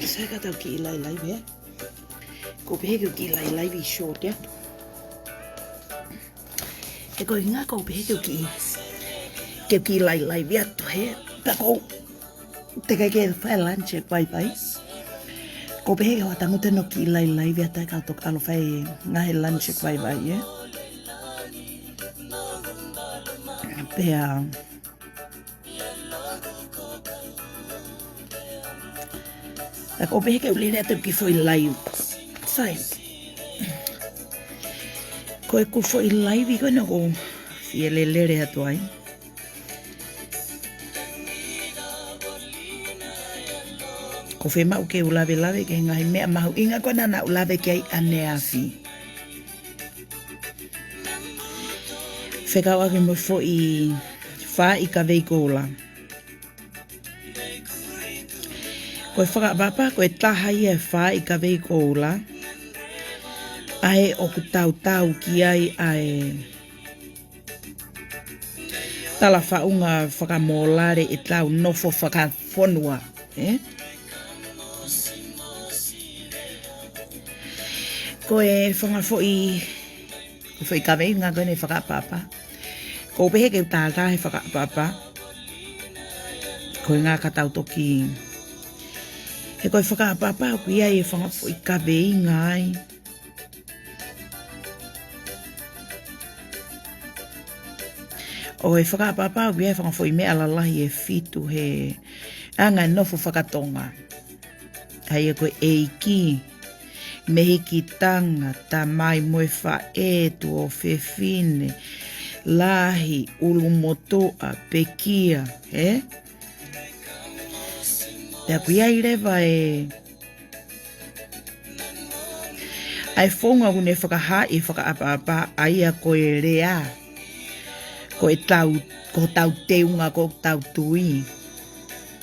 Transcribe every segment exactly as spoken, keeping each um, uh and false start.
Sai ka tau kiʻi lailai ē. ʻOku ou pehē ke u kiʻi lailai ʻi short atu. He ko e ʻuhinga ʻoku ou pehē ke u kiʻi, ke u kiʻi lailai atu he. Pea ʻoku ou teʻeki ke fai lunch ʻeku vaivai. ʻOku ou pehē ke u tangutu ʻo kiʻi lailai atu ʻa e kau toki ʻalu ʻo fai e ngaahi lunch ʻeku vaivai ē. Pea ʻoku ou pehē ke u lele atu ki he foʻi live. Sai. Ko ʻeku foʻi live ko ena ʻoku ou fie lele atu ai. ʻOku ou fiemaʻu ke u lavelave ki he ngaahi meʻa mahuʻinga ko ena naʻa ku lave ki ai ʻaneafi. Fekauʻaki mo e foʻi faaʻi kavei koula. Ko e fakaʻapaʻapa, ko e taha ia e faaʻi kavei koula. ʻA ē ʻoku tautau ki ai ʻa e talafaʻunga fakamōlale ʻetau nofo fakafonua, ē? Ko e fanga foʻi, ko e foʻi kaveinga ko eni fakaʻapaʻapa. ʻOku ou pehē ke u tātā he fakaʻapaʻapa. Ko e ʻuhinga ka tau toki. He ko e fakaʻapaʻapa ʻoku ʻi ai e fanga foʻi kaveinga ai. ʻO e fakaʻapaʻapa ʻoku ʻi ai e fanga foʻi meʻa lalahi ʻe fitu he anga e nofo fakatonga. ʻA ia ko e ʻeiki, mehikitanga, tamai mo e faʻē, tuofefine, lahi, ʻulumotuʻa, pekia, ē? Pea ʻoku ʻi ai leva e ʻa e founga ʻoku ne fakahaaʻi e fakaʻapaʻapa ʻa ia ko e lea. Ko ʻetau, ko hotau teunga, ko hotau tui.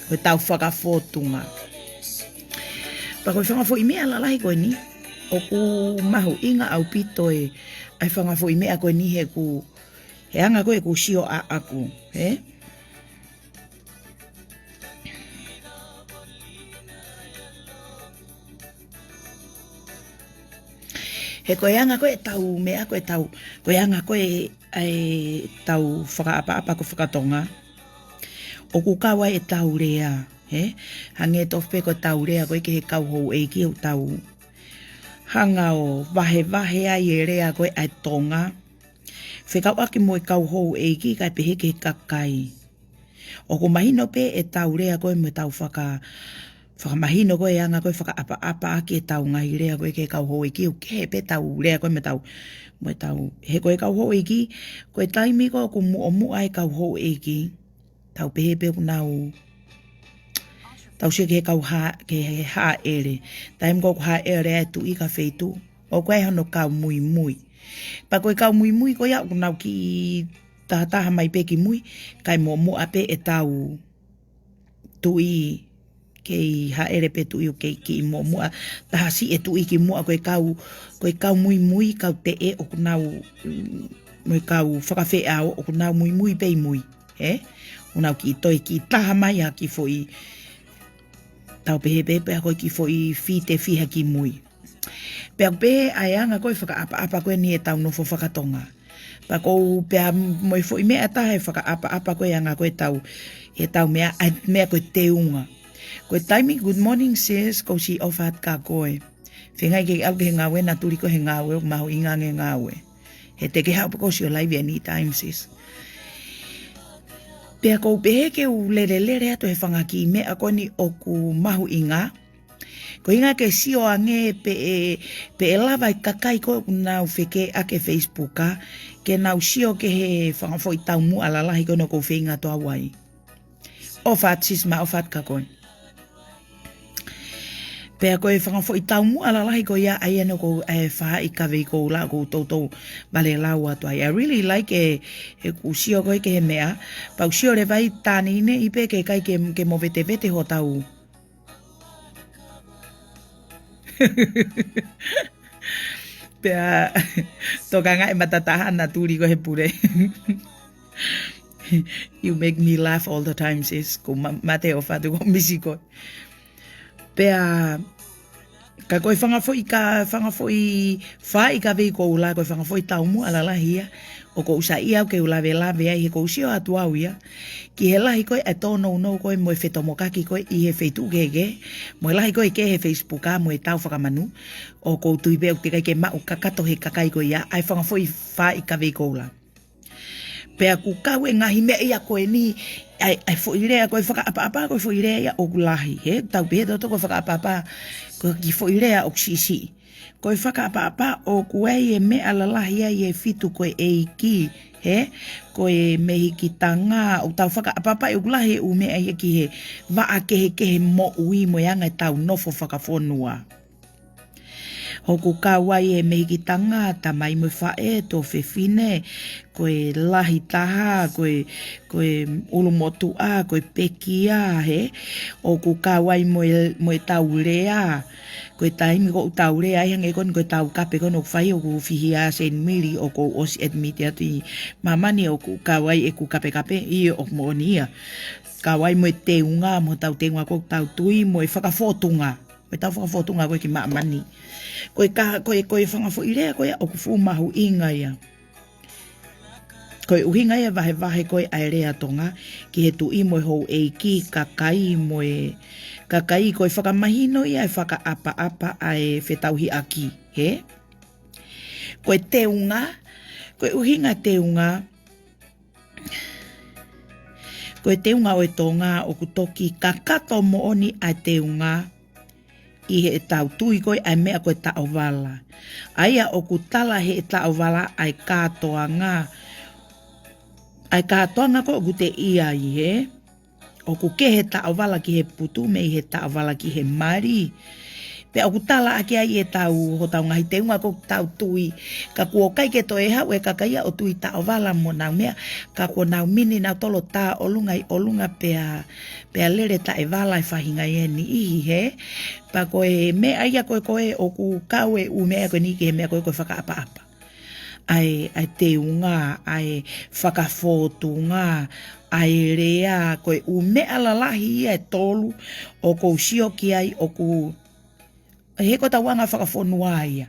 Ko hotau fakafōtunga. Pea ko e fanga foʻi meʻa lalahi ko eni, ʻoku mahuʻinga ʻaupito e, ʻa e fanga foʻi meʻa ko eni he ʻoku, he anga ko ē ʻeku sio ʻaʻaku, ē? He ko e anga ko ē ʻetau meʻa, ko ʻetau, ko e anga ko ē ʻetau fakaʻapaʻapa ko fakatonga. ʻOku kau ai ʻetau lea, ē? Hangē tofu pē ko ʻetau lea ko ē ki he kau houʻeiki ʻoku tau hanga ʻo vahevahe ai e lea ko ē ʻa e Tonga. Fekauʻaki mo e kau houʻeiki kae pehē ki he kakai. ʻOku mahino pē ʻetau lea ko ē mo ʻetau faka-, fakamahino ko ē anga ko ē fakaʻapaʻapa ʻaki ʻetau ngaahi lea ko ē ki he kau houʻeiki, ʻoku kehe pē ʻetau lea ko ē mo ʻetau, mo ʻetau, he ko e kau houʻeiki, ko e taimi ko ē ʻoku muʻomuʻa e kau houʻeiki, tau pehē pē ʻoku nau, tau sio ki he kau hā-, ki he hāʻele. Taimi ko ē ʻoku hāʻele ai e tuʻi ki ha feituʻu, ʻoku ʻi ai hono kau muimui. Pea ko e kau muimui ko ia ʻoku nau kiʻi tahataha mai pē ki mui, kae muʻomuʻa pē ʻetau tuʻi, kei hāʻele pē tuʻi ʻo kei kiʻi muʻomuʻa, taha siʻi e tuʻi ki muʻa, ko e kau, ko e kau muimui, kau teʻe ʻoku nau, mm, mo e kau fakafeʻao ʻoku nau muimui pē ʻi mui, ē? ʻOku nau kiʻi toe kiʻi taha mai ha kiʻi foʻi, tau pehē pē pea ko e kiʻi foʻi fite fiha ki mui. Pea ʻoku pehē ʻa e anga ko ē fakaʻapaʻapa ko eni ʻetau nofo fakatonga. Pea ʻoku ou pehē mo e foʻi meʻa ʻe taha e fakaʻapaʻapa ko ē anga ko ē ʻetau, ʻetau meʻa, ʻa e meʻa ko e teunga. Ko e taimi, good morning sis, ʻoku ou ʻofa atu kia koe. Feinga ke ʻalu ki he ngāue, Natuli, ko e ngāue, ʻoku mahuʻinga ange e ngāue. He te ke haʻu pē ʻo sio live anytime sis. Pea ʻoku ou pehē ke u lelelele atu he fanga kiʻi meʻa ko eni ʻoku mahuʻinga. Ko e ʻuhinga ke sio ange pe ʻe, pe ʻe lava e kakai ko ē ʻoku nau fekeʻi ʻaki e Facebook, ke nau sio ki he fanga foʻi taumuʻa lalahi ko ena ʻoku ou feinga atu au ai. ʻOfa atu sis, mo ʻofa atu kia koe. Pea ko e fanga foʻi taumuʻa lalahi ko ia ʻa ia ʻoku ou, ʻa e faaʻi kavei koula ʻoku ou toutou valelau atu ai. I really like e, ʻeku sio ko ē ki he meʻa. Pea u sio leva ʻi tānineʻi pē ke ʻikai ke, ke movetevete hotau. Pea tokangaʻi e matataha Natuli ko e he pule. You make me laugh all the time sis. Ko ma-, mate ʻofa atu ko misi ko. Pea, ka ko e fanga foʻi ka, fanga foʻi fā ʻi ka vei koula, ko e fanga foʻi taumuʻa lalahi ia, ʻoku ou saiʻia au ke u lavelave ai he ʻoku ou sio atu au ia. Ki he lahi ko ē ʻa e tōnounou ko ē mo e fetomokaki ko ē ʻi he feituʻu kehekehe, mo e lahi ko ē kehe he Facebook ʻa mo e tau fakamanu, ʻoku ou tui pē ʻoku teʻeki ai ke maʻu kakato he kakai ko ia, ʻa e fanga foʻi fā ʻi ka vei koula. Pea ʻoku kau e ngaahi meʻa ia ko eni, ʻa e, ʻa e foʻi lea ko e fakaʻapaʻapa, ko e foʻi lea ia ʻoku lahi, he, tau pehē ʻe tautolu ko e fakaʻapaʻapa, ko e kiʻi foʻi lea ʻoku siʻisiʻi. Ko e fakaʻapaʻapa ʻoku ʻi ai e meʻa lalahi ai e fitu ko e ʻeiki, he, ko e mehikitanga, ʻoku tau fakaʻapaʻapa ʻoku lahi e ʻū meʻa ia ki he vaʻa kehekehe moʻui mo e anga ʻetau nofo fakafonua. ʻOku kau ai e mehikitanga, tamai mo e faʻē, tuofefine, ko e lahi taha, ko e, ko e ʻulumotuʻa, ko e pekia, he. ʻOku kau ai mo e, mo e tau lea, ko e taimi ʻoku tau lea ai hangē ko eni ko e tau kape ko eni ʻoku fai ʻoku fihia Saint Mary ʻoku ou ʻosi admit atu ʻi māmani ʻoku kau ai ʻeku kapekape, ʻio ʻoku moʻoni ia. Kau ai mo e teunga, mo e tau teunga ʻoku tau tui, mo e fakafōtunga. Ko e tau fakafōtunga ko ē ki māmani. Ko e ka, ko e, ko e fanga foʻi lea ko ia ʻoku fuʻu mahuʻinga ia. Ko e ʻuhinga ia vahevahe ko ē ʻa e lea Tonga, ki he tuʻi mo e houʻeiki, kakai mo e, kakai ko e fakamahino ia e fakaʻapaʻapa ʻa e fetauhiʻaki, he? Ko e teunga, ko e ʻuhinga teunga, ko e teunga ʻo e Tonga ʻoku toki kakato moʻoni ʻa e teunga ʻi heʻetau tui ko ē ʻa e meʻa ko e taʻovala. ʻA ia ʻoku tala he taʻovala ʻa e kātoanga. ʻA e kātoanga ko ē ʻoku te ʻi ai, he? ʻOku kehe taʻovala ki he putu mei he taʻovala ki he mali. Pea ʻoku tala ʻaki ai ʻetau, hotau ngaahi teunga ʻoku tau tui. Ka kuo ʻikai ke toe haʻu e kakai ia ʻo tui taʻovala mo nau meʻa. Ka kuo nau mini nautolu ʻo tā ʻolunga ʻi ʻolunga pea, pea lele taʻevala e faʻahinga ia ʻe niʻihi, he. Pea ko e meʻa ia ko ē ko ē ʻoku kau e ʻū meʻa ko eni ki he meʻa ko ē ko e fakaʻapaʻapa. ʻA e, ʻa e teunga, ʻa e fakafōtunga, ʻa e lea, ko e ʻū meʻa lalahi ia ʻe tolu ʻoku ou sio ki ai ʻoku, he ko ʻetau anga fakafonua ia.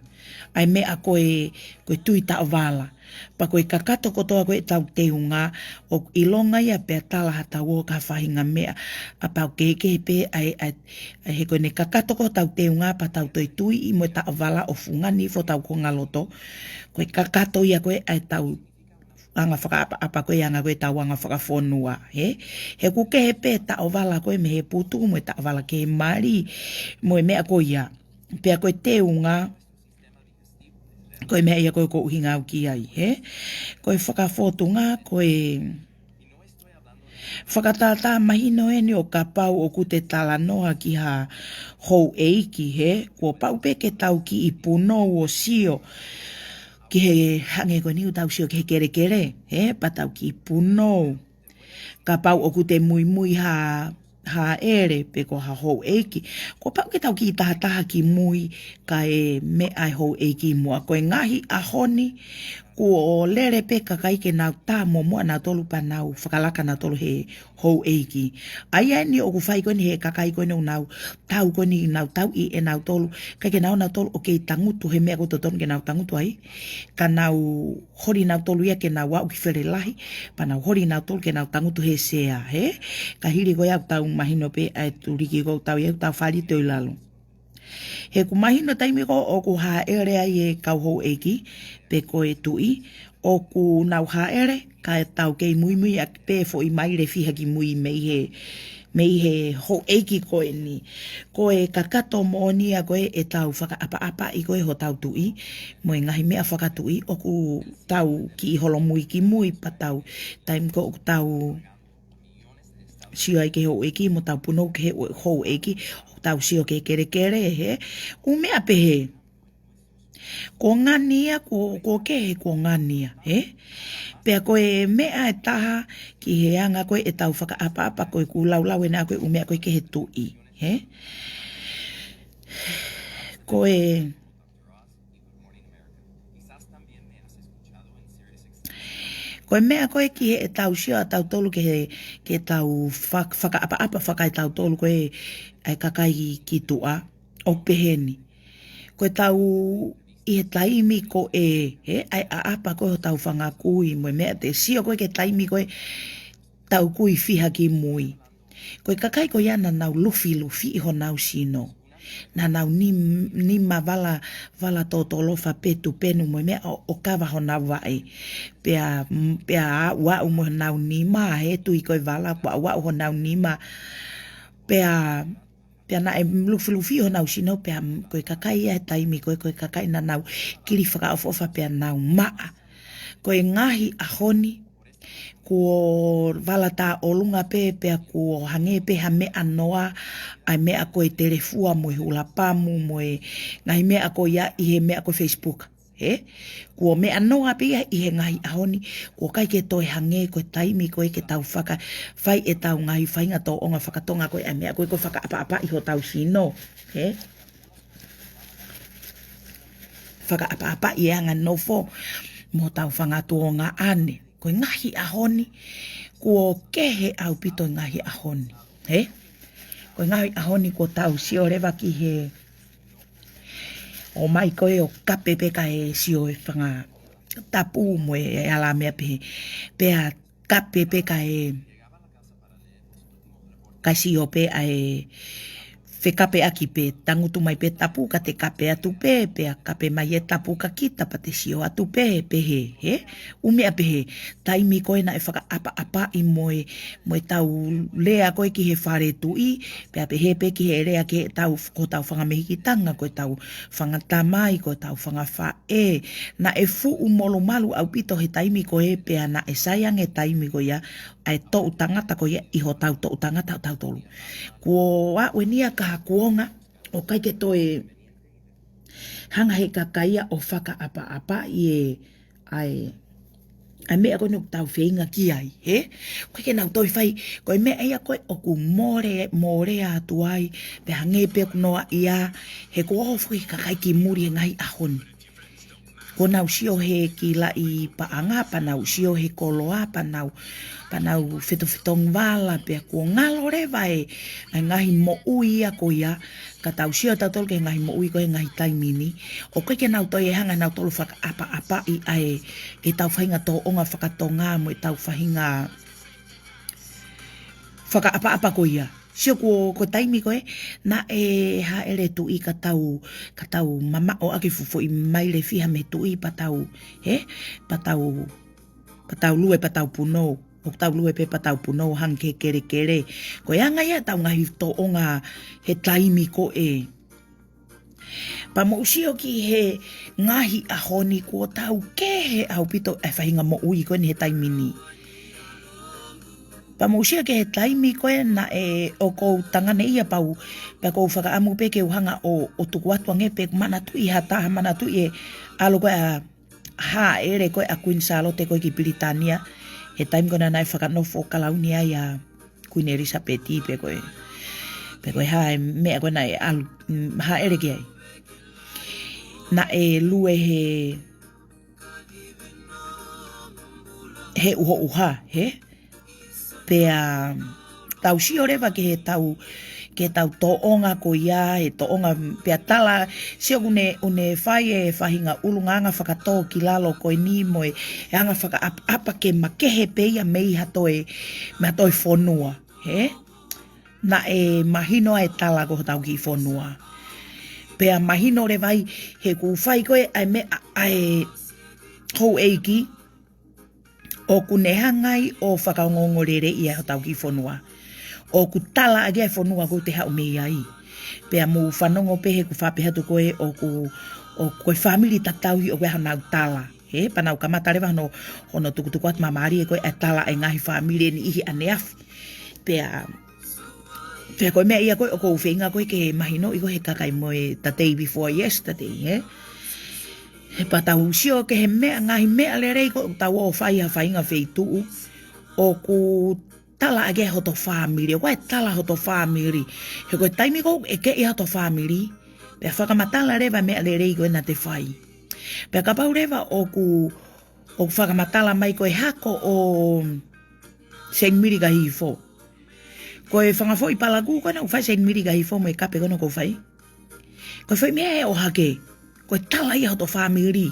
ʻA e meʻa ko e, ko e tui taʻovala. Pea ko e kakato kotoa ko ē ʻetau teunga, ʻoku ʻilonga ia pea tala ha tau ō ki ha faʻahinga meʻa. ʻA pau kehekehe pē ʻa e, ʻa e, ʻa e he ko ʻene kakato ko ē hotau teunga pea tau toe tuiʻi mo e taʻovala ʻo fungani hifo hotau kongaloto. Ko e kakato ia ko ē ʻa ʻetau anga fakaʻapaʻapa ko ē anga ko ē ʻetau anga fakafonua, he? He ʻoku kehe pē taʻovala ko ē mei he putu mo e taʻovala ki he mali mo e meʻa ko ia. Pea ko e teunga, ko e meʻa ia ko ē ʻoku ou ʻuhinga au ki ai, he? Ko e fakafōtunga, ko e fakatātā mahino eni ʻo kapau ʻoku te talanoa ki ha houʻeiki, he? Kuo pau pē ke tau kiʻi punou ʻo sio ki he hangē ko eni ʻoku tau sio ki he kelekele, he? Pea tau kiʻi punou. Kapau ʻoku te muimui ha, hāʻele pe ko ha houʻeiki. Kuo pau ke tau kiʻi tahataha ki mui kae meʻa e houʻeiki muʻa. Ko e ngaahi ʻaho ni, kuo lele pē kakai ke nau tā muʻa nautolu pea nau fakalaka nautolu he houʻeiki. ʻA ia eni ʻoku fai ko eni he kakai ko eni ʻoku nau tau ko eni nau tauʻi ʻe nautolu. ʻIkai ke nau nautolu ʻo kei tangutu he meʻa ʻoku totonu ke nau tangutu ai. Ka nau holi nautolu ia ke nau aʻu ki Felelahi, pea nau holi nautolu ke nau tangutu he sea, he? Ka hili ko ia ʻoku tau mahino pē ʻa e tuliki ʻoku tau ia ʻoku tau fālito ʻi lalo. He ʻoku mahino taimi ko ē ʻoku hāʻele ai e kau houʻeiki, pe ko e tuʻi, ʻoku nau hāʻele, kae tau kei muimui ʻaki pē foʻi maile fiha ki mui mei he, mei he houʻeiki ko eni. Ko e kakato moʻoni ia ko ē ʻetau fakaʻapaʻapaʻi ko ē hotau tuʻi, mo e ngaahi meʻa fakatuʻi, ʻoku tau kiʻi holomui ki mui pea tau, taimi ko ē ʻoku tau sio ai ki he houʻeiki, mo tau punou ki he houʻeiki, ʻoku tau sio ki he kelekele, he? ʻŪ meʻa pehē. Kuo ngani ia, kuo, kuo kehe, kuo ngani ia, he? Pea ko e meʻa ʻe taha ki he anga ko ē ʻetau fakaʻapaʻapa ko ē ʻoku laulau ʻena ko ē ʻū meʻa ko ē ki he tuʻi, he? Ko e, Ko e meʻa ko ē ki heʻetau sio ʻa tautolu ke he, ke tau fak-, fakaʻapaʻapa fakaetautolu ko ē ʻa e kakai ki tuʻa, ʻoku pehē ni. Ko ʻetau ʻi he taimi ko ē, he, ʻa e ʻaʻapa ko ē hotau fanga kui mo e meʻa te sio ko ē ki he taimi ko ē tau kui fiha ki mui. Ko e kakai ko ia naʻa nau lufilufiʻi honau sino. Naʻa nau nim-, nima vala, vala tōtōlofa pē tupenu mo e meʻa ʻo, ʻo kava honau vaʻe. Pea, pea aʻuaʻu mo honau nima, he tui ko e vala, kuo aʻuaʻu honau nima. Pea, pea naʻe lufilufiʻi honau sino, pea ko e kakai ia he taimi ko ē, ko e kakai naʻa nau kili fakaʻofoʻofa pea nau maʻa. Ko e ngaahi ʻaho ni, kuo vala tā ʻolunga pē, pea kuo hangē pē ha meʻa noa, ʻa e meʻa ko e telefua mo e hulapamu mo e ngaahi meʻa ko ia ʻi he meʻa ko e Facebook. He? Kuo meʻa noa pē ia ʻi he ngaahi ʻaho ni, kuo ʻikai ke toe hangē ko e taimi ko ē ke tau faka-, fai ʻetau ngaahi faʻahinga tōʻonga fakatonga ko ē ʻa e meʻa ko ē ko e fakaʻapaʻapaʻi hotau sino. He? Fakaʻapaʻapaʻi e anga nofo mo hotau fanga tuongaʻane. Ko e ngaahi ʻaho ni, kuo kehe ʻaupito e ngaahi ʻaho ni. He? Ko e ngaahi ʻaho ni kuo tau sio leva ki he ʻomai ko ē ʻo kape pē kae sio e fanga tapu mo e ala meʻa pehē. Pea kape pē kae, kae sio pē ʻa e fekapeʻaki pē, tangutu mai pē tapu ka te kape atu pē, pea kape mai e tapu ka kita pea te sio atu pē, pehē, he? ʻŪ meʻa pehē, taimi ko ē naʻe fakaʻapaʻapaʻi mo e, mo ʻetau lea ko ē ki he fale tuʻi, pea pehē pē ki he lea ki heʻetau, ko hotau fanga mehikitanga, ko ʻetau fanga tamai, ko hotau fanga faʻē. Naʻe fuʻu molumalu ʻaupito he taimi ko ē pea naʻe sai ange taimi ko ia, ʻa e toʻu tangata ko ia ʻi hotau toʻu tangata ʻo tautolu. Kuo aʻu eni ia ki ha kuonga, ʻoku ʻikai ke toe hanga he kakai ia ʻo fakaʻapaʻapaʻi e, ʻa e, ʻa e meʻa ko eni ʻoku tau feinga ki ai, he? ʻOku ʻikai ke nau toe fai, ko e meʻa ia ko ē ʻoku mole, mole atu ai, pea hangē pē ʻoku noaʻia, he kuo ʻoho foki e kakai ki muli he ngaahi ʻaho ni. Kuo nau sio he kiʻi laʻi paʻanga, pea nau sio he koloa, pea nau, pea nau fetofetongi vala, pea kuo ngalo leva e, ʻa e ngaahi moʻui ia ko ia, ka tau sio tautolu ki he ngaahi moʻui ko ē he ngaahi taimi ni. ʻOku ʻikai ke nau toe hanga nautolu fakaʻapaʻapaʻi ʻa e, ʻetau faʻahinga tōʻonga fakatonga mo ʻetau faʻahinga fakaʻapaʻapa ko ia. Sio kuo, ko e taimi ko ē, naʻe hāʻele tuʻi ka tau, ka tau mamaʻo ʻaki e fuʻu foʻi maile fiha mei tuʻi pea tau, he? Pea tau, pea tau lue pea tau punou. ʻOku tau lue pē pea tau punou hangē ko e kelekele. Ko e anga ia ʻetau ngaahi tōʻonga he taimi ko ē. Pea mou sio ki he ngaahi ʻaho ni kuo tau kehe ʻaupito e faʻahinga moʻui ko eni he taimi ni. Pea mou sio ki he taimi ko ē naʻe ʻoku ou tangane ia pau, pea ʻoku ou fakaʻamu pē ke u hanga ʻo, ʻo tuku atu ange pē ʻeku manatuʻi ha taha manatuʻi e ʻalu ko ē ʻa hāʻele ko ē ʻa Kuini Sālote ko ē ki Pilitānia. He taimi ko ē naʻe fakanofo kalauni ai ʻa Kuini ʻElisapeti pe ko e, pe ko e hā e meʻa ko ē naʻe ʻalu, mm, hāʻele ki ai. Naʻe lue he, he ʻuhoʻuha, he? Pea tau sio leva ki heʻetau, ki heʻetau tōʻonga ko ia, he tōʻonga pea tala, sio ʻoku ne, ʻoku ne fai e faʻahinga ʻulungaanga fakatōkilalo ko eni mo e, e anga fakaʻapaʻapa ke makehe pē ia mei ha toe, mei ha toe fonua, he? Naʻe mahino ʻa e tala ko hotau kiʻi fonua. Pea mahino leva ai he ʻoku fai ko ē ʻa e meʻa ʻa e houʻeiki, ʻoku ne hanga ai ʻo fakaongoongoleleiʻi ʻa hotau kiʻi fonua. ʻOku tala ʻaki ʻa e fonua ʻoku te haʻu mei ai. Pea mou fanongo pē he ʻoku faʻa pehē atu ko ē ʻoku, ʻoku ko e fāmili tatau ʻoku ʻi ai honau tala. He, pea nau kamata leva hono, hono tukutuku atu māmālie ko ē ʻa e tala ʻa e ngaahi fāmili ʻe niʻihi ʻaneafi. Pea, pea ko e meʻa ia ko ē ʻoku ou feinga ko ē ke mahinoʻi ko ē he kakai mo e the day before yesterday, he? He pea tau sio ki he meʻa, ngaahi meʻa lelei ko ē ʻoku tau ō ʻo fai ha faʻahinga feituʻu, ʻoku tala ʻaki ʻa hoto fāmili, ʻoku ʻi ai e tala hoto fāmili. He ko e taimi ko ē ʻoku ʻeke ʻe hoto fāmili, pea fakamatala leva e meʻa lelei ko ē naʻa te fai. Pea kapau leva ʻoku, ʻoku fakamatala mai ko e hako ʻo Seinimili Kahihifo. Ko e fanga foʻi palakū ko ena ʻoku fai Seinimili Kahihifo mo e kape ko ena ʻoku fai. Ko e foʻi meʻa ʻe ʻohake, ko e tala ia hoto fāmili.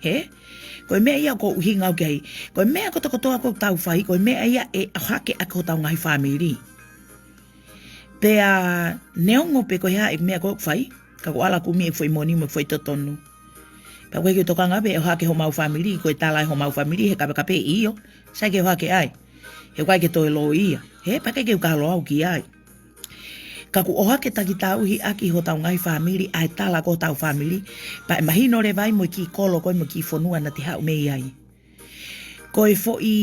Hē? Ko e meʻa ia ʻoku ou ʻuhinga au ki ai. Ko e meʻa kotokotoa ʻoku tau fai, ko e meʻa ia ʻe ʻohake ʻaki hotau ngaahi fāmili. Pea neongo pē ko e hā e meʻa ʻoku fai, ka ʻoku ala kumi e foʻi moʻoni mo e foʻi totonu. Pea ʻoku ʻikai ke u tokanga pē ʻe ʻohake homau fāmili, ko e tala ʻe homau fāmili he kapekape, ʻio, sai ke ʻohake ai. He ʻoku ʻikai ke toe loi ia. Hē, pea ʻikai ke u kalo au ki ai. Ka ʻoku ʻohake taki tauhi ʻaki hotau ngaahi fāmili, ʻa e tala ko hotau fāmili, pea ʻe mahino leva ai mo e kiʻi kolo ko ē mo e kiʻi fonua naʻa te haʻu mei ai. Ko e foʻi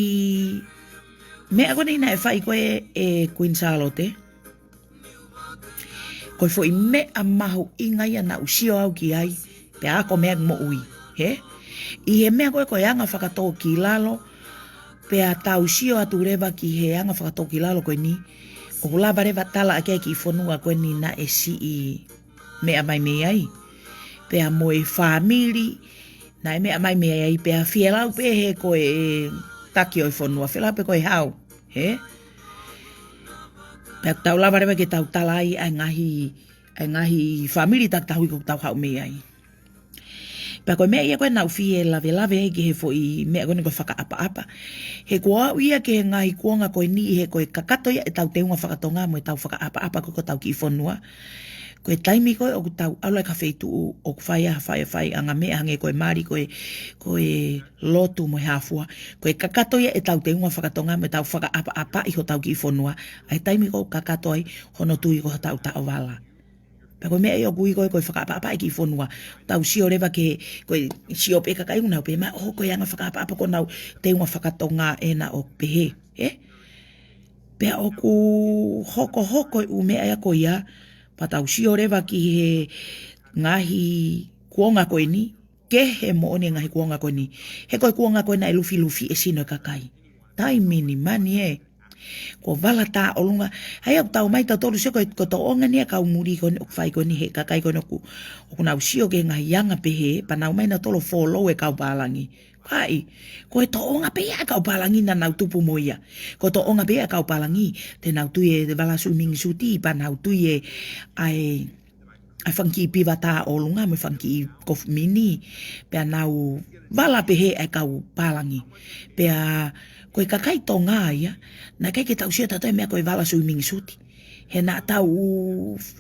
meʻa ko eni naʻe fai ko ē ʻe Queen Sālote, ko e foʻi meʻa mahuʻinga ia naʻa ku sio au ki ai, pea ako mei heʻeku moʻui, hē? ʻI he meʻa ko ē ko e anga fakatōkilalo, pea tau sio atu leva ki he anga fakatōkilalo ko eni, ʻoku lava leva tala ʻaki e kiʻi fonua ko eni naʻe siʻi meʻa mai mei ai. Pea mo e fāmili naʻe meʻa mai mei ai, pea fielau pē he ko e taki ʻo e fonua, fielau pē ko e hau, hē? Pea tau lava leva ke tau tala ai ʻa e ngaahi, ʻa e ngaahi fāmili taki tauhi ʻoku tau haʻu mei ai. Pea ko e meʻa ia ko ē naʻa ku fie lavelave ai ki he foʻi meʻa ko eni ko e fakaʻapaʻapa. He ʻoku ou ʻai ia ki he ngaahi kuonga ko eni he ko e kakato ia ʻetau teunga fakatonga mo ʻetau fakaʻapaʻapa ko ē ki hotau kiʻi fonua. Ko e taimi ko ē ʻoku tau ʻalu ai ki ha feituʻu ʻoku fai ai ha fai, faiʻanga meʻa hangē ko e mali, ko e, ko e lotu mo e hā fua. Ko e kakato ia ʻetau teunga fakatonga mo ʻetau fakaʻapaʻapaʻi hotau kiʻi fonua. ʻA e taimi ko ē ʻoku kakato ai hono tui ko hotau taʻovala. Pea ko e meʻa ia ʻoku ui ko ē ko e fakaʻapaʻapaʻi kiʻi fonua. Tau sio leva ki he, ko e sio pē kakai ʻoku nau pehē mai, ʻō, ko e anga fakaʻapaʻapa ko honau teunga fakatonga ʻena ʻoku pehē, hē? Pea ʻoku hokohoko e ʻū meʻa ia ko ia, pea tau sio leva ki he ngaahi kuonga ko eni, kehe moʻoni e ngaahi kuonga ko eni. He ko e kuonga ko ē naʻe lufilufi e sino e kakai. Taimi ni mani ē. Ko e vala tā ʻolunga. ʻA ia ʻoku tau ō mai tautolu sio ko e, ko e tōʻonga eni ʻa e kau muli ko eni ʻoku fai ko eni he kakai ko eni ʻoku, ʻoku nau sio ki he ngaahi anga pehē, pea nau ō mai nautolu ʻo follow e kau pālangi. Kae, ko e tōʻonga pē ia ʻa e kau pālangi naʻa nau tupu mo ia. Ko e tōʻonga pē ia ʻa e kau pālangi, te nau tui e vala swimming suit, pea nau tui e, ʻa e, ʻa e fanga kiʻi piva tā ʻolunga mo e fanga kiʻi kofu mini, pea nau vala pehē ʻa e kau pālangi. Pea ko e kakai Tonga ia, naʻe ʻikai ke tau sio tautolu he meʻa ko e vala swimming suit. He naʻa tau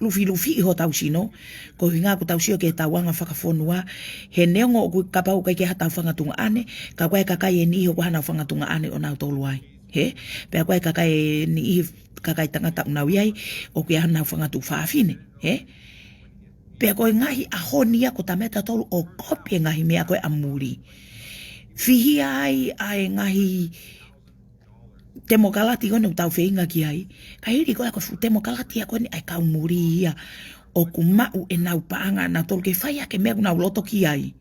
lufilufiʻi hotau sino, koeʻuhinga ʻoku tau sio ki heʻetau anga fakafonua, he neongo ʻoku kapau ʻoku ʻikai ke ʻi ai hatau fanga tuongaʻane, ka ʻoku ʻi ai e kakai ʻe niʻihi ʻoku ʻi ai hanau fanga tuongaʻane ʻo nau tolu ai. Hē? Pea ʻoku ʻi ai e kakai ʻe niʻihi, kakai tangata ʻoku nau ʻi ai, ʻoku ʻi ai hanau fanga tuofāfine. Hē? Pea ko e ngaahi ʻaho ni ia ʻoku tau meʻa tautolu ʻo kopi e ngaahi meʻa ko ē ʻa muli. Fihia ai ʻa e ngaahi temokalati ko eni ʻoku tau feinga ki ai. Ka hili ko ē ko e fuʻu temokalati ia ko eni ʻa e kau muli ia ʻoku maʻu ʻenau paʻanga ʻanautolu ke fai ʻaki e meʻa ʻoku nau loto ki ai.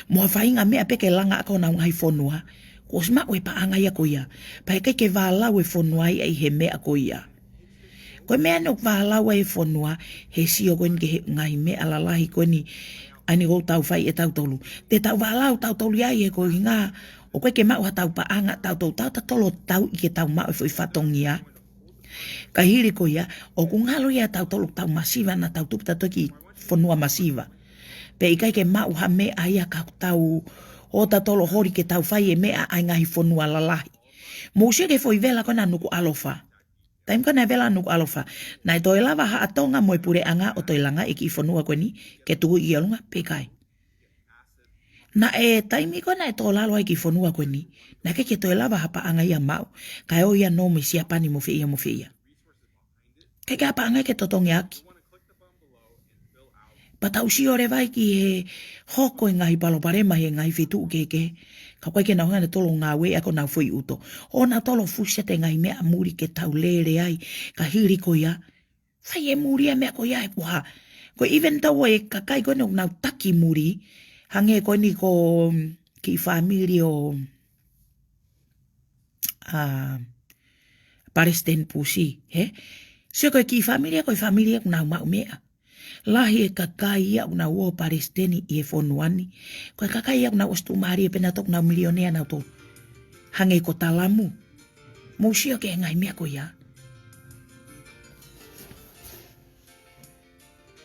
Mo ha faʻahinga meʻa pē ke langa ʻaki honau ngaahi fonua. Kuo ʻosi maʻu e paʻanga ia ko ia. Pea ʻikai ke vālau e fonua ia ʻi he meʻa ko ia. Ko e meʻa eni ʻoku vālau ai e fonua, he sio ko eni ki he ngaahi meʻa lalahi ko eni, ʻa eni ʻoku tau fai ʻe tautolu. Te tau vālau tautolu ia ʻi he koeʻuhinga, ʻoku ʻikai ke maʻu hatau paʻanga, tautolu tautolu tau ʻi ke tau maʻu e foʻi fatongia. Ka hili ko ia, ʻoku ngalo ia tautolu tau masiva naʻa tau tupu tautolu ki fonua masiva. Pea ʻikai ke maʻu ha meʻa ia ka tau ō tautolu holi ke tau fai e meʻa ʻa e ngaahi fonua lalahi. Mou sio ki he foʻi vela ko ena Nukuʻalofa. Taimi ko ē naʻe vela Nukuʻalofa, naʻe toe lava haʻa Tonga mo e puleʻanga ʻo toe langa e kiʻi fonua ko eni, ke tuku ʻi ʻolunga pe ʻikai. Naʻe taimi ko ē naʻe tō lalo ai e kiʻi fonua ko eni, naʻe ʻikai ke toe lava ha paʻanga ia maʻu, kae ō ia nō mei Siapani mo fē ia mo fē ia. ʻIkai ke ʻi ai ha paʻanga ia ke totongi ʻaki. Pea tau sio leva ai ki he hoko e ngaahi palopalema he ngaahi feituʻu kehekehe. Ka ʻoku ʻikai ke nau hanga ʻe nautolu ʻo ngāueʻaki honau foʻi ʻuto. ʻO nautolu fusi atu e ngaahi meʻa muli ke tau lele ai. Ka hili ko ia, fai e muli e meʻa ko ia ʻe kuo hā. Ko e even tau e kakai ko eni ʻoku nau taki muli. Hangē ko eni ko, mm, kiʻi fāmili ʻo ʻa Palesiteni Pusi, hē? Sio ko e kiʻi fāmili ia, ko e fāmili ia ʻoku nau maʻu meʻa. Lahi e kakai ia ʻoku nau ō palesiteni ʻi he fonua ni. Ko e kakai ia ʻoku nau ʻosi tuʻumālie pē nautolu, ʻoku nau milionea nautolu. Hangē ko Talamu. Mou sio ki he ngaahi meʻa ko ia.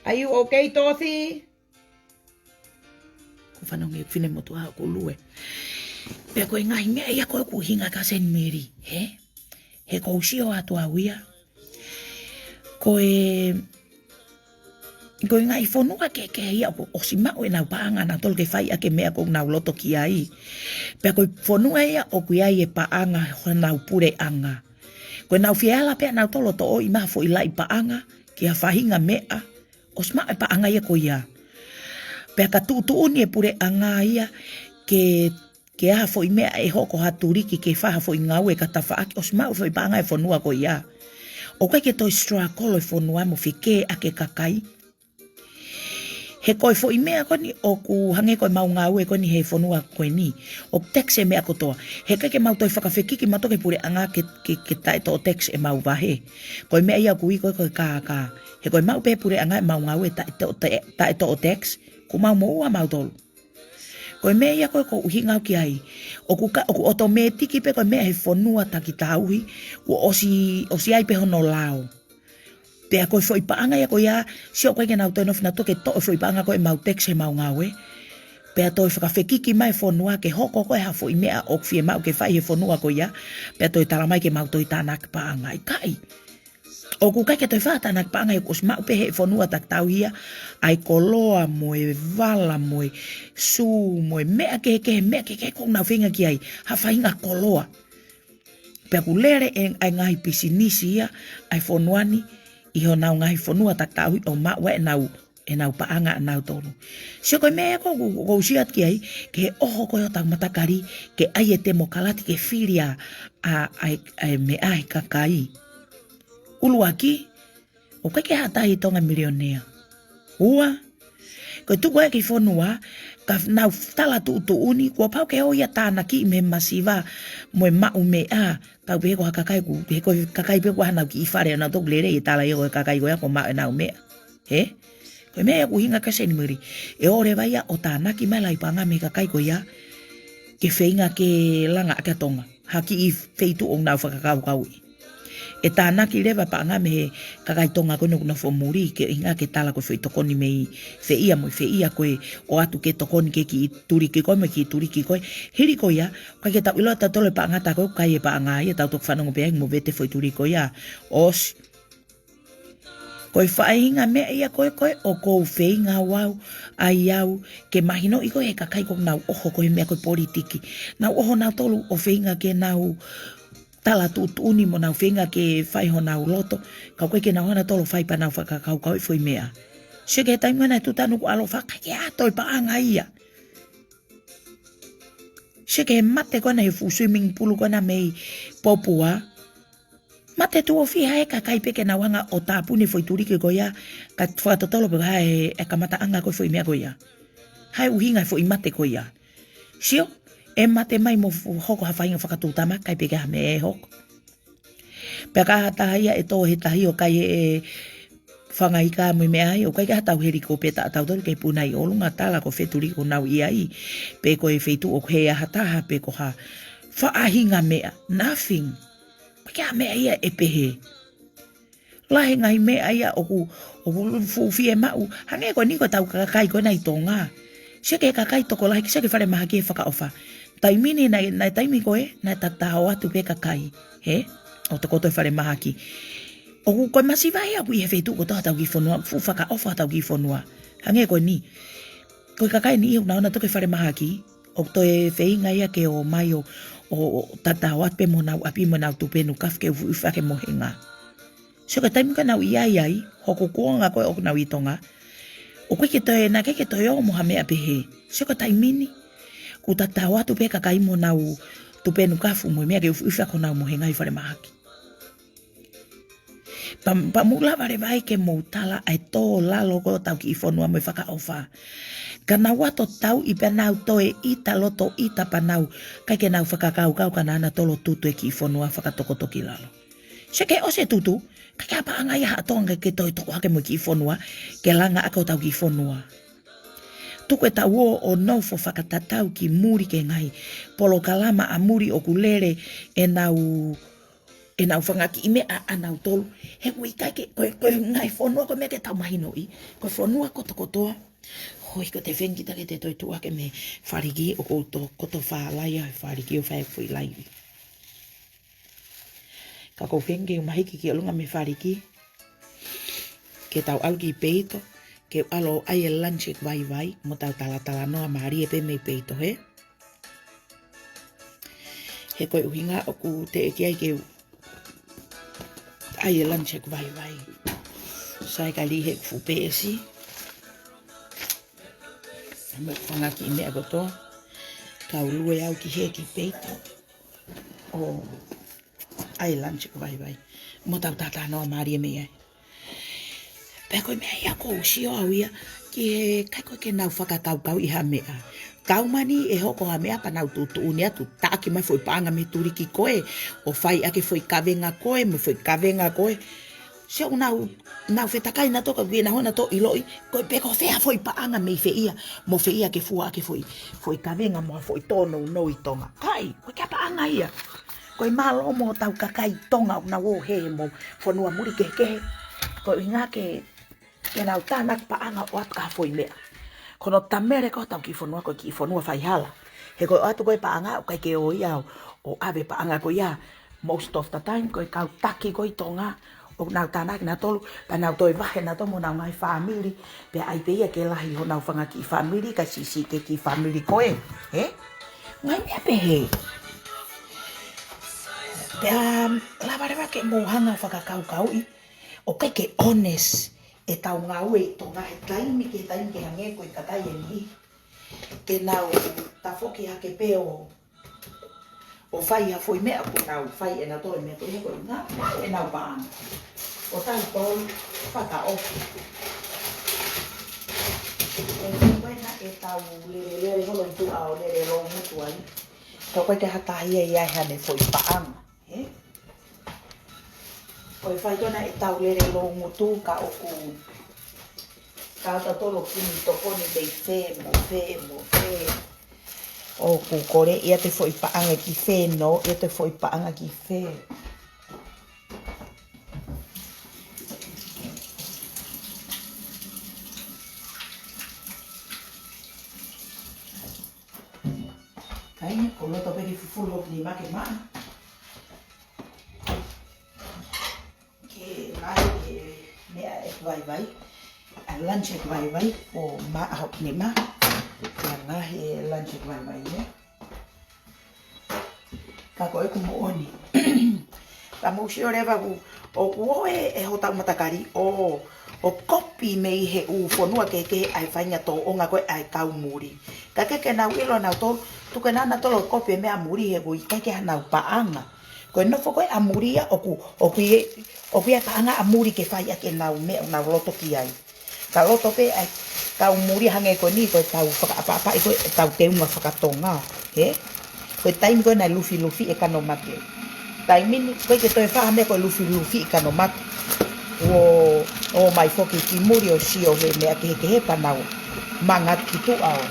Are you okay, Dorothy? Ko fanongo e finemotuʻa ʻoku lue. Pea ko e ngaahi meʻa ia ko ē ʻoku ʻuhinga kia Seni Meli, hē? He ʻoku ou sio atu au ia. Ko e, ko e ngaahi fonua kehekehe ia ʻoku ʻosi maʻu ʻenau paʻanga ʻanautolu ke fai ʻaki e meʻa ʻoku nau loto ki ai. Pea ko e fonua ia ʻoku ʻi ai e paʻanga honau puleʻanga. Ko ʻenau fie ala pē ʻanautolu ʻo toʻo mai ha foʻi laʻi paʻanga ki ha faʻahinga meʻa, ʻosi maʻu e paʻanga ia ko ia. Pea ka tuʻutuʻuni e puleʻanga ia ke, ke ʻai ha foʻi meʻa ʻe hoko ha tuliki ke fai ha foʻi ngāue ka tafaʻaki, ʻosi maʻu e foʻi paʻanga e fonua ko ia. ʻOku ʻikai ke toe struggle e fonua mo fekē ʻaki e kakai. He ko e foʻi meʻa ko eni ʻoku hangē ko ʻemau ngāue ko eni he fonua ko eni, ʻoku tax e meʻa kotoa. He ʻikai ke mau toe fakafekiki mautolu ki he puleʻanga ke, ke, ke taʻetoʻo tax ʻemau vahe. Ko e meʻa ia ʻoku ui ko ē ko e kākā. He ko e maʻu pē puleʻanga ʻemau ngāue taʻetoʻo, taʻe, taʻetoʻo tax, kuo mau moʻua mautolu. Ko e meʻa ia ko ē ʻoku ou ʻuhinga au ki ai. ʻOku ka, ʻoku ʻotomētiki pē ko e meʻa he fonua takitauhi, kuo ʻosi, ʻosi ʻi ai pē hono lao. Pea ko e foʻi paʻanga ia ko ia, sio ʻoku ʻikai ke nau toe nofo nautolu ke toʻo e foʻi paʻanga ko ē ʻemau tax heʻemau ngāue. Pea toe fakafekiki mai e fonua ke hoko ko ē ha foʻi meʻa ʻoku fiemaʻu ke fai he fonua ko ia, pea toe tala mai ke mau toe tānaki paʻanga. ʻIkai. ʻOku ʻikai ke toe fai ha tānaki paʻanga he kuo ʻosi maʻu pē he fonua takitauhi ia ʻa e koloa mo e vala mo e sū mo e meʻa kehekehe, meʻa kehekehe ʻoku nau feinga ki ai, ha faʻahinga koloa. Pea ʻoku lele e, ʻa e ngaahi pisinisi ia ʻa e fonua ni ʻi honau ngaahi fonua takitauhi ʻo maʻu ai ʻenau, ʻenau paʻanga ʻanautolu. Sio ko e meʻa ia ʻoku, ʻoku ou sio atu ki ai, ke ʻoho ko ē hotau matakali, ke ʻai e temokalati ke fili ʻa, ʻa, ʻa e, ʻa e meʻa he kakai. ʻUluaki, ʻoku ʻikai ke ʻi ai ha taha ʻi Tonga milionea. Ua, ko e tuku ē ki fonua, ka nau tala tuʻutuʻuni, kuo pau ke ʻoua ia tānaki mei he masiva mo e maʻu meʻa, tau pehē ko ha kakai ʻoku, he ko e kakai pē ʻoku ʻi ai hanau kiʻi fale ʻanautolu lele ʻi he tala ia ko e kakai ko ia ʻoku maʻu ʻenau meʻa. Hē? Ko e meʻa ia ʻoku ʻuhinga kia Seni Meli. ʻE ʻoua leva ia ʻo tānaki mai e laʻi paʻanga mei he kakai ko ia, ke feinga ke langa ʻaki ʻa Tonga ha kiʻi feituʻu ʻoku nau fakakaukauʻi. ʻE tānaki leva paʻanga mei he kakai Tonga ko eni ʻoku nofo muli ke ʻuhinga ke tala ko e foʻi tokoni mei fē ia mo fē ia ko ē ʻoatu ke tokoni ki he kiʻi tuliki ko ē mo e kiʻi tuliki ko ē. Hili ko ia, ʻikai ke tau ʻilo ʻe tautolu e paʻanga tā ko ē ʻoku kai e paʻanga ia, tau toki fanongo pē ai mo vete e foʻi tuliki ko ia. ʻOsi. Ko e faʻahinga meʻa ia ko ē, ko ē ʻoku ou feinga au, ʻai au ke mahinoʻi ko ē he kakai ʻoku nau ʻoho ko ē he meʻa ko ē politiki. Nau ʻoho nautolu ʻo feinga ke nau tala tuʻutuʻuni mo nau feinga ke fai honau loto, ka ʻoku ʻikai ke nau hanga nautolu ʻo fai pea nau fakakaukauʻi e foʻi meʻa. Sio ki he taimi ʻoku nau tuʻutuʻuni ʻoku ʻalu ʻo fakaʻeke atu e paʻanga ia. Sio ki he mate ko ena he fuʻu swimming pool ko ena mei Popua. Mate tuʻo fiha e kakai pē ke nau hanga ʻo tāpuni e foʻi tuliki ko ia, ka fakatotolo pē ko e hā e, e kamataʻanga ko ē e foʻi meʻa ko ia. Hā e ʻuhinga e foʻi mate ko ia. Sio, ʻe mate mai mo fu-, hoko ha faʻahinga fakatuʻutāmaki, ʻikai pē ke ʻi ai ha meʻa ʻe hoko. Pea ka ʻi ai ha taha ia ʻe tō he tahi ʻo kai e, e fanga ika mo e meʻa ai, ʻoku ʻikai ke ʻi ai haʻatau helikopeta ʻatautolu ke puna ʻi ʻolunga tala ko fē tuliki ʻoku nau ʻi ai. Pe ko e feituʻu ʻoku hē ai ha taha, pe ko ha faʻahinga meʻa. Nothing. ʻIkai ke ʻi ai ha meʻa ia ʻe pehē. Lahi e ngaahi meʻa ia ʻoku, ʻoku fuʻu fiemaʻu. Hangē ko eni ko ʻetau kakai ko ena ʻi Tonga. Sio ki he kakai tokolahi, sio ki he falemahaki he fakaʻofa. Taimi ni naʻe, naʻe taimi ko ē, naʻe tatau atu pē kakai. Hē? ʻO tokoto e falemahaki. ʻOku ko e masiva ia ʻoku ʻi he feituʻu kotoa hotau kiʻi fonua, fuʻu fakaʻofa hotau kiʻi fonua. Hangē ko eni. Ko e kakai ni ʻoku nau ō nautolu ki he falemahaki, ʻoku toe feinga ia ke ō mai ʻo, ʻo, ʻo tatau atu pē mo honau ʻapi mo ʻenau tupenu kafu ke ufiufi ʻaki e mohenga. Sio ki he taimi ko ē ʻoku nau ʻi ai ai, hoku kuonga ko ē ʻoku nau ʻi Tonga, ʻoku ʻikai ke toe, naʻe ʻikai ke toe ō mo ha meʻa pehē. Sio ki he taimi ni, kuo tatau atu pē kakai mo honau tupenu kafu mo e meʻa ke ufiufi ʻaki honau mohenga ʻi falemahaki. Pea, pea mou lava leva ai ke mou tala ʻa e tō lalo ko ē hotau kiʻi fonua mo e fakaʻofa. Ka nau ō atu ʻo tauʻi pea nau toe ʻita loto ʻita pea nau ʻikai ke nau fakakaukau ka nau ō nautolu ʻo tutu e kiʻi fonua fakatokoto ki lalo. Sio ki he ʻosi e tutu, ʻikai ke ʻi ai ha paʻanga ia ʻa Tonga ke toe toko hake mo e kiʻi fonua, ke langa ʻaki hotau kiʻi fonua. tuku ʻetau ō ʻo nofo fakatatau ki muli ki he ngaahi polokalama ʻa muli ʻoku lele ʻenau, ʻenau fanga kiʻi meʻa ʻanautolu. He ʻoku ʻikai ke, ko e, ko e ngaahi fonua ko e meʻa ke tau mahinoʻi. Ko e fonua kotokotoa. Hoi, ko e tefengi taki te toe tuʻu hake mei he faliki ʻoku ou to-, koto fālai ʻa e faliki ʻo fai foʻi laivi. Ka ʻoku ou feinga ke u mahiki ki ʻolunga mei he faliki. Ke tau ʻalu ki peito, ke u ʻalu ʻo ʻai e lunch ʻeku vaivai, mo tau talatalanoa mālie pē mei peito, hē? He ko e ʻuhinga ʻoku teʻeki ai ke u ʻai e lunch ʻeku vaivai. Sai ka lī he ʻeku fuʻu peesi. Mo e fanga kiʻi meʻa kotoa. Kau lue au ki hē ki peito. ʻO ʻai e lunch ʻeku vaivai. Mo tau talatalanoa mālie mei ai. Pea ko e meʻa ia ʻoku ou sio au ia, ki he ʻikai ko ē ke nau fakakaukauʻi ha meʻa. Kau mani ʻe hoko ha meʻa pea nau tuʻutuʻuni atu, taʻaki mai foʻi paʻanga mei he tuliki ko ē, ʻo fai ʻaki foʻi kavenga ko ē, mo e foʻi kavenga ko ē. Sio ʻoku nau, nau fetakai nautolu ka ʻoku ʻikai ke nau hanga ʻo ʻiloʻi, ko e pe ko fē ha foʻi paʻanga mei fē ia, mo fē ia ke fua ʻaki foʻi, foʻi kavenga mo ha foʻi tōnounou ʻi Tonga. ʻIkai, ʻoku ʻikai ha paʻanga ia. Ko e mālō mo hotau kakai Tonga ʻoku nau ō he mo fonua muli kehekehe. Ko e ʻuhinga ke, ke nau tānaki paʻanga ʻo ʻoatu ki ha foʻi meʻa. Ko hono tamele ko hotau kiʻi fonua ko e kiʻi fonua faihala. He ko e ʻoatu ko ē paʻanga ʻoku ʻikai ke ō ia ʻo, ʻo ʻave paʻanga ko ia. Most of the time, ko e kau taki ko ē ʻi Tonga, ʻoku nau tānaki nautolu, pea nau toe vahe nautolu mo honau ngaahi fāmili, pea ʻai pē ia ke lahi honau fanga kiʻi fāmili, kae siʻisiʻi ki he kiʻi fāmili ko ē, hē? Ngaahi meʻa pehē. Pea, lava leva ke mou hanga ʻo fakakaukauʻi, ʻoku ʻikai ke honest ʻetau ngāue ʻi Tonga he taimi ki he taimi ke hangē ko e kakai ʻe niʻihi. Ke nau tafoki hake pē ʻo ʻo fai ha foʻi meʻa ʻoku nau fai ʻe nautolu e meʻa ko ē he ko e ʻuhinga, ʻenau paʻanga. ʻO tautolu fakaʻofa. ʻE ko ē naʻa ke tau lelelele holo ʻi tuʻa ʻo lele loungutu ai. Ka ʻoku ʻikai ke ha taha ia ʻi ai haʻane foʻi paʻanga, hē? Ko e fai ko ē naʻa ke tau lele loungutu ka ʻoku Ka tautolu kumi tokoni mei fē mo fē mo fē. ʻOku kole ia te foʻi paʻanga ki fē, nō ia te foʻi paʻanga ki fē. Ka ʻi ai ko loto pē ke fufulu hoku nima ke maʻa. Ke maʻa e meʻa ʻeku vaivai. ʻA e lunch ʻeku vaivai, ʻo maʻa hoku nima. Ke ngaohi e lunch ʻeku vaivai, ē. Ka ko ʻeku moʻoni. Ka mou sio leva ʻoku, ʻoku ʻi ai e hotau matakali, ʻo, ʻo kopi mei he ʻū fonua kehekehe ʻa e faʻahinga tōʻonga ko ē ʻa e kau muli. Ka ke ke nau ʻilo nautolu, tuku ke nau nautolu ʻo kopi e meʻa muli he ʻoku ʻikai ke ʻi ai hanau paʻanga. Ko e nofo ko ē ʻa muli ia ʻoku, ʻoku ʻi ai, ʻoku ʻi ai paʻanga ʻa muli ke fai ʻaki ʻenau meʻa, ʻenau loto ki ai. Ka loto pē ʻa e kau muli hangē ko eni ko ʻetau fakaʻapaʻapaʻi ko ē ʻetau teunga faka-Tonga, hē? Ko e taimi ko ē naʻe lufilufi e kano mate. Taimi ni, ʻoku ʻikai ke toe fai ha meʻa ko e lufilufi e kano mate. ʻO, ō mai foki ki muli ʻo sio he meʻa kehekehe pea nau mangatu ki tuʻa ʻo.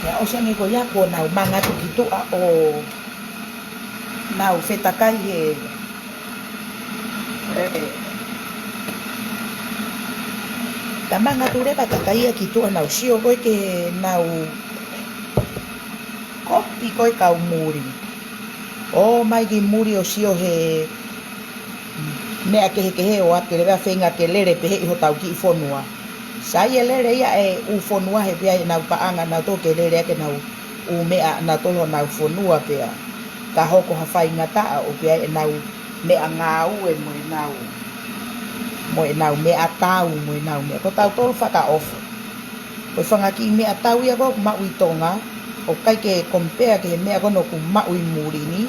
Pea ʻosi ange ko ia kuo nau mangatu ki tuʻa ʻo nau fetakai he. Ka mangatu leva kakai ia ki tuʻa nau sio ko ē ke nau kopi ko ē kau muli. ʻO mai ki muli ʻo sio he meʻa kehekehe ʻo ʻoatu ke lele, feinga ke lele pehē ʻi hotau kiʻi fonua. Sai e lele ia e ʻū fonua he pea ʻenau paʻanga nautolu ke lele ʻaki ʻenau ʻū meʻa nautolu honau fonua pea. Ka hoko ha faingataʻa ʻo pea ʻenau meʻangāue mo ʻenau, mo ʻenau meʻatau, mo ʻenau meʻa. Ko tautolu fakaʻofa. Ko e fanga kiʻi meʻatau ia ko ē ʻoku maʻu ʻi Tonga, ʻoku ʻikai ke compare ki he meʻa ko ē ʻoku maʻu ʻi muli ni,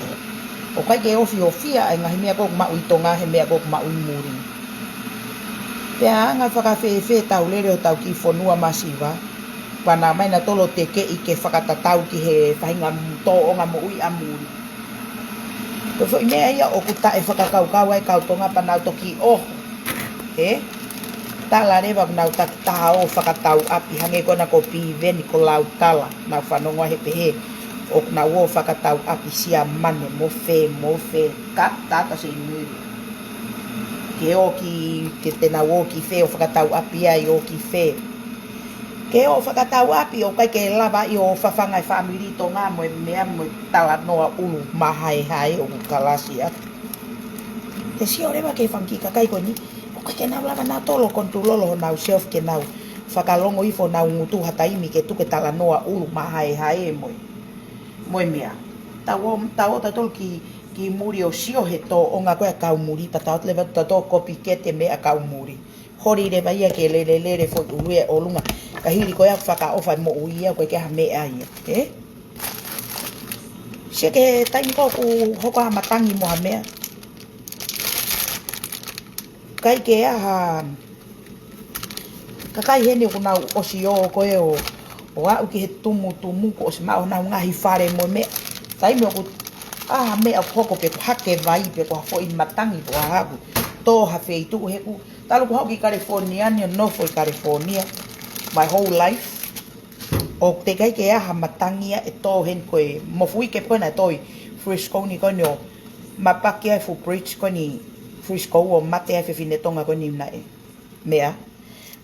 ʻoku ʻikai ke ofiofia e ngaahi meʻa ko ē ʻoku maʻu ʻi Tonga he meʻa ko ē ʻoku maʻu ʻi muli ni. Pea anga fakafēfē ʻetau lele ʻi hotau kiʻi fonua masiva, pea nau ō mai nautolu ʻo tekeʻi ke fakatatau ki he faʻahinga tōʻonga moʻui ʻa muli. Ko e foʻi meʻa ia ʻoku taʻefakakaukau ai kau Tonga pea nau toki ʻoho. Ē? Tala leva ʻoku nau takitaha ō fakatau ʻapi hangē ko ena ko Piveni, ko Lautala. Nau fanongo he pehē ʻoku nau ō fakatau ʻapi Siamane mo fē, mo fē, ka tata se inu. Ke ō ki, ke te nau ō ki fē ʻo fakatau ʻapi ai, ō ki fē. Ke ō fakatau ʻapi ʻoku ʻikai ke lava ʻi ʻo fafanga e fāmili Tonga mo e meʻa mo e talanoa ʻulu mahaehae ʻoku kalasi atu. Te sio leva ki he fanga kiʻi kakai ko eni, ʻoku ʻikai ke nau lava nautolu ʻo control honau self ke nau fakalongo hifo honau ngutu ha taimi ke tuku e talanoa ʻulu mahaehae mo e, mo e meʻa. Tau ō, tau ō tautolu ki, ki muli ʻo sio he tōʻonga ko ē ʻa e kau muli, pea tau ō leva tautolu ʻo copycat e meʻa ʻa e kau muli. Holi leva ia ke lelelele foʻi ʻulu ʻi ʻolunga. Ka hili ko ia ʻoku fakaʻofa e moʻui ia, ʻoku ʻikai ke ʻi ai ha meʻa ia. Ē? Sio ki he taimi ko ē ʻoku hoko ha matangi mo ha meʻa. ʻIkai ke ʻi ai ha kakai heni ʻoku nau ʻosi ō ko ē ʻo, ʻo aʻu ki he tumutumu kuo ʻosi maʻu honau ngaahi fale mo e meʻa. Taimi ʻoku ʻi ai ha meʻa ʻoku hoko pe ko e hake vai pe ko ha foʻi matangi pe ko ha hā ʻoku tō ha feituʻu he ʻoku talu ʻeku haʻu ki California ni ʻo nofo ʻi California my whole life. ʻOku teʻeki ai ke ʻi ai ha matangi ia ʻe tō heni ko e mofuike pe ko ena ʻe tō ʻi Frisco ni ko eni ʻo mapaki ai e fuʻu bridge ko eni Frisco ʻo mate ai e fefine Tonga ko eni naʻe meʻa.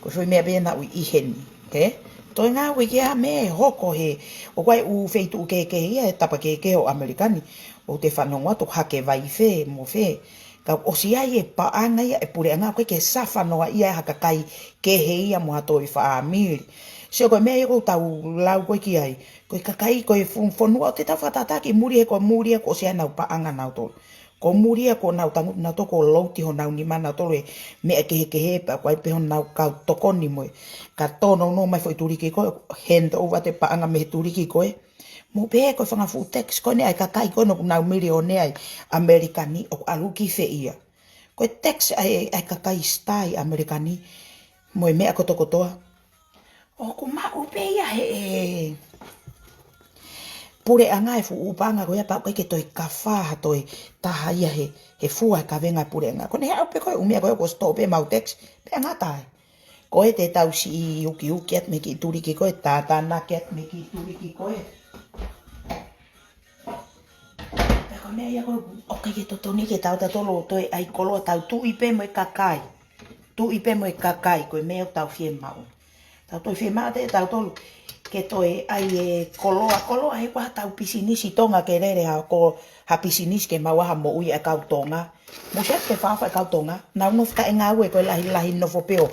Ko e foʻi meʻa pē ia naʻe ʻi heni. Ē? Toe ngāue ki ha meʻa ʻe hoko he, ʻoku ʻi ai e ʻū feituʻu kehekehe ia he tapa kehekehe ʻo ʻAmelika ni, ʻoku te fanongo atu hake vai fē mo fē. Ka ʻosi ʻi ai e paʻanga ia ʻa e puleʻanga, ʻoku ʻikai ke suffer noa ia ʻe ha kakai kehe ia mo ha toe fāmili. Sio ko e meʻa ia ʻoku tau lau ko ē ki ai. Ko e kakai, ko e fu-, fonua ʻoku te tau fakatātā ki muli he ko muli ia kuo ʻosi ʻi ai ʻenau paʻanga nautolu. Ko muli ia kuo nau tangutu nautolu, kuo louti honau nima nautolu he meʻa kehekehe pea ʻoku ʻi ai pē honau kau tokoni mo e. Ka tōnounou mai foʻi tuliki ko ē, hand over atu e paʻanga mei he tuliki ko ē. Mou pehē ko e fanga fuʻu tax ko eni ʻa e kakai ko ena ʻoku nau milionea ʻi ʻAmelika ni ʻoku ʻalu ki fē ia. Ko e tax ʻa e, ʻa e kakai star ʻi ʻAmelika ni mo e meʻa kotokotoa. ʻOku maʻu pē ia he, ʻe, puleʻanga e fuʻu paʻanga ko ia pea ʻoku ʻikai ke toe kafā ha toe taha ia he, he fua e kavenga e puleʻanga. Ko ʻene haʻu pē ko e ʻū meʻa ko ē kuo ʻosi toʻo pē ʻemau tax, pea ngata ai. Ko e te tau siʻi ukiuki atu mei he kiʻi tuliki ko ē, tātānaki atu mei he kiʻi tuliki ko ē. Pea ko e meʻa ia ko ē ʻoku ʻikai ke totonu ke tau tautolu ʻo toe ʻai koloa, tau tuʻi pē mo e kakai. Tuʻi pē mo e kakai, ko e meʻa ʻoku tau fiemaʻu. Tau toe fiemaʻu ʻe tautolu ke toe ʻai e koloa, koloa he ko ha tau pisinisi Tonga ke lele ha ko ha pisinisi ke maʻu ha moʻui ʻa e kau Tonga. Mou sio ki he fāfā e kau Tonga, nau nofo taʻengāue ko e lahilahi nofo pē ʻo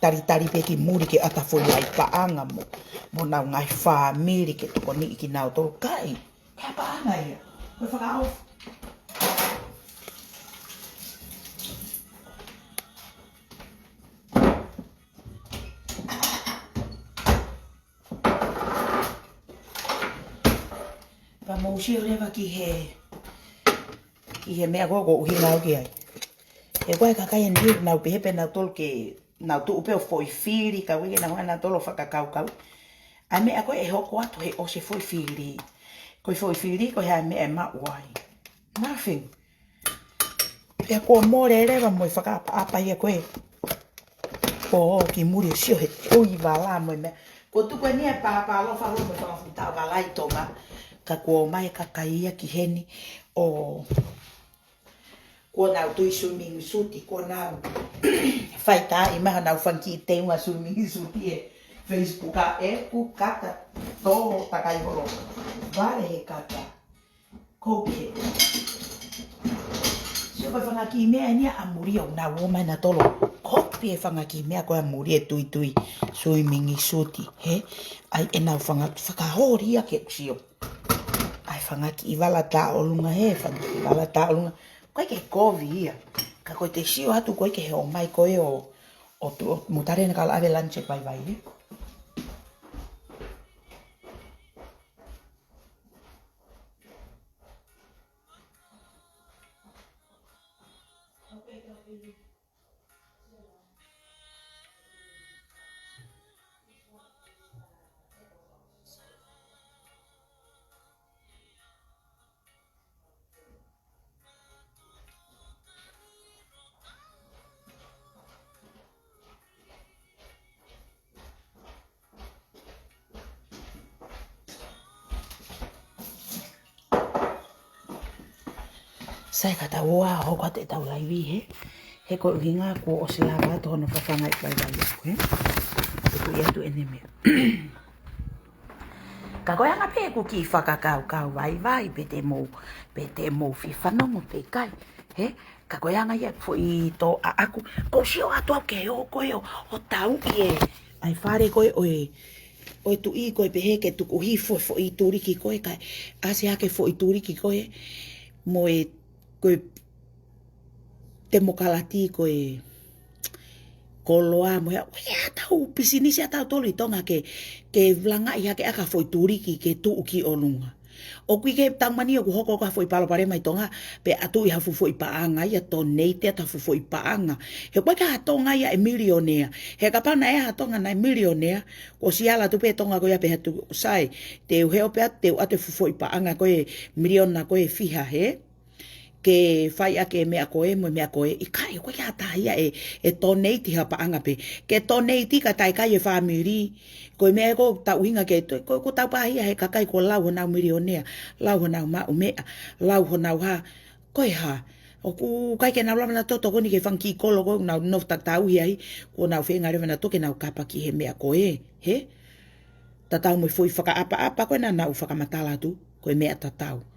talitali pē ki muli ke ʻata foʻi laʻi paʻanga mo, mo honau ngaahi fāmili ke tokoniʻi kinautolu. ʻIkai, ko e paʻanga ia. Ko e fakaʻofa. Pea mou sio leva ki he, ki he meʻa ko ē ʻoku ou ʻuhinga au ki ai. He ko e kakai ʻeni ʻoku nau pehē pē nautolu ke nau tuʻu pē ʻo foʻi fili, ka ʻoku ʻikai ke nau hanga nautolu ʻo fakakaukau. ʻA e meʻa ko ē ʻe hoko atu he ʻosi e foʻi fili. Ko e foʻi fili ko e hā e meʻa ʻe maʻu ai? Nothing. Pea kuo mole leva mo e fakaʻapaʻapa ia ko ē. Kuo ō ki muli ʻo sio he tui vala mo e meʻa. Kuo tuku eni e pāpā ʻalofa holo mo e fanga fuʻu taʻovala ʻi Tonga. Ka kuo ō mai e kakai ia ki heni ʻo kuo nau tui swimming suit, kuo nau faitāʻi mai honau fanga kiʻi teunga swimming suit he Facebook ʻa ʻeku kata tō takai holo. Vale he kata. Kopi he. Sio ko e fanga kiʻi meʻa ʻeni ʻa muli ʻoku nau ō mai nautolu. Kopi e fanga kiʻi meʻa ko ē ʻa muli e tuitui swimming suit. He? ʻAi ʻenau fanga fakaholi ia ke u sio. ʻAi fanga kiʻi vala tāʻolunga he, fanga kiʻi vala tāʻolunga. ʻOku ʻikai ke kovi ia. Ka ko e te sio atu ko ē ki he ō mai ko ē ʻo, ʻo tu-, ʻo mutare na kala ave lani se vaivai, ē? Sai ka tau ō ā ʻo hoko atu ʻetau laivi, hē. He ko e ʻuhinga kuo ʻosi lava atu hono fafangaʻi vaivai ʻaʻaku, hē. Te u ʻoatu ʻeni e meʻa. Ka ko e anga pē ʻeku kiʻi fakakaukau vaivai, pe te mou, pe te mou fie fanongo pe ʻikai, hē. Ka ko e anga ia e foʻi tō ʻaʻaku, kou sio atu au ki he ʻoho ko ē ʻo, ʻo tauʻi e, ʻa e fale ko ē ʻo e, ʻo e tuʻi ko ē pehē ke tuku hifo e foʻi tuliki ko ē, kae ʻasi hake e foʻi tuliki ko ē, mo e, ko e temokalati ko e koloa mo e, ʻoku ʻi ai ʻetau pisinisi ʻatautolu ʻi Tonga ke, ke langaʻi hake ʻaki e foʻi tuliki ke tuʻu ki ʻolunga. ʻOku ʻikai ke tau mani ʻoku hoko ko ha foʻi palopalema ʻi Tonga, pea tuʻu ha fuʻu foʻi paʻanga ia, donate atu ha fuʻu foʻi paʻanga. He ʻoku ʻikai ke ha Tonga ia ʻe milionea. He kapau naʻe ʻi ai ha Tonga naʻe milionea, kuo ʻosi ala atu pē Tonga ko ia pea tuku sai, te u hē ʻo pea te u ʻoatu e fuʻu foʻi paʻanga ko e miliona ko e fiha, hē. Ke fai ʻaki e meʻa ko ē, mo e meʻa ko ē, ʻikai, ʻoku ʻikai ke ha taha ia ʻe, ʻe donate ha paʻanga pē. Ke donate ka taʻeʻikai e fāmili. Ko e meʻa ē ʻoku tau ʻuhinga ke, ko, ko tau pāhia he kakai kuo lau honau milionea, lau honau maʻu meʻa, lau honau hā, ko e hā. ʻOku ʻikai ke nau lava nautolu ʻo tokoni ki he fanga kiʻi kolo ko ē ʻoku nau nofo takitaha ai, kuo nau feinga leva nautolu ke nau kapa ki he meʻa ko ē, hē. Tatau mo e foʻi fakaʻapaʻapa ko ē naʻa nau fakamatala atu, ko e meʻa tatau.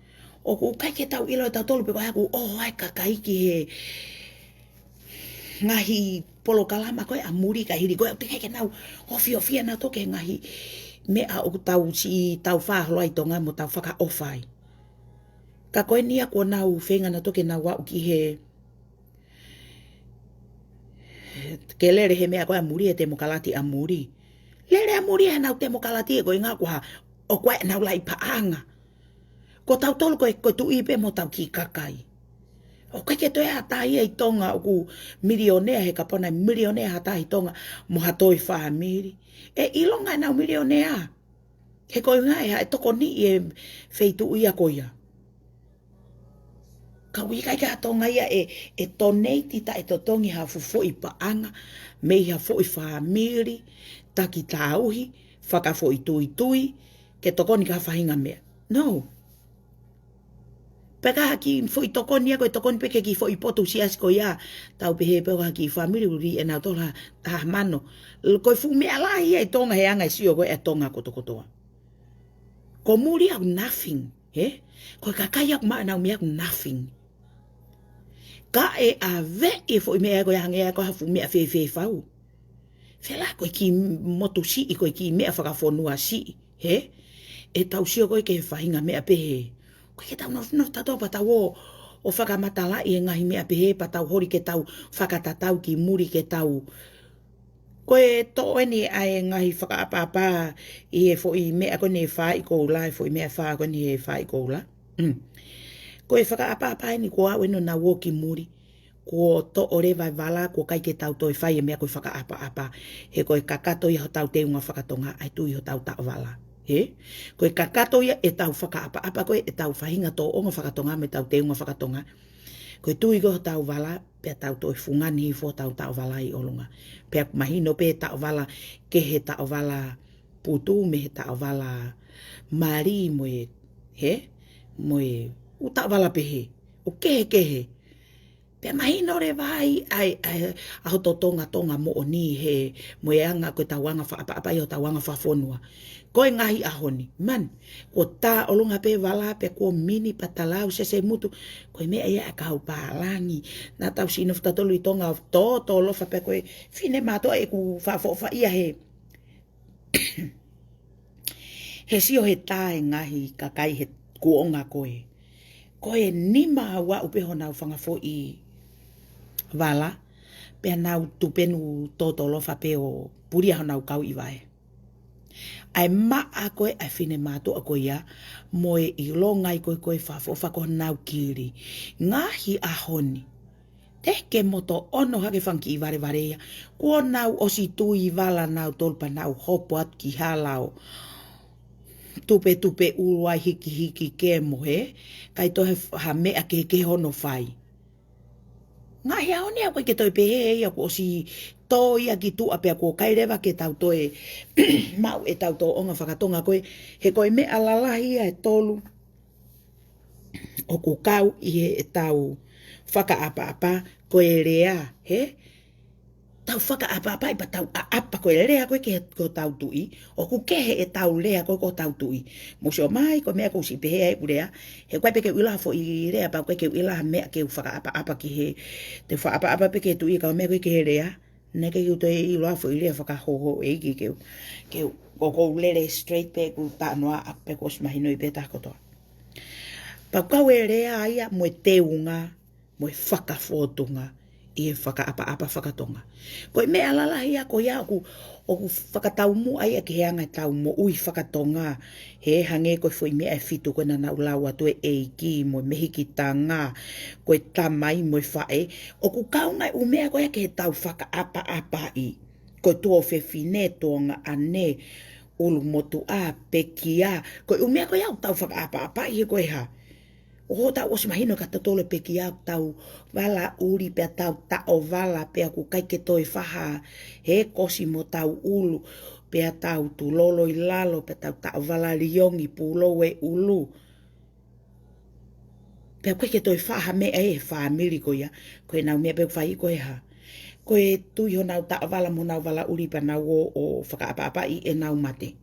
ʻOku ʻikai ke tau ʻilo ʻe tautolu pe ko e hā ʻoku ʻoho ai e kakai ki he ngaahi polokalama ko ē ʻa muli kae hili ko ē, ʻoku teʻeki ke nau ofiofia nautolu ki he ngaahi meʻa ʻoku tau siʻi tau fāholo ai ʻi Tonga mo tau fakaʻofa ai. Ka ko eni ia kuo nau feinga nautolu ke nau aʻu ki he, ke lele he meʻa ko ē ʻa muli, e temokalati ʻa muli. Lele ʻa muli he ʻenau temokalati ē ko e ʻuhinga ko e hā, ʻoku ʻi ai ʻenau laʻi paʻanga. Ko tautolu ko e, ko e tuʻi pē mo hotau kiʻi kakai. ʻOku ʻikai ke toe ʻi ai ha taha ia ʻi Tonga ʻoku milionea he kapau naʻe milionea ha taha ʻi Tonga mo ha toe fāmili. ʻE ʻilonga ʻenau milionea. He ko e ʻuhinga ē ʻe tokoniʻi e feituʻu ia ko ia. Ka ʻoku ʻikai ke ha Tonga ia ʻe, ʻe donate taʻetotongi ha fuʻu foʻi paʻanga mei ha foʻi fāmili, taki tauhi, fakafoʻituitui, ke tokoni ki ha faʻahinga meʻa. No. Pe ko e hā e kiʻi foʻi tokoni ia ko e tokoni pē ki he kiʻi foʻi potu siasi ko ia, tau pehē pē ko ha kiʻi fāmili ʻoku ʻi ai ʻenau tola ha mano. Ko e fuʻu meʻa lahi ia ʻi Tonga he anga e sio ko ē ʻa e Tonga kotokotoa. Ko muli ʻoku nothing, hē? Ko e kakai ʻoku maʻu ʻenau meʻa ʻoku nothing. Ka ʻe ʻave e foʻi meʻa ko ia hangē ia ko ha fuʻu meʻa fēfē fau. Fēlā ko e kiʻi motu siʻi, ko e kiʻi meʻa fakafonua siʻi, hē? ʻE tau sio ko ē ki he faʻahinga meʻa pehē. ʻOku ʻikai ke tau nofo, nofo tautolu pea tau ō, ʻo fakamatalaʻi e ngaahi meʻa pehē pea tau holi ke tau fakatatau ki muli ke tau. Ko e toʻo eni ʻa e ngaahi fakaʻapaʻapa ʻi he foʻi meʻa ko eni he fāʻi koula, e foʻi meʻa fā ko eni he fāʻi koula. Mm. Ko e fakaʻapaʻapa eni kuo aʻu eni ʻo nau ō ki muli. Kuo toʻo leva e vala, kuo ʻikai ke tau toe fai e meʻa ko e fakaʻapaʻapa. He ko e kakato ia hotau teunga fakatonga, ʻa e tui hotau taʻovala. Hē? Ko e kakato ia ʻetau fakaʻapaʻapa, ko ʻetau faʻahinga tōʻonga fakatonga mo ʻetau teunga fakatonga. Ko e tui ko ē hotau vala, pea tau toe fungani hifo hotau taʻovala ʻi ʻolunga. Pea mahino pē taʻovala, ki he taʻovala putu, mei he taʻovala mali mo e, hē? Mo e, ʻū taʻovala pehē. ʻOku kehekehe. Pea mahino leva ai, ʻa e, ʻa e, ʻa hoto Tonga, Tonga moʻoni he, mo e anga ko ʻetau anga fakaʻapaʻapa ʻi hotau anga fakafonua. Ko e ngaahi ʻaho ni, man, kuo tā ʻolunga pē vala pea kuo mini pea talau sese mutu, ko e meʻa ia ʻa e kau pālangi. Naʻa tau siʻi nofo tautolu ʻi Tonga, tōtōlofa pē ko e finemātuʻa ʻeku fakaʻofoʻofa ia he he sio he tā e ngaahi kakai he kuonga ko ē. Ko e nima au aʻu pē honau fanga foʻi vala, pea nau tupenu tōtōlofa pē ʻo pulia honau kau ʻi vae. ʻA e maʻa ko ē ʻa e finemātuʻa ko ia, mo e ʻilonga ʻi ko ē ko e fakaʻofoʻofa ko honau kili. Ngaahi ʻaho ni. Teʻeki ke moto ono hake fanga kiʻi valevale ia. Kuo nau ʻosi tui vala nautolu pea nau hopo atu ki hala ʻo tupetupe ʻulu ai hikihiki kemo hē. ʻIkai toe ha meʻa kehekehe hono fai. Ngaahi ʻaho ni ʻoku ʻikai ke toe pehē ia kuo ʻosi tō ia ki tuʻa pea kuo ʻikai leva ke tau toe maʻu ʻetau tōʻonga fakatonga ko ē. He ko e meʻa lalahi ia ʻe tolu. ʻoku kau ʻi heʻetau fakaʻapaʻapa ko e lea, he? Tau fakaʻapaʻapaʻi pea tau ʻaʻapa ko e lea ko ē ki he, ko hotau tuʻi, ʻoku kehe ʻetau lea ko ē ki hotau tuʻi. Mou sio mai, ko e meʻa ʻoku ou siʻi pehē ai ʻeku lea, he ʻoku ʻikai pē ke u ʻilo ha foʻi lea, pea ʻoku ʻikai ke u ʻilo ha meʻa ke u fakaʻapaʻapa ki he, te u fakaʻapaʻapa pē ki he tuʻi ka ko e meʻa ko ē ki he lea, naʻe ʻikai ke u toe ʻilo ha foʻi lea fakahouhau ʻeiki ke u, ke u, ko ʻoku ou lele straight pē ʻeku talanoa ʻaʻaku pē kuo ʻosi mahinoʻi pē taha kotoa. Pea ʻoku kau e lea ia mo e teunga, mo e fakafōtunga ʻi he fakaʻapaʻapa fakatonga. Ko e meʻa lalahi ia ko ia ʻoku, ʻoku fakataumuʻa ia ki he anga ʻetau moʻui fakatonga, he hangē ko e foʻi meʻa ʻe fitu ko ē naʻa nau lau atu, e ʻeiki mo e mehikitanga, ko e tamai mo e faʻē, ʻoku kau nai ʻū meʻa ko ia ki heʻetau fakaʻapaʻapaʻi. Ko e tuofefine, tuongaʻane, ʻulumotuʻa, pekia, ko e ʻū meʻa ko ia ʻoku tau fakaʻapaʻapaʻi he ko e hā? ʻOku tau ʻosi mahino ka totolo e pekia, tau vala ʻuli pea tau taʻovala pea ʻoku ʻikai ke toe faha he kosi mo tau ʻulu, pea tau tulolo ʻi lalo, pea tau taʻovala liongi pulou e ʻulu. Pea ʻoku ʻikai ke toe faha meʻa ʻe he fāmili ko ia, ko ʻenau meʻa pē ʻoku fai ko e hā? Ko e tui honau taʻovala mo honau vala ʻuli pea nau ō ʻo fakaʻapaʻapaʻi ʻenau mate.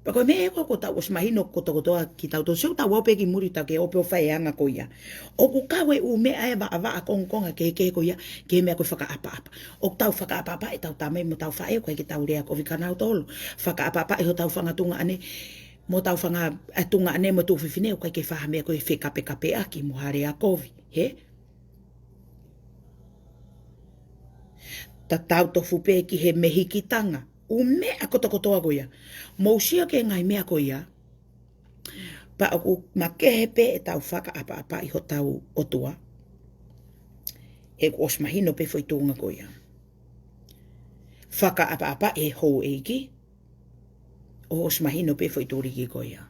Pea ko e meʻa ē ko ē ʻoku tau ʻosi mahino kotokotoa kitautolu, sio tau ō pē ki muli tau ke ō pē ʻo fai e anga ko ia. ʻOku kau e ʻū meʻa ē vaʻavaʻa kongokonga kehekehe ko ia, ki he meʻa ko e fakaʻapaʻapa. ʻOku tau fakaʻapaʻapa ʻetau tamai mo ʻetau faʻē, ʻoku ʻikai ke tau lea kovi kia nautolu. Fakaʻapaʻapa ʻe hotau fanga tuongaʻane, mo hotau fanga, ʻa e tuongaʻane mo e tuofefine, ʻoku ʻikai ke faha meʻa ko e fekapekapeʻaki mo ha lea kovi, he? Tatau tofu pē ki he mehikitanga. ʻŪ meʻa kotokotoa ko ia. Mou sio ki he ngaahi meʻa ko ia. Pea ʻoku makehe pē ʻetau fakaʻapaʻapaʻi hotau ʻOtua. He kuo ʻosi mahino pē foʻi tuʻunga ko ia. Fakaʻapaʻapa e houʻeiki. ʻOku ʻosi mahino pē foʻi tuliki ko ia.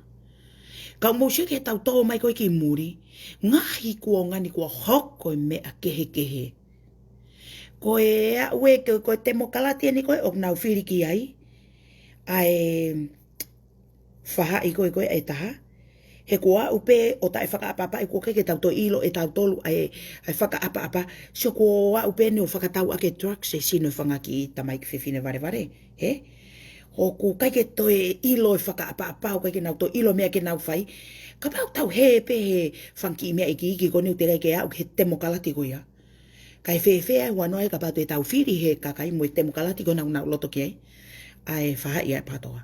Ka mou sio ki heʻetau tō mai ko ē ki muli. Ngaahi kuonga ni kuo hoko e meʻa kehekehe. Ko e aʻu ē ko e, ko e temokalati eni ko ē ʻoku nau fili ki ai. ʻA e fahaʻi ko ē ko ē ʻa e taha. He kuo aʻu pē ʻo taʻefakaʻapaʻapaʻi, kuo ʻikai ke tau toe ʻilo ʻe tautolu ʻa e, ʻa e fakaʻapaʻapa. Sio kuo aʻu pē eni ʻo fakatau ʻaki e drugs e sino e fanga kiʻi tamaiki fefine valevale. He? ʻOku ʻikai ke toe ʻilo e fakaʻapaʻapa, ʻoku ʻikai ke nau toe ʻilo meʻa ke nau fai. Kapau tau hē pē he fanga kiʻi meʻa ikiiki ko eni ʻoku teʻeki ai ke aʻu ki he temokalati ko ia. Kae fēfē ai huanoa ai kapau te tau fili he kakai mo e temokalati ko ena ʻoku nau loto ki ai. ʻA e fahaʻi ʻa e PATOA.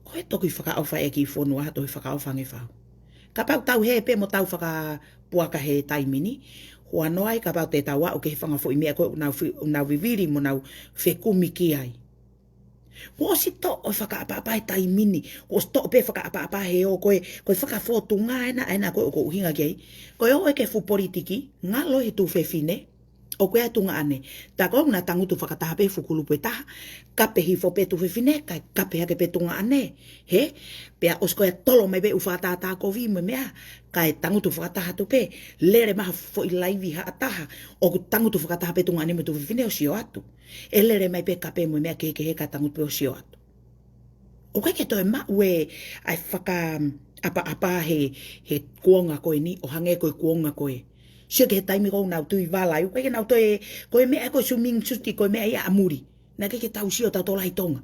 Ko e toki fakaʻofa e kiʻi fonua, toki fakaʻofa ange fau. Kapau tau hē pē mo tau fakapuaka he taimi ni. Huanoa ai kapau te tau aʻu ki he fanga foʻi meʻa ko ē ʻoku nau fi-, ʻoku nau vivili mo nau fekumi ki ai. Kuo ʻosi toʻo e fakaʻapaʻapa he taimi ni. Kuo ʻosi toʻo pē fakaʻapaʻapa he ō ko e, ko e fakafōtunga ena, ena ko ē ʻoku ou ʻuhinga ki ai. Ko e ō ē ki he fuʻu politiki, ngalo he tuofefine. ʻOku ʻi ai e tuongaʻane. Tā ko ē ʻoku na tangutu fakataha pē he fuʻu kulupu ʻe taha. Kape hifo pē tuofefine, kae kape hake pē tuongaʻane. He? Pea ʻosi ko ia tolo mai pē ʻū fakatātā kovi mo e meʻa. Kae tangutu fakataha atu pē. Lele mai ha foʻi laivi ha taha. ʻOku tangutu fakataha pē tuongaʻane mo e tuofefine ʻo sio atu. ʻE lele mai pē kape mo e meʻa kehekehe kae tangutu pē ʻo sio atu. ʻOku ʻikai ke toe maʻu e, ʻa e fakaʻapaʻapa he, he kuonga ko eni, ʻo hangē ko e kuonga ko ē. Sio ki he taimi ko ē ʻoku nau tui vala ai, ʻoku ʻikai ke nau toe, ko e meʻa ko e swimming suit, ko e meʻa ia ʻa muli. Naʻe ʻikai ke tau sio tautolu ai Tonga.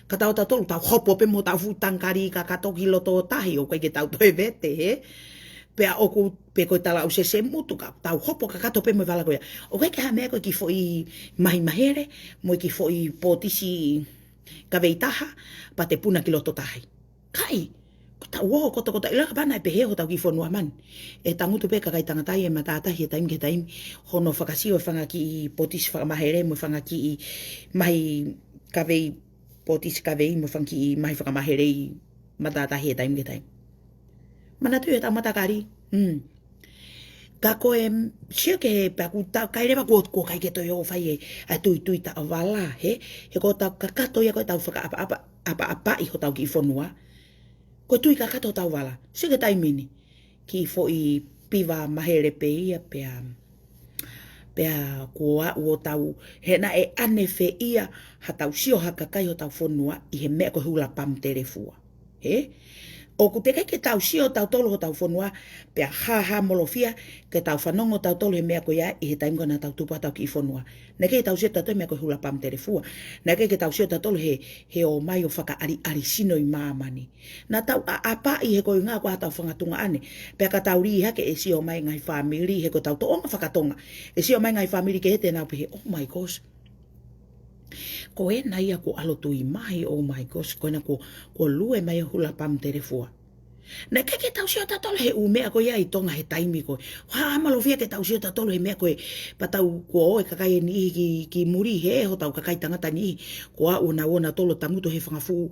Ka tau tautolu, tau hopo pē mo hotau fuʻu tangikali kakato ki loto tahi, ʻoku ʻikai ke tau toe vete, he? Pea ʻoku, pe ko e tala ʻū sese mutu ka, tau hopo kakato pē mo e vala ko ia. ʻOku ʻikai ke ha meʻa ko e kiʻi foʻi mahimahere, mo e kiʻi foʻi pōtisi kavei taha, pea te puna ki loto tahi. ʻIkai, ko tau ō kotokotoa ʻi loto kapau naʻe pehē hotau kiʻi fonua mani. ʻE tangutu pē kakai tangata ʻi he matātahi he taimi ki he taimi, hono fakasio e fanga kiʻi pōtisi fakamahere mo e fanga kiʻi mahi kavei, pōtisi kavei mo e fanga kiʻi mahi fakamahere ʻi matātahi he taimi ki he taimi. Manatuʻi hotau matakali. Mm. Ka ko e, sio ki he pea ʻoku tau kai leva kuo, kuo ʻikai ke toe ō fai e, ʻa e tuitui taʻovala, he? He ko ʻetau kakato ia ko ʻetau fakaʻapaʻapa, ʻapaʻapaʻi hotau kiʻi fonua. Ko e tui kakato hotau vala. Sio ki he taimi ni. Kiʻi foʻi piva mahere pē ia pea, pea kuo aʻu ʻo tau, he naʻe ʻanefeʻia hatau sio ha kakai hotau fonua ʻi he meʻa ko e hula pamu telefua. He? ʻOku teʻeki ke tau sio tautolu hotau fonua, pea hāhāmolofia ke tau fanongo tautolu he meʻa ko ia ʻi he taimi ko ē naʻa tau tupu ai hotau kiʻi fonua. Naʻe ʻikai ke tau sio tautolu he meʻa ko e hula pamu telefua. Naʻe ʻikai ke tau sio tautolu he, he ō mai ʻo fakaʻaliʻali sino ʻi māmani. Naʻa tau ʻaʻapaʻi he ko e ʻuhinga ko ʻetau fanga tuongaʻane. Pea ka tau lī hake ʻe sio mai e ngaahi fāmili, he ko ʻetau tōʻonga fakatonga. ʻE sio mai e ngaahi fāmili kehe te nau pehē, "Oh my gosh. Ko ena ia kuo ʻalu ʻo tui mai, oh my gosh, ko ena kuo, kuo lue mai e hula pamu telefua." Naʻe ʻikai ke tau sio tautolu he ʻū meʻa ko ia ʻi Tonga he taimi ko ē. Hāmolofia ke tau sio tautolu he meʻa ko ē, pea tau kuo ō e kakai ʻe niʻihi ki, ki muli he hotau kakai tangata niʻihi. Kuo aʻu nautolu ʻo tangutu he fanga fuʻu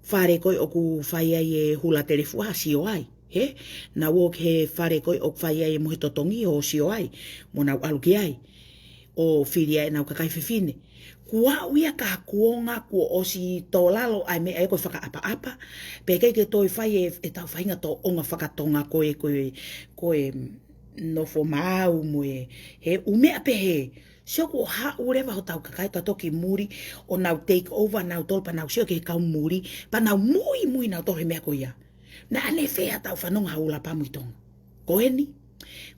fale ko ē ʻoku fai ai e hula telefua ʻo sio ai. He, nau ō ki he fale ko ē ʻoku fai ai e mohe totongi ʻo sio ai. Mo nau ʻalu ki ai ʻo fili ai ʻenau kakai fefine. Kuo aʻu ia ki ha kuonga kuo ʻosi tō lalo ai e meʻa ia ko e fakaʻapaʻapa. Pea ʻikai ke toe fai e, ʻetau faʻahinga tōʻonga fakatonga ko ē, ko e, ko e nofo maau mo e, he ʻū meʻa pehē. Sio kuo haʻu leva hotau kakai tautolu ki muli, ʻo nau take over nautolu pea nau sio ki he kau muli, pea nau muimui nautolu he meʻa ko ia. Naʻa ne fea tau fanongo ha hula pamu ʻi Tonga. Ko eni,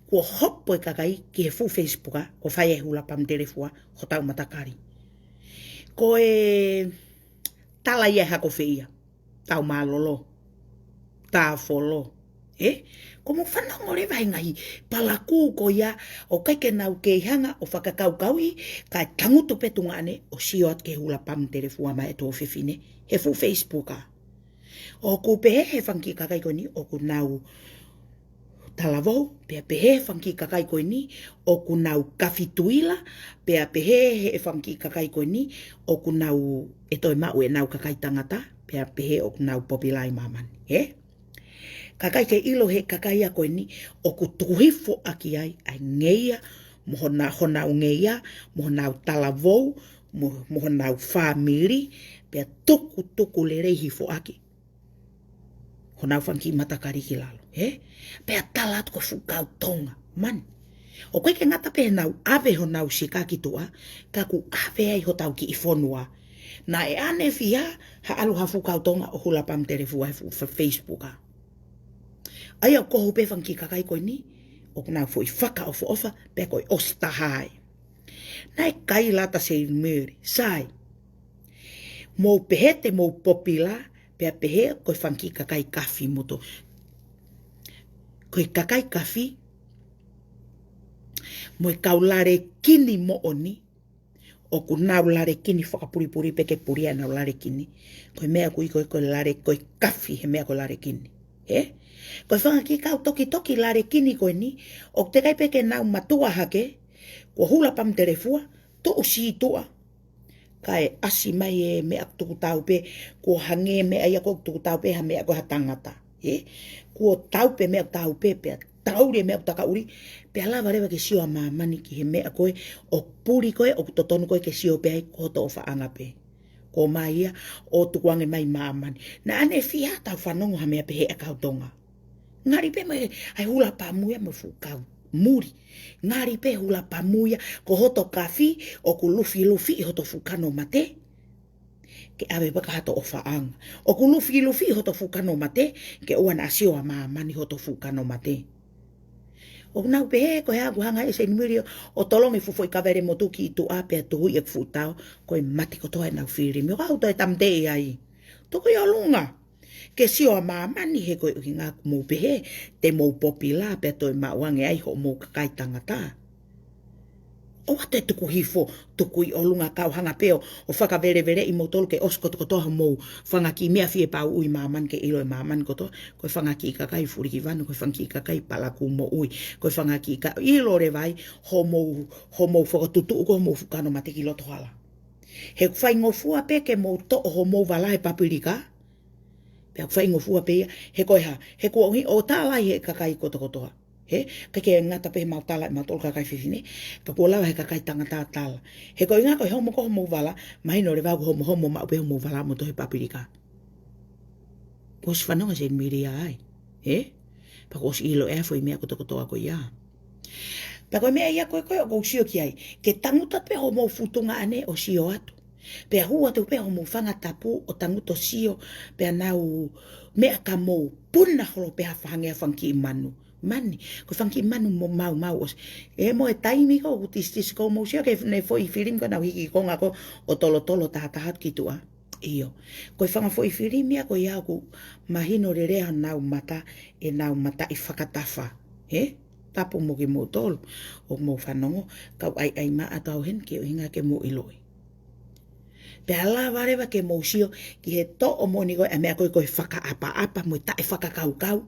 kuo hopo e kakai ki he fuʻu Facebook ʻo fai e hula pamu telefua hotau matakali. Ko e tala ia ʻe hako fē ia. Tau mālōlō. Tāfolo. Ē? Ko mou fanongo leva he ngaahi palakū ko ia ʻoku ʻikai ke nau kei hanga ʻo fakakaukauʻi, kae tangutu pē tuongaʻane ʻo sio atu ki he hula pamu telefua mai e tuofefine. He fuʻu Facebook ʻa. ʻOku pehē he fanga kiʻi kakai ko eni, ʻoku nau talavou, pea pehē he fanga kiʻi kakai ko eni, ʻoku nau kafi tuila, pea pehē he fanga kiʻi kakai ko eni, ʻoku nau ʻe toe maʻu ʻenau kakai tangata, pea pehē ʻoku nau popilā ʻi māmani, ē? Kae ʻikai ke ʻilo he kakai ia ko eni, ʻoku tuku hifo ʻaki ai, ʻa e ngeia, mo hona, honau ngeia, mo honau talavou, mo, mo honau fāmili, pea tukutuku lelei hifo ʻaki honau fanga kiʻi matakali ki lalo, ē? Pea tala atu ko e fuʻu kau Tonga, mani. ʻOku ʻikai ke ngata pē heʻenau ʻave honau sika ki tuʻa, ka kuo ʻave ai hotau kiʻi fonua. Naʻe ʻanefia ha ʻalu ha fuʻu kau Tonga ʻo hula pamu telefua he fuʻu fa-, Facebook ʻa. ʻA ia ʻoku kohu pē fanga kiʻi kakai ko eni, ʻoku nau foʻi fakaʻofoʻofa, pea ko e ʻosi taha ai. Naʻe kaila atu ʻa Seini Mele, sai. Mou pehē te mou popilā, pea pehē ko e fanga kiʻi kakai kafi moutolu. Ko e kakai kafi, mo e kau lalekini moʻoni, ʻoku nau lalekini fakapulipuli pē ke pulia ʻenau lalekini. Ko e meʻa ʻoku ui ko e, ko e lale, ko e kafi he meʻa ko e lalekini. Ē? Ko e fanga kiʻi kau tokitoki lalekini ko eni, ʻoku teʻeki ai pē ke nau mātuʻa hake, kuo hula pamu telefua, tuʻu sītuʻa. Kae ʻasi mai e meʻa ʻoku tuku tau pē, kuo hangē meʻa ia ʻoku tuku tau pē ha meʻa ko ha tangata. Ē? Kuo tau pē meʻa ʻoku tau pē, pea tau lī e meʻa ʻoku takaʻuli, pea lava leva ke sio ʻa māmani ki he meʻa ko ē, ʻoku puli ko ē, ʻoku totonu ko ē ke sio pē ai ko hoto ʻofaʻanga pē. Ko mai ia, ʻo tukuange mai māmani. Naʻa ne fie tau fanongo ha meʻa pehē ʻa e kau Tonga. Ngali pē mai, ʻa e hula pamu ia mo e fuʻu kau muli. Ngali pē hula pamu ia, ko hoto kafi, ʻoku lufilufi ʻi hoto fuʻu kano mate. Ke ʻave pē ki hoto ʻofaʻanga. ʻOku lufilufi ʻi hoto fuʻu kano mate, ke ʻoua naʻa sio ʻa māmani hoto fuʻu kano mate. ʻOku nau pehē ko e hā ʻoku hanga ʻe Seini Mele ʻo tolongi e fuʻu foʻi kavele motuʻa ki tuʻa pea tuhuʻi e fuʻu tao, ko e mate kotoa ʻenau filimi. ʻOku ʻikai toe tāmateʻi ai. Tuku ʻi ʻolunga. Ke sio ʻa māmani he ko e ʻuhinga ʻoku mou pehē, te mou popilā pea toe maʻu ange ai hoʻomou kakai tangata. ʻOua te tuku hifo, tuku ʻi ʻolunga kau hanga pē ʻo, ʻo fakaveleveleʻi moutolu ke ʻosi kotokotoa hoʻomou fanga kiʻi meʻa fie pauʻu ʻi māmani ke ʻilo ʻe māmani kotoa, ko e fanga kiʻi kakai fulikivanu, ko e fanga kiʻi kakai palakū moʻui, ko e fanga kiʻi ka-, ʻilo leva ai, hoʻomou, hoʻomou fakatutuʻu ko hoʻomou fuʻu kano mate ki loto hala. He ʻoku faingofua pē ke mou toʻo hoʻomou vala he papilika, pea ʻoku faingofua pē ia, he ko e hā, he kuo ʻuhi ʻo tala ʻe he kakai kotokotoa. He, ʻikai ke ngata pē he mau tala ʻe mautolu kakai fefine, ka kuo lava he kakai tangata tala. He ko e ʻuhinga ko e homo ko hoʻomou vala, mahino leva ʻoku homohomo maʻu pē hoʻomou vala mo toʻo he papilika. Kuo ʻosi fanongo ʻa Seini Mele ai. He? Pea kuo ʻosi ʻilo ʻe ia e foʻi meʻa kotokotoa ko ia. Pea ko e meʻa ia ko ē ko ē ʻoku ou sio ki ai. Ke tangutu pē hoʻomou fuʻu tuongaʻane ʻo sio atu. Pea hū atu pē homou fanga tapu ʻo tangutu ʻo sio, pea nau meʻa ka mou puna holo pē ha fanga, fanga kiʻi manu. Mani, ko e fanga kiʻi manu mo maumau ʻosi. ʻE mo e taimi ko ē ʻoku tisitisi ko ē mou sio ki heʻene foʻi filimi ko ē naʻa nau hiki konga ko ē ʻo tolotolo tahataha ki tuʻa. ʻIo. Ko e fanga foʻi filimi ia ko ia ʻoku mahino lelei honau mata, ʻenau mataʻi fakatafa. Hē? Tapu mo kimoutolu ʻoku mou fanongo, kau ʻaiʻai mai atu au heni ke ʻuhinga ke mou ʻiloʻi. Pea lava leva ke mou sio ki he toʻo moʻoni ko ē ʻa e meʻa ko ē ko e fakaʻapaʻapa mo e taʻefakakaukau.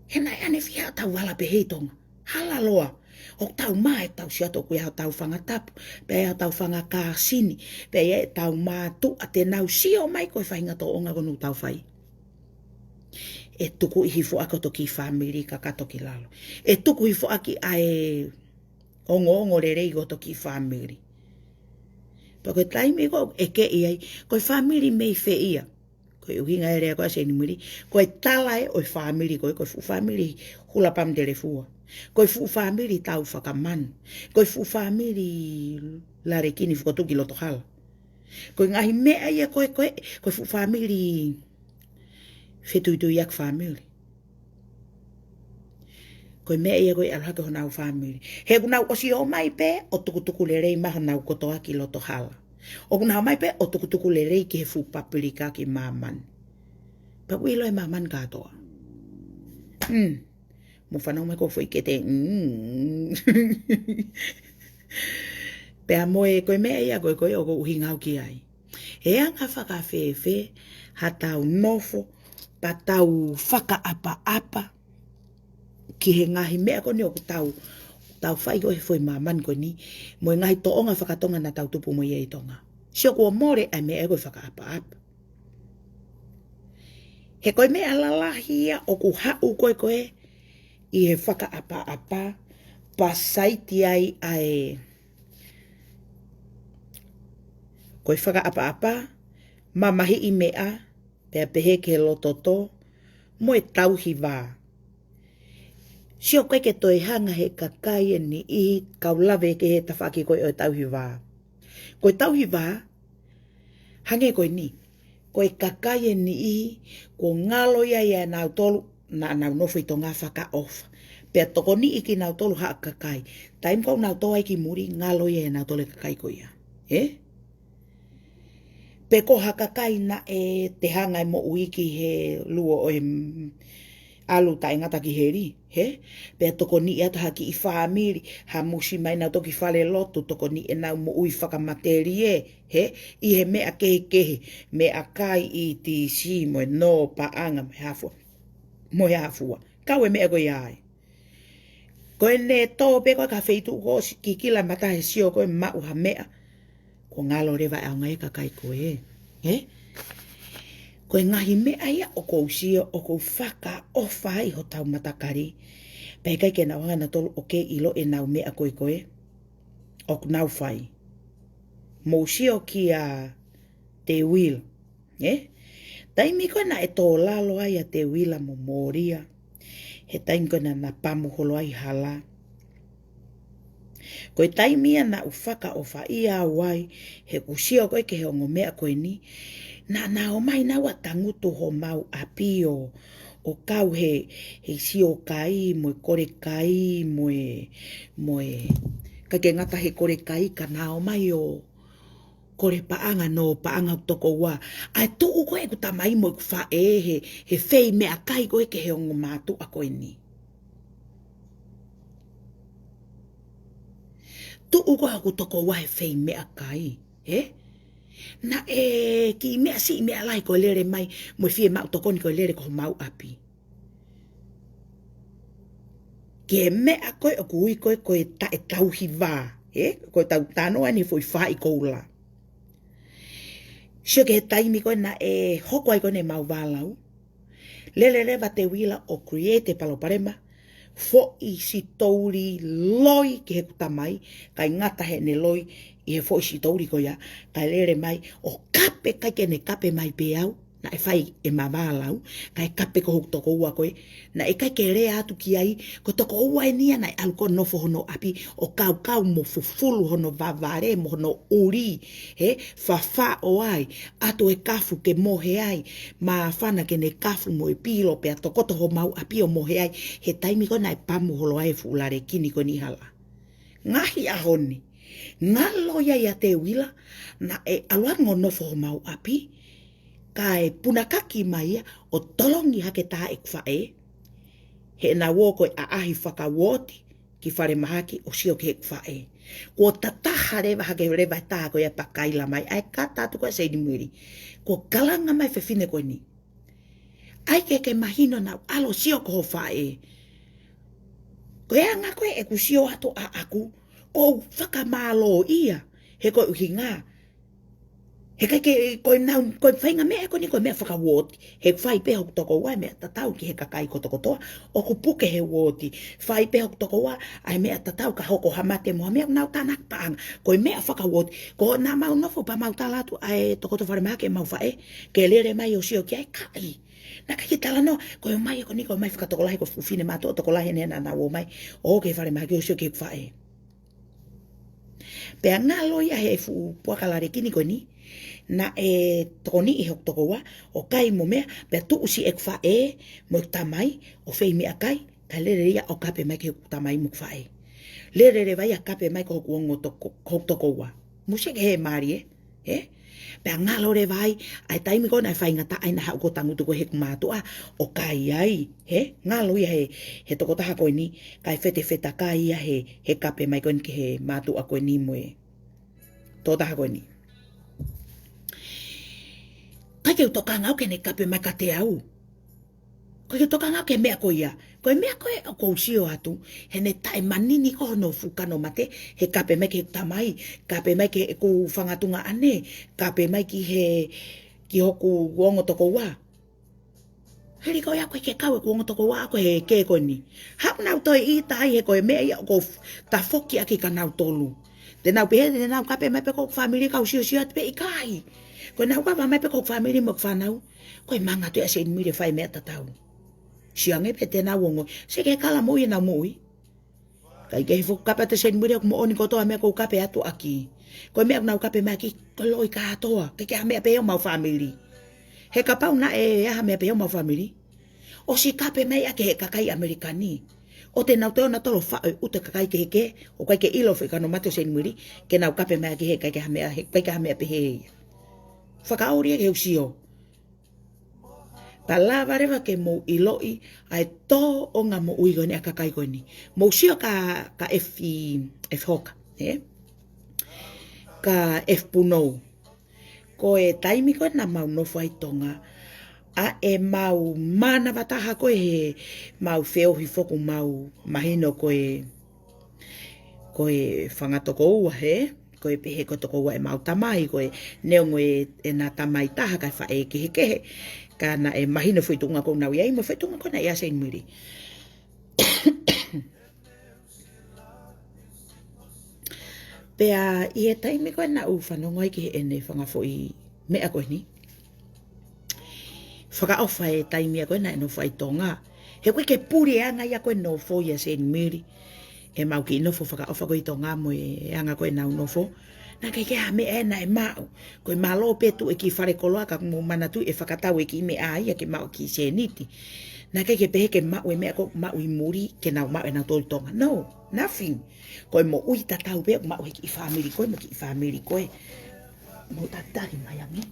He naʻe ʻanefia ʻetau vala pehē ʻi Tonga. Hala loa. ʻOku tau mā ʻetau sio atu ʻoku ʻi ai hotau fanga tapu, pea ʻi ai hotau fanga kāsini, pea ʻi ai ʻetau mātuʻa te nau sio mai ko e faʻahinga tōʻonga ko ē ʻoku tau fai. ʻE tuku ʻi he foʻi ʻaki hoto kiʻi fāmili kakato ki lalo. ʻE tuku ʻi he foʻi ʻaki ʻa e ongoongo lelei ʻo hoto kiʻi fāmili. Pea ko e taimi ko ē ʻe kei ʻi ai, ko e fāmili mei fē ia? Ko e ʻuhinga e lea ko ē ʻa Seinimili, ko e tala ē ʻo e fāmili ko ē, ko e fuʻu fāmili Hula Pam Telefua. Ko e fuʻu fāmili Taufakamanu. Ko e fuʻu fāmili Lalekini Fokotuʻu ki Lotohala. Ko e ngaahi meʻa ia ko ē, ko e, ko e fuʻu fāmili Fetuituiaki fāmili. Ko e meʻa ia ko ē ʻalu hake honau fāmili. He ʻoku nau ʻosi ō mai pē ʻo tukutuku lelei mai honau kotoa ki Lotohala. ʻOku nau ō mai pē ʻo tukutuku lelei ki he fuʻu pāpilika ki māmani. Pea ʻoku ʻilo ʻe māmani kātoa. Mm. Mou fanongo mai ko e foʻi kete. Mm. Pea mo e ko e meʻa ia ko ē, ko ē ʻoku ou ʻuhinga au ki ai. ʻE anga fakafēfē haʻatau nofo, pea tau fakaʻapaʻapa ki he ngaahi meʻa ko eni ʻoku tau, tau fai ko ē he foʻi māmani ko eni, mo e ngaahi tōʻonga fakatonga naʻa tau tupu mo ia ʻi Tonga. Sio kuo mole ʻa e meʻa ko e fakaʻapaʻapa. He ko e meʻa lalahi ia ʻoku haʻu ko ē ko ē ʻi he fakaʻapaʻapa, pea saiti ai ʻa e, ko e fakaʻapaʻapa, mamahiʻi meʻa, pea pehē ki he loto tō, mo e tauhi vā. Sio ko ē ke toe hanga he kakai ʻe niʻihi, kau lave ki he tafaʻaki ko ē ʻo e tauhi vā. Ko e tauhi vā, hangē ko eni, ko e kakai ʻe niʻihi, kuo ngalo ia ʻia nautolu, naʻa nau nofo ʻi Tonga fakaʻofa. Pea tokoniʻi kinautolu ha kakai. Taimi ko ē ʻoku nau tō ai ki muli, ngalo ia ʻia nautolu e kakai ko ia. Ē? Pe ko ha kakai naʻe te hanga ʻe moʻui ki he luo ʻo e, mm, ʻalu taʻengata ki heli, hē? Pea tokoniʻi atu ha kiʻi fāmili, ha musi mai nautolu ki fale lotu, tokoniʻi ʻenau moʻui fakamatelie, hē? ʻI he meʻa kehekehe, meʻakai, ʻi tisi, mo e nō paʻanga, mo e hā fua, mo e hā fua. Kau e meʻa ko ia ai. Ko ʻene tō pē ko ē ki ha feituʻu ko ē ʻosi kikila mata he sio ko ē maʻu ha meʻa. Kuo ngalo leva e ʻaonga e kakai ko ē. Ē? Ko e ngaahi meʻa ia ʻoku ou sio, ʻoku ou fakaʻofa ai hotau matakali. Pea ʻikai ke nau hanga nautolu ʻo kei ʻilo ʻenau meʻa ko ē ko ē ʻoku nau fai. Mou sio kia Teuila. Ē? Taimi ko ē naʻe tō lalo ai ʻa Teuila mo Molia. He taimi ko ē naʻa na pamu holo ai hala. Ko e taimi ia naʻa ku fakaʻofaʻia au ai, he ʻoku sio ko ē ki he ongo meʻa ko eni. Naʻa na ō mai naua ʻo tangutu homau ʻapi ʻo, ʻo kau he, he sio kai, mo e kole kai, mo e, mo e, ʻikai ke ngata he kole kai, ka na ō mai ʻo kole paʻanga, nō paʻanga ʻoku toko ua. ʻA e tuʻu ko ē ʻeku tamai mo ʻeku faʻē he, he fei meʻakai ko ē ki he ongo mātuʻa ko eni. Tuʻu ko ē ʻoku toko ua he fei meʻakai, ē? Naʻe kiʻi meʻa siʻi meʻa lahi ko e lele mai mo e fiemaʻu tokoni ko e lele ki homau ʻapi. Ki he meʻa ko ē ʻoku ui ko ē ko e taʻetauhi vā, ē? Ko ʻetau talanoa eni he foʻi faaʻi koula. Sio ki he taimi ko ē naʻe hoko ai ko ē ʻemau vālau. Lele leva Teuila ʻo create e palopalema, foʻi sitouli loi ki heʻeku tamai, ʻikai ngata heʻene loi ʻi he foʻi sitouli ko ia, kae lele mai ʻo kape, ʻikai ke ne kape mai pē au, Naʻe fai ʻe Mavalau, kae kape ko hoku tokoua ko ē. Naʻe ʻikai ke lea atu ki ai, ko e tokoua eni ia naʻe ʻalu ko ē ʻo nofo hono ʻapi, ʻo kaukau mo fufulu hono vavale, mo hono ʻuli, he, fafaʻo ai, ʻatu e kafu ke mohe ai, māfana ke ne kafu mo e pilo pea tokoto homau ʻapi ʻo mohe ai, he taimi ko ē naʻe pamu holo ai e fuʻu lalekini ko eni hala. Ngaahi ʻaho ni, ngalo ia ʻiate Uila, naʻe ʻalu ange ʻo nofo homau ʻapi, kae punakaki mai ia ʻo tolongi hake taha ʻeku faʻē. He naʻa nau ō ko ē ʻaʻahi fakauooti ki falemahaki ʻo sio ki heʻeku faʻē. Kuo tataha leva hake leva e taha ko ia pea kaila mai, ʻa e kata atu ko ē ʻa Seinimili. Kuo kalanga mai e fefine ko eni. ʻAi ke ke mahino naʻa ku ʻalu ʻo sio ki ho faʻē. Ko e anga ko ē ʻeku sio atu ʻaʻaku, ʻoku ou fakamālō ia, he ko e ʻuhinga. He ʻikai ke, ko e nau, ko e faʻahinga meʻa ko eni ko e meʻa fakauooti. He fai pē hoku tokoua e meʻa tatau ki he kakai kotokotoa ʻoku puke he uooti. Fai pē hoku tokoua ʻa e meʻa tatau ka hoko ha mate mo ha meʻa, nau tānaki paʻanga. Ko e meʻa fakauooti. Ko ʻenau nofo pea mau tala atu ʻa e tokoto falemahaki ʻemau faʻē, ke lele mai ʻo sio ki ai, ʻikai. Naʻe ʻikai ke talanoa, ko e ō mai ko eni ko e ō mai fakatokolahi, ko e fuʻu fefine mātuʻa tokolahi eni naʻa nau ō mai, ʻo ki falemahaki ʻo sio ki heʻeku faʻē. Pea ngalo ia he fuʻu puaka lalekini ko eni, naʻe tokoniʻi hoku tokoua ʻo kai mo meʻa, pea tuʻusi ʻeku faʻē mo ʻeku tamai ʻo fai meʻakai, kae lele ia ʻo kape mai ki heʻeku tamai mo ʻeku faʻē. Lele leva ia ʻo kape mai ki hoku ongo toko-, hoku tokoua. Mou sio ki he mālie, he? Pea ngalo leva ai, ʻa e taimi ko ē naʻe faingataʻa ai naʻa haʻu ko ē ʻo tangutu ko ē heʻeku mātuʻa ʻo kai ai, he? Ngalo ia he, he tokotaha ko eni, kae fetefetakai ia he, he kape mai ko eni ki he mātuʻa ko eni mo e tokotaha ko eni. ʻIkai ke u tokanga au ke ne kape mai kiate au. ʻIkai ke u tokanga au ki he meʻa ko ia. Ko e meʻa ko ē ʻoku ou sio atu, he naʻe taʻemanini ko ē hono fuʻu kano mate, he kape mai ki heʻeku tamai, kape mai ki heʻeku fanga tuongaʻane, kape mai ki he, ki hoku ongo tokoua. Hili ko ia ʻoku ʻikai ke kau ʻeku ongo tokoua ko ē he kē ko eni. Haʻu nau toe ʻita ai he ko e meʻa ia ʻoku ou f-, tafoki ʻaki kia nautolu. Te nau pehē, te nau kape mai pē ki hoku fāmili kau siosio atu pē, ʻikai. Ko ʻenau kape mai pē ki hoku fāmili mo ʻeku fānau. Ko e manga atu ʻa Seinimili ʻo fai e meʻa tatau. Sio ange pē te nau ongoʻi. Sio ki he kalamoʻui ʻenau moʻui. ʻIkai ke he fuʻu kape atu ʻa Seinimili ʻoku moʻoni kotoa e meʻa ʻoku ou kape atu ʻaki. Ko e meʻa ʻoku nau kape mai ʻaki, ko e loi kātoa. ʻIkai ke ʻi ai ha meʻa pehē ʻo homau fāmili. He kapau naʻe ʻi ai ha meʻa pehē ʻo homau fāmili, ʻosi kape mai ʻaki ʻe he kakai ʻAmelika ni. ʻO te nau toe ō nautolu ʻo faʻo e ʻuta e kakai kehekehe, ʻoku ʻikai ke ʻilo e foʻi kano mate ʻo Seinimili, ke nau kape mai ʻaki he ʻikai ke ʻi ai ha meʻa, he ʻikai ke ʻi ai ha meʻa pehē ia. Fakaoli ia ke u sio. Pea lava leva ke mou ʻiloʻi ʻa e tōʻonga moʻui ko eni ʻa e kakai ko eni. Mou sio kia, kia Efi, Efi Hoka, ē? Kia Efi Punou. Ko e taimi ko ē naʻa mau nofo ai ʻi Tonga, ʻa ʻemau mānava taha ko ē he mau feohi foki, mau mahino ko e, ko e fanga tokoua, he? Ko e pehē ko e tokoua ʻemau tamai, ko e neongo ʻe, ʻena tamai taha kae faʻē kehekehe, ka naʻe mahino e foʻi tuʻunga ʻoku nau ʻi ai, mo e foʻi tuʻunga ko ē naʻe ʻi ai ʻa Seinimili. Pea ʻi he taimi ko ē naʻa ku fanongo ai ki heʻene fanga foʻi meʻa ko eni, fakaʻofa e taimi ia ko ē naʻe nofo ai ʻi Tonga. He ʻoku ʻikai ke puli e anga ia ko ē nofo ʻia Seinimili. ʻEmau kiʻi nofo fakaʻofa ko ē ʻi Tonga mo e anga ko ē ʻenau nofo. Naʻe ʻikai ke ʻi ai ha meʻa ʻe naʻe maʻu. Ko e mālō pē tuʻu e kiʻi falekoloa ka mou manatuʻi ʻe fakatau e kiʻi meʻa ia ke maʻu e kiʻi sēniti. Naʻe ʻikai ke pehē ke maʻu e meʻa ʻoku maʻu ʻi muli ke nau maʻu ʻe nautolu ʻi Tonga. No, nothing. Ko e moʻui tatau pē ʻoku maʻu ʻe he kiʻi fāmili ko ē mo e kiʻi fāmili ko ē. Mou tatali mai ange.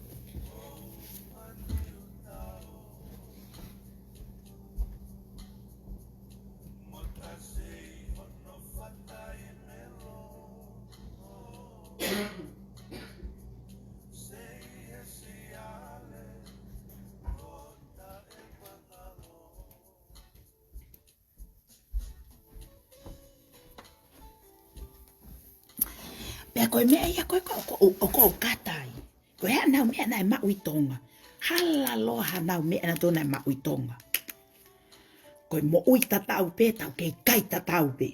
Pea ko e meʻa ia ko ē ʻoku, ʻoku, ʻoku ou kata ai. Ko e hā ʻenau meʻa naʻe maʻu ʻi Tonga? Hala loa haʻanau meʻa ʻanautolu naʻe maʻu ʻi Tonga. Ko e moʻui tatau pē, tau kei kai tatau pē.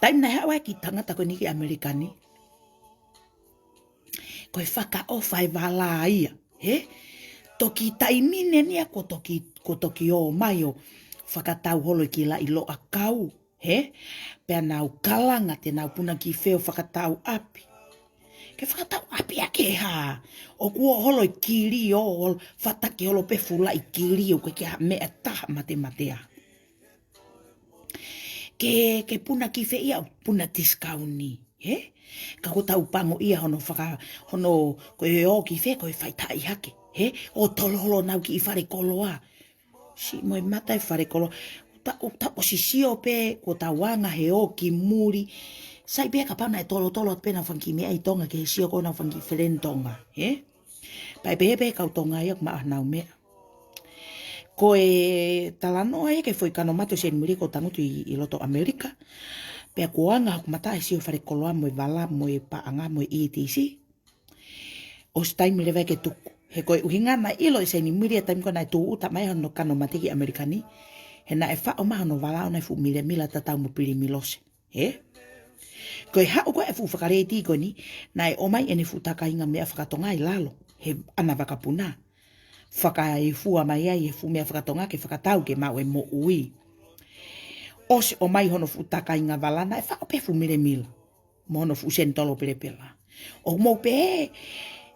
Taimi naʻe haʻu ai e kiʻi tangata ko eni ki ʻAmelika ni, Ko e fakaʻofa e vala ia, hē? Toki taimi ni ia kuo toki, kuo toki ō mai ʻo fakatau holo e kiʻi laʻi loʻakau, hē? Pea nau kalanga te nau puna ki fē ʻo fakatau ʻapi. Ke fakatau ʻapi ʻaki e hā? ʻOku ō holo e kili ʻo, ʻo fataki holo pē fuʻu laʻi kili ʻoku ʻikai ke ʻi ai ha meʻa ʻe taha matematea. Ke, ke puna ki fē ia, puna tisikauni, hē? Ka kuo tau pango ia hono faka, hono, ko e ō ki fē, ko e faʻiteliha ke, hē? ʻO tolo holo nau kiʻi fale koloa. Siʻi mo e mata e fale koloa. Ta, ta ʻosi sio pē, kuo tau anga he ō ki muli. Sai pē kapau naʻe tolotolo pē nau fanga kiʻi meʻa ʻi Tonga ke sio ko nau fanga kiʻi feleni Tonga, hē? Pea pehē pē kau Tonga ia ʻoku maʻu honau meʻa. Ko e talanoa ia ki he foʻi kano mate ʻo Seinimili kuo tangutu ʻi, ʻi loto ʻAmelika. Pea kuo anga hoku mata he sio fale koloa mo e vala mo e paʻanga mo e E T C. ʻOsi taimi leva ia ke tuku. He ko e ʻuhinga naʻe ʻilo ʻe Seinimili ʻa e taimi ko ē naʻe tūʻuta mai hono kano mate ki ʻAmelika ni. He naʻe faʻo mai hono vala ʻo naʻe fuʻu milemila tatau mo Pilimilose. Hē? Ko e haʻu ko ē e fuʻu fakalētī ko eni, naʻe ʻomai ʻene fuʻu takainga meʻa fakatonga ʻi lalo, he ʻana vakapuna. Fakaifua mai ai e fuʻu meʻa fakatonga ke fakatau ke maʻu e moʻui. ʻOsi ʻomai hono fuʻu takainga vala naʻe faʻo pē fuʻu milemila. Mo hono fuʻu senitolo pelepela. ʻOku mou pehē,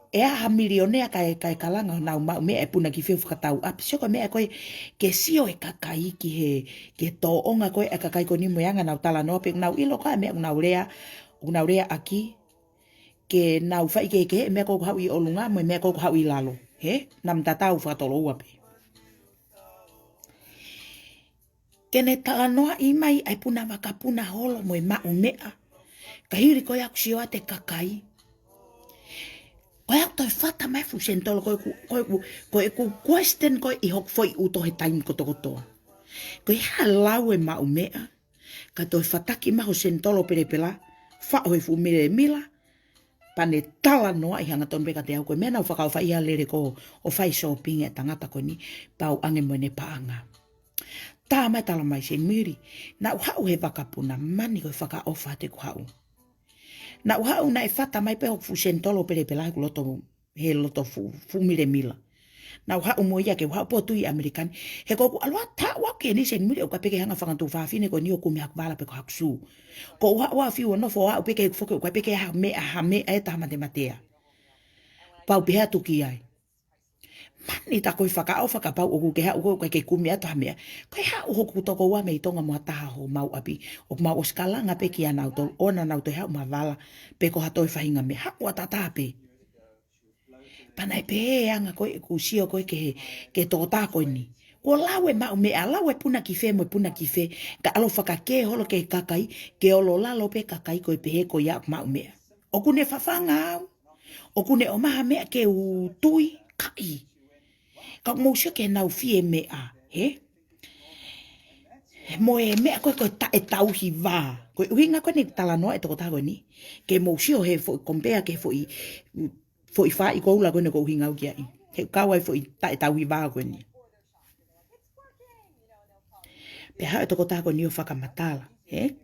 ʻe ʻi ai ha milionea kae, kae kalanga honau maʻu meʻa ʻe puna ki fē ʻo fakatau ʻapi. Sio ko e meʻa ko ē ke sio e kakai ki he, ki he tōʻonga ko ē ʻa e kakai ko eni mo e anga honau talanoa pē ʻoku nau ʻilo ko e meʻa ʻoku nau lea, ʻoku nau lea ʻaki, ke nau faikehekehe e meʻa ko ē ʻoku haʻu ʻi ʻolunga mo e meʻa ko ē ʻoku haʻu ʻi lalo. Hē? Naʻa mou tatau fakatoloua pē. Ke ne talanoaʻi mai ʻa e puna vakapuna holo mo e maʻu meʻa. Ka hili ko ia ʻoku sio atu e kakai. Ko ia ʻoku toe fata mai fuʻu senitolo ko ē ʻoku, ko ē ʻoku, ko ʻeku question ko ē ʻi hoku foʻi ʻuto he taimi kotokotoa. Ko e hā e lau e maʻu meʻa. Ka toe fataki mai ho senitolo pelepela, faʻo he fuʻu milemila, pea ne talanoaʻi hangatonu pē kiate au ko e meʻa naʻa ku fakaʻofaʻia lele ko ē ʻo fai shopping e tangata ko eni, pea u ʻange mo ʻene paʻanga. Tā mai talamai Seinimili, naʻa ku haʻu he vakapuna mani ko e fakaʻofa te ku haʻu. Naʻa ku haʻu naʻe fata mai pē hoku fuʻu senitolo pelepela he ʻoku loto, he loto fuʻu, fuʻu milemila. Naʻa ku haʻu mo ia ke u haʻu pē ʻo tui ʻAmelika ni. He ko ʻeku ʻalu atu ʻaʻaku eni Seinimili ʻoku ʻikai pē ke hanga fanga tuofāfine ko eni ʻo kumi haku vala pe ko haku sū. Ko ʻeku haʻu ʻo fiu ʻo nofo ʻo aʻu pē ke foki ʻoku ʻikai pē ke ʻi ai ha meʻa, ha meʻa ʻe taha matematea. Pea u pehē atu ki ai. Mani tā ko e fakaʻofa kapau ʻoku ke haʻu ko ē ʻoku ʻikai ke kumi atu ha meʻa. Ko e haʻu hoku tokoua mei Tonga mo ha taha homau ʻapi. ʻOku mau ʻosi kalanga pē kia nautolu ʻoua naʻa nau toe haʻu mo ha vala pe ko ha toe faʻahinga meʻa. Haʻu ʻataʻatā pē. Pea naʻe pehē anga ko ē ʻeku sio ko ē ki he, ki he tokotaha ko eni. Kuo lau e maʻu meʻa, lau e puna ki fē mo e puna ki fē. Ka ʻalu ʻo fakakē holo ki he kakai, ke ʻolo lalo pē kakai ko e pehē ko ia ʻoku maʻu meʻa. ʻOku ne fafanga au. ʻOku ne ʻomai ha meʻa ke u tui, ʻikai. Ka ʻoku mou sio ki heʻenau fie meʻa, hē? Mo e meʻa ko ē ko e taʻetauhi vā. Ko e ʻuhinga ko eni talanoa e tokotaha ko eni. Ke mou sio he foʻi compare ki he foʻi, foʻi faiʻi koula ko eni ʻoku ou ʻuhinga au ki ai. He ʻoku kau ai foʻi taʻetauhi vā ko eni. Pea haʻu e tokotaha ko eni ʻo fakamatala, hē?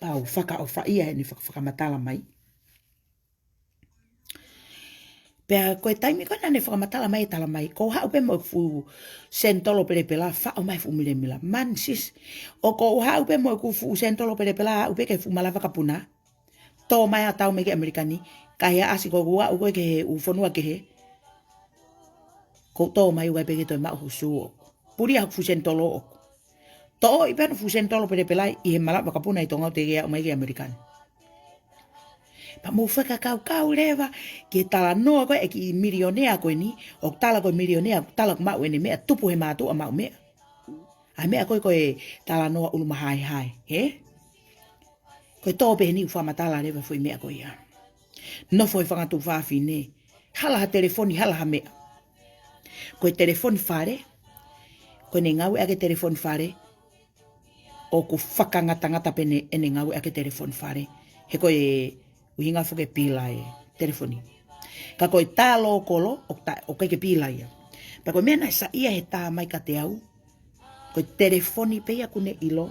Pea u fakaʻofaʻia heʻene faka-, fakamatala mai. Pea ko e taimi ko ē naʻa ne fakamatala mai ʻe talamai, ʻoku ou haʻu pē mo ʻeku fuʻu senitolo pelepela, faʻo mai fuʻu milemila. Mani sis, ʻoku ou haʻu pē mo ʻeku fuʻu senitolo pelepela, aʻu pē ki he fuʻu mala vakapuna. Tō mai ʻo tau mai ki ʻAmelika ni, ka ʻi he ʻasi ko ē ʻoku aʻu ko ē ki he ʻū fonua kehe. Ko e tō mai ʻoku ʻikai pē ke toe maʻu hoku sū ʻoʻoku. Puli ʻa hoku fuʻu senitolo ʻoʻoku. Toʻo ʻi pē hono fuʻu senitolo pelepela ʻi he mala vakapuna ʻi Tonga ʻo teʻeki aʻu mai ki ʻAmelika ni. Pea mou fakakaukau leva ki he talanoa ko ē ʻa e kiʻi milionea ko eni, ʻoku tala ko e milionea, ʻoku tala ʻoku maʻu ʻene meʻa tupu he mātuʻa maʻu meʻa. ʻA e meʻa ko ē ko e talanoa ʻulu mahaehae, hē? Ko e tō pē heni ʻoku fakamatala leva foʻi meʻa ko ia. Nofo he fanga tuofāfine. Hala ha telefoni, hala ha meʻa. Ko e telefoni fale. Ko ʻene ngāueʻaki e telefoni fale. ʻOku fakangatangata pē ʻene, ʻene ngāueʻaki e telefoni fale. He ko e ʻuhinga foki e pila e telefoni. Ka ko e tā lōkolo, ʻoku ta-, ʻoku ʻikai ke pila ia. Pea ko e meʻa naʻe saiʻia he tā mai kiate au. Ko e telefoni pē ia ʻoku ne ʻilo.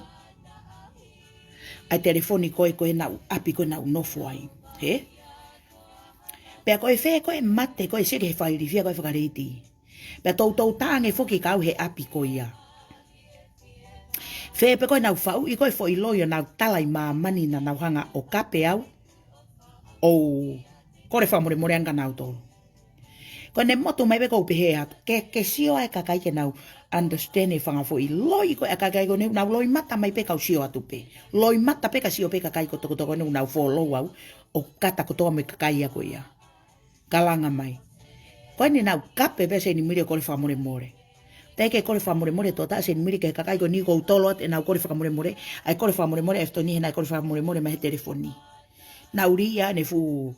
ʻA e telefoni ko ē, ko ē naʻa ku ʻapi ko ē naʻa ku nofo ai. Hē? Pea ko e fē ko ē mate ko ē, sio ki he fakailifia ko ē fakaleiti. Pea toutou tā ange foki kau he ʻapi ko ia. Fē pē ko ē naʻa nau faʻu ʻi ko ē foʻi loi ʻo nau tala ʻi māmani naʻa nau hanga ʻo kape au. ʻO kole fakamolemole ange kia nautolu. Ko ʻene motu mai pē ʻoku ou pehē atu. Ke, ke sio ai e kakai ke nau understand e fanga foʻi loi ko ē ʻa e kakai ko eni, nau loimata mai pē kau sio atu pē. Loimata pē ka sio pē kakai ko tokotoko eni nau follow au. ʻO kata kotoa mo e kakai ia ko ia. Kalanga mai. Ko eni naʻa nau kape pē Seinimili ʻo kole fakamolemole. Teʻeki ke kole fakamolemole tō tā Seinimili ki he kakai ko eni ʻoku ou tolo atu ʻenau kole fakamolemole. ʻA e kole fakamolemole ʻa Efitoni he naʻe kole fakamolemole mai he telefoni. Naʻa ku lī ia ʻene fuʻu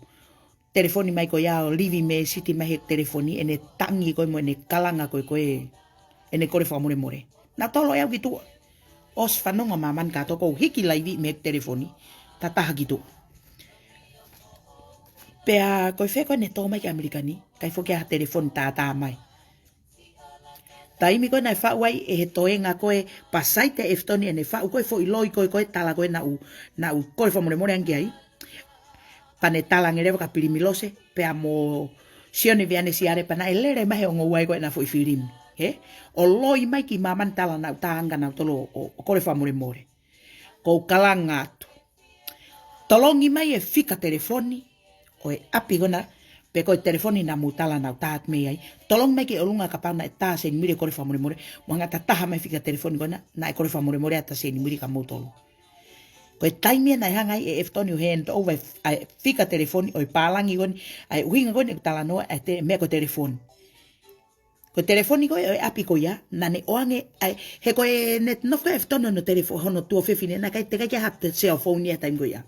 telefoni mai ko ia ʻo livi mē siti mai he telefoni ʻene tangi ko ē mo ʻene kalanga ko ē ko ē ʻene kole fakamolemole. Naʻa ku tolo ʻe au ki tuʻa. ʻOsi fanongo māmani kātoa ʻoku ou hiki laivi mei he telefoni. Tataha ki tuʻa. Pea ko e fē ko ē naʻe tō mai ki ʻAmelika ni, ʻikai foki ha telefoni tātā mai. Taimi ko ē naʻe faʻu ai ʻe he toenga ko ē Pasaite Efitoni ʻene faʻu ko ē foʻi loi ko ē ko ē tala ko ē naʻa ku, naʻa ku kole fakamolemole ange ki ai. Pea ne tala ange leva kia Pilimilose, pea mo Sione Vianesiale pea naʻe lele mai he ongo ua ko ē ʻena foʻi filimi. Hē? ʻO loi mai ki māmani tala naʻa ku tā ange kia nautolu ʻo, ʻo kole fakamolemole. ʻOku ou kalanga atu. Tolongi mai e fika telefoni ʻo e ʻapi ko ena, pe ko e telefoni naʻa mou tala naʻa ku tā atu mei ai. Tolongi mai ki ʻolunga kapau naʻe tā Seinimili ʻo kole fakamolemole, mo hanga ʻo tataha mai fika telefoni ko ena, naʻe kole fakamolemole ʻa Seinimili kia moutolu. Ko e taimi ia naʻe hanga ai ʻe Efitoni ʻo hand over ʻa e fika telefoni ʻo e pālangi ko eni, ʻa e ʻuhinga ko eni ʻeku talanoa ʻa e te-, meʻa ko e telefoni. Ko e telefoni ko ē ʻo e ʻapi ko ia, naʻa ne ʻoange, ʻa e, he ko ʻene nofo ko ē Efitoni hono telefo-, hono tuofefine, naʻe ʻikai, teʻeki ai ke ʻi ai ha te-, cell phone ia taimi ko ia.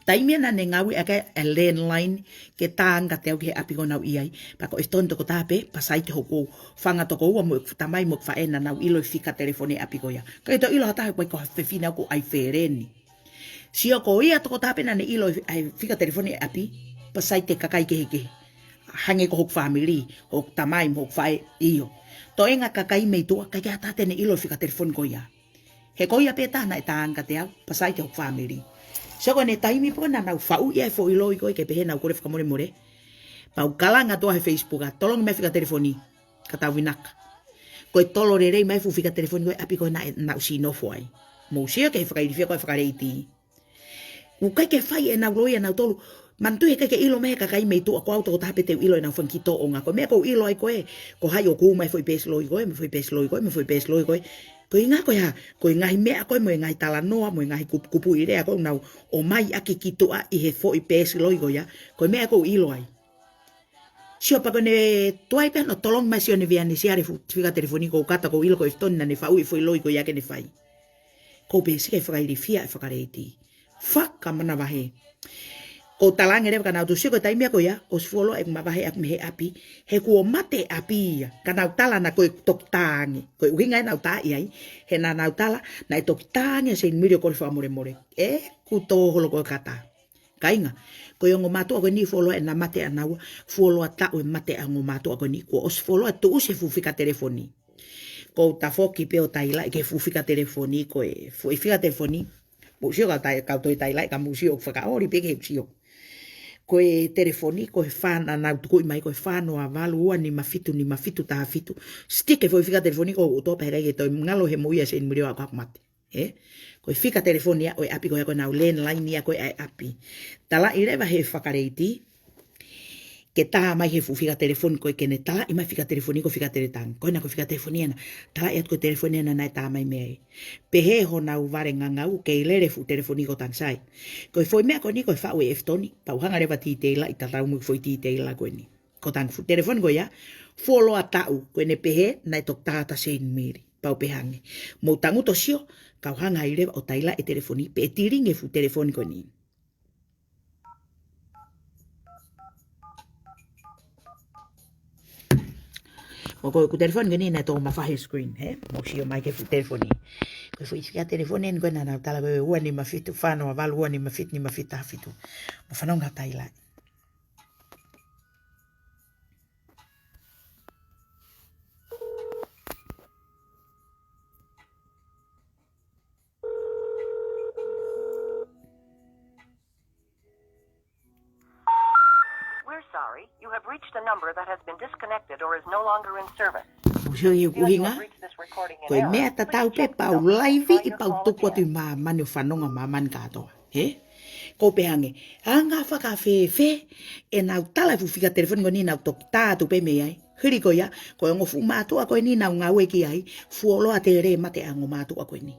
Taimi ia naʻa ne ngāueʻaki ʻa e landline, ke tā ange kiate au ki he ʻapi ko ē naʻa ku ʻi ai. Pea ko Efitoni tokotaha pē, Pasaite hoku fanga tokoua mo ʻeku tamai mo ʻeku faʻē naʻa nau ʻilo e fika telefoni ʻapi ko ia. ʻIkai toe ʻilo ha taha ʻoku ʻikai ko ha fefine au ko ʻAifeleni. Sio ko ia tokotaha pē naʻa ne ʻilo e, ʻa e fika telefoni ʻapi, Pasaite kakai kehekehe. Hangē ko hoku fāmili, hoku tamai mo hoku faʻē ʻio. Toenga kakai mei tuʻa, ʻikai ke ʻi ai ha taha te ne ʻilo e fika telefoni ko ia. He ko ia pē taha naʻe tā ange kiate au, Pasaite hoku fāmili. Sio ko ʻene taimi pē ko ē naʻa nau faʻu ia e foʻi loi ko ē ke pehē naʻa ku kole fakamolemole. Pea u kalanga atu he Facebook ʻa tolongi mai fika telefoni, ka tau vinaka. Ko e tolo lelei mai fuʻu fika telefoni ko ē ʻapi ko ē naʻe, naʻa ku siʻi nofo ai. Mou sio ki he fakailifia ko ē fakaleiti. ʻOku ʻikai ke fai ʻenau loi ʻanautolu. Manatuʻi he ʻikai ke ʻilo mai he kakai mei tuʻa ko au tokotaha pē te u ʻilo ʻenau fanga kiʻi tōʻonga. Ko e meʻa ʻoku ou ʻilo ai ko ē, ko hai ʻoku hū mai foʻi peesi loi ko ē, mo foʻi peesi loi ko ē, mo foʻi peesi loi ko ē. Ko e ʻuhinga ko e hā, ko e ngaahi meʻa ko ē, mo e ngaahi talanoa, mo e ngaahi kup-, kupuʻi lea ko ē ʻoku nau ʻomai ʻaki ki tuʻa ʻi he foʻi peesi loi ko ia. Ko e meʻa ʻoku ou ʻilo ai. Sio pea ko ʻene tuai pē hono tolongi mai Sione Vianesiale fu-, fika telefoni ʻoku ou kata ʻoku ou ʻilo ko Efitoni naʻa ne faʻu e foʻi loi ko ia ke ne fai. ʻOku ou pehē sio ki he fakailifia e fakaleiti. Fakamanavahē. ʻOku ou talaange leva kia nautolu sio ko e taimi ia ko ia, ʻosi fuoloa ʻeku mavahe ʻaku mei he ʻapi, he kuo mate ʻapi ia, ka naʻa ku tala naʻa ko e toki tā ange, ko e ʻuhinga ia naʻa ku tā ʻi ai, he naʻa nau tala, naʻe toki tā ange ʻa Seinimili ʻo kole fakamolemole. ʻEku tō holo ko e kata. Kāinga, ko e ongo mātuʻa ko eni fuoloa ʻena mate ʻanaua, fuoloa taʻu e mate ʻa e ongo mātuʻa ko eni, kuo ʻosi fuoloa tuʻusi e fuʻu fika telefoni. ʻOku ou tafoki pē ʻo tailaʻi ki he fuʻu fika telefoni, ko e fuʻu fika telefoni. Mou sio ka tai-, kau toe tailaʻi ka mou sio ʻoku fakaʻoli pē ke u sio. Ko e telefoni, ko e fā naʻa nau tukuʻi mai, ko e fā noa valu ua nima fitu nima fitu taha fitu. Sitiki e fuʻu fika telefoni ʻoku ou topa he ʻikai ke toe ngalo he moʻui ʻa Seinimili ʻo aʻu ki haʻaku mate. Ē? Ko e fika telefoni ia ʻo e ʻapi ko ia ko ʻenau landline ia ko ē ʻa e ʻapi. Talaʻi leva he fakaleiti, ke tā mai he fuʻu fika telefoni ko ē ke ne talaʻi mai fika telefoni ko e fika tele tangi. Ko ena ko e fika telefoni ena. Talaʻi atu ko e telefoni ena naʻe tā mai mei ai. Pehē honau vale ngangau, kei lele fuʻu telefoni ko Tangsai. Ko e foʻi meʻa ko eni ko e faʻu ʻe Efitoni, pea u hanga leva ʻo tīteilaʻi tatau mo e foʻi tīteila ko eni. Ko Tang fuʻu telefoni ko ia, fuoloa taʻu, ko ʻene pehē, naʻe toki tā atu ʻa Seinimili, pea u pehē ange. Mou tangutu ʻo sio, kau hanga ai leva ʻo tailaʻi e telefoni, pea tilingi e fuʻu telefoni ko eni. Mou ko ʻeku telefoni ko eni naʻe tō mafai he screen, hē? Mou sio mai ki he fuʻu telefoni. Ko e fuʻu fika telefoni eni ko ē naʻa nau tala ko e ua nima fitu, fā noa valu ua nima fitu nima fitu taha fitu. Mou fanongo ki he tailaʻi. Sorry, you have reached a number that has been disconnected or is no longer in service. Mou sio ki he ʻuhinga, ko e meʻa tatau pē pau laivi ʻi pau tuku atu ʻi māmani ʻo fanongo māmani kātoa. Hē? Ko u pehē ange, anga fakafēfē ʻenau tala e fuʻu fika telefoni ko eni naʻa nau toki tā atu pē mei ai. Hili ko ia, ko e ongo fuʻu mātuʻa ko eni naʻa nau ngāue ki ai, fuoloa tele mate ʻa e ongo mātuʻa ko eni.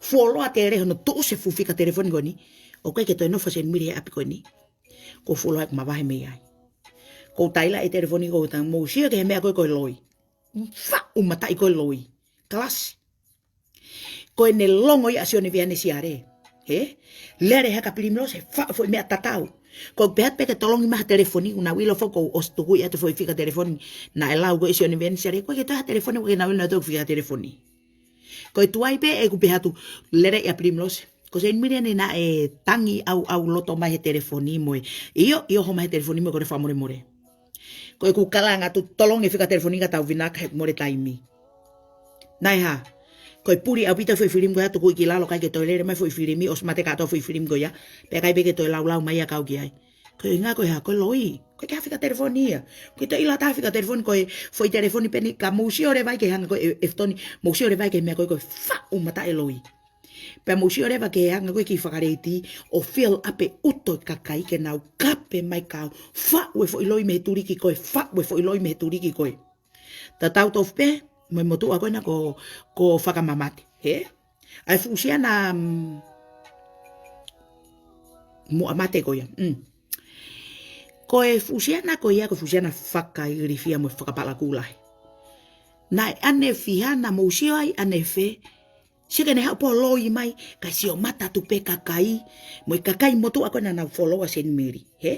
Fuoloa tele hono tuʻusi e fuʻu fika telefoni ko eni, ʻoku ʻikai ke toe nofo ʻa Seinimili he ʻapi ko eni. Ko e fuoloa ʻeku mavahe mei ai. Ko u taila e telefoni ko u tala, mou sio ki he meʻa ko ē ko e loi. Faʻu mataʻi ko e loi. Kalasi. Ko ʻene longo ia ʻa Sione Veanesi Ale. Hē? Lele hake ʻa Pilimilose, faʻu foʻi meʻa tatau. Ko u pehē atu pē ke tolongi mai ha telefoni, ʻoku nau ʻilo foki ʻoku ʻosi tukuʻi atu e foʻi fika telefoni naʻe lau ko ē ʻe Sione Veanesi Ale, ʻoku ʻikai ke toe ha telefoni, ʻoku ʻikai ke nau ʻilo nautolu e fika telefoni. Ko e tuai pē ʻeku pehē atu, lele ia Pilimilose. Ko Seinimili eni naʻe tangi ʻauʻau loto mai he telefoni mo e. ʻIo, ʻio, homa he telefoni mo e kole fakamolemole. Ko ʻeku kalanga atu tolongi e fika telefoni ka tau vinaka he mole taimi. Naʻe hā. Ko e puli ʻaupito e foʻi filimi ko ia tukuʻi ki lalo ʻikai ke toe lele mai e foʻi filimi, ʻosi mate kātoa e foʻi filimi ko ia. Pea ʻikai pē ke toe laulau mai ia kau ki ai. Ko e ʻuhinga ko e hā, ko e loi. ʻOku ʻikai ke ha fika telefoni ia. ʻOku ʻikai toe ʻilo ha taha fika telefoni ko e foʻi telefoni pē eni ka mou sio leva ai ki he anga ko ē e, e fetoni, mou sio leva ai ki he meʻa ko ē ko e faʻu mataʻi e loi. Pea mou sio leva ki he anga ko ē e kiʻi fakaleiti ʻo fill up e ʻuto e kakai ke nau kape mai kau faʻu e foʻi loi mei he tuliki ko ē, faʻu e foʻi loi mei he tuliki ko ē. Tatau tofu pē mo e motuʻa ko ena ko, ko Fakamamate. Hē? ʻA e fuʻu siana, mm, muʻa mate ko ia. Mm. Ko e fuʻu siana ko ia, ko e fuʻu siana fakailifia mo e fakapalakū lahi. Naʻe ʻaneefiha, naʻa mou sio ai ʻaneefiha, sio ki heʻene haʻu pē ʻo loi mai, kae sio mata atu pē kakai, mo e kakai motuʻa ko ē naʻa nau follow ʻa Seinimili. Hē?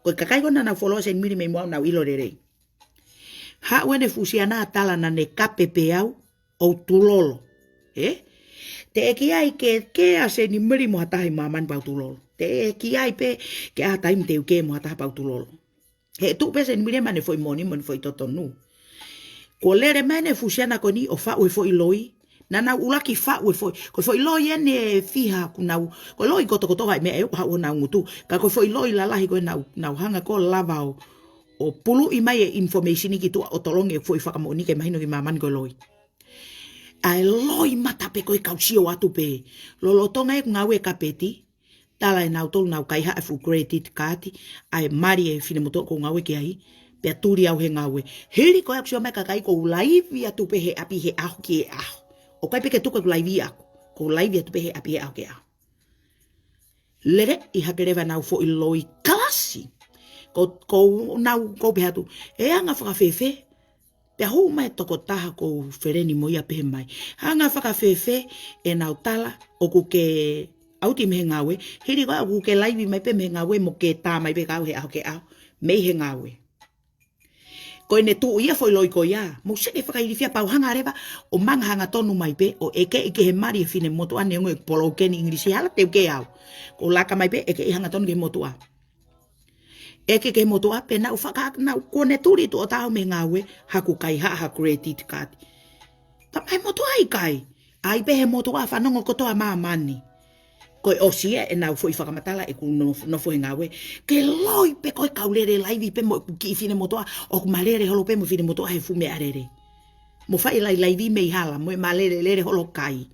Ko e kakai ko ē naʻa nau follow ʻa Seinimili mei muʻa ʻoku nau ʻilo lelei. Haʻu ʻene fuʻu siana ʻo tala naʻa ne kape pē au ʻo u tulolo. Hē? Teʻeki ai ke, ke ʻa Seinimili mo ha taha ʻi māmani pea u tulolo. Teʻeki ai pē ke ʻi ai ha taimi te u kē mo ha taha pea u tulolo. He tuʻu pē Seinimili maʻane foʻi moʻoni, maʻane foʻi totonu. Kuo lele mai ʻene fuʻu siana ko eni ʻo faʻu e foʻi loi. Naʻa nau ʻuluaki faʻu e foʻi, ko e foʻi loi ʻe fiha ʻoku nau, ko e loi kotokotoa e meʻa ʻe ʻoku haʻu honau ngutu. Ka ko e foʻi loi lalahi ko ē naʻa nau, nau hanga ko ē ʻo lava ʻo, ʻo puluʻi mai e information ki tuʻa ʻo tolongi e foʻi fakamoʻoni ke mahino ki māmani ko e loi. ʻA e loi mata pē ko ē kau sio atu pē. Lolotonga ʻeku ngāue kapeti, tala ʻe nautolu naʻa nau kaihaʻa e fuʻu credit card, ʻa e mali e finemotuʻa ʻoku ou ngāue ki ai, pea tuli au he ngāue. Hili ko ia ʻoku sio mai e kakai ʻoku ou laivi atu pē he ʻapi he ʻaho ki he ʻaho. ʻOku ʻikai pē ke tuku ʻeku laivi ʻaʻaku, ʻoku ou laivi atu pē he ʻapi he ʻaho ki he ʻaho. Lele ʻi hake leva ʻenau foʻi loi kalasi. Ko, ko u nau, ko u pehē atu, ʻe anga fakafēfē, pea hū mai e tokotaha ʻoku ou feleni mo ia pehē mai, anga fakafēfē ʻenau tala ʻoku ke ʻauti mei he ngāue, hili ko ia ʻoku ke laivi mai pē mei he ngāue mo ke tā mai pē kau he ʻaho ki he ʻaho, mei he ngāue. Ko ʻene tuʻu ia e foʻi loi ko ia, mou sio ki he fakailifia pau hanga leva ʻo manga hangatonu mai pē, ʻo ʻekeʻi ki he mali e finemotuʻa neongo ʻeku polokeni English hala te u kē au. Ko u laka mai pē, ʻekeʻi hangatonu ki he motuʻa. ʻEke ki he motuʻa, pea naʻa ku faka-, naʻa ku, kuo ne tuli tuʻo taha au mei he ngāue, haʻaku kaihaʻa ha credit card. Tala mai e motuʻa ʻikai. ʻAi pē he motuʻa fanongo kotoa māmani. Ko e ʻosi ia ʻenau foʻi fakamatala ʻeku nof-, nofo he ngāue. Ke loi pē ko e kau lele laivi pē mo e kiʻi finemotuʻa, ʻoku ma lele holo pē mo e finemotuʻa he fuʻu meʻalele. Mo fai lailaivi mei hala, mo e ma lele lele holo kai.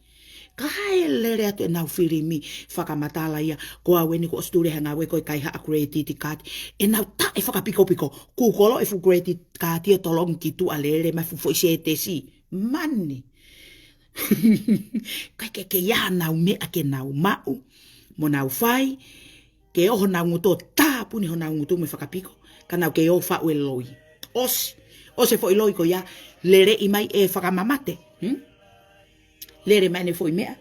Kae lele atu ʻenau filimi fakamatala ia, ko au eni kuo ʻosi tuli he ngāue ko e kaihaʻa credit card. ʻEnau taʻe fakapikopiko, kūkolo e fuʻu credit card ia tolongi ki tuʻa lele mai e fuʻu foʻi sētesi. Mani. ʻIkai ke, ke ʻi ai hanau meʻa ke nau maʻu, mo nau fai, ke ʻoho honau ngutu ʻo tāpuni honau ngutu mo e fakapiko, ka nau kei ō ʻo faʻu e loi. ʻOsi, ʻosi e foʻi loi ko ia, leleʻi mai ʻe Fakamamate. Hmm? Lele mai ʻene foʻi meʻa.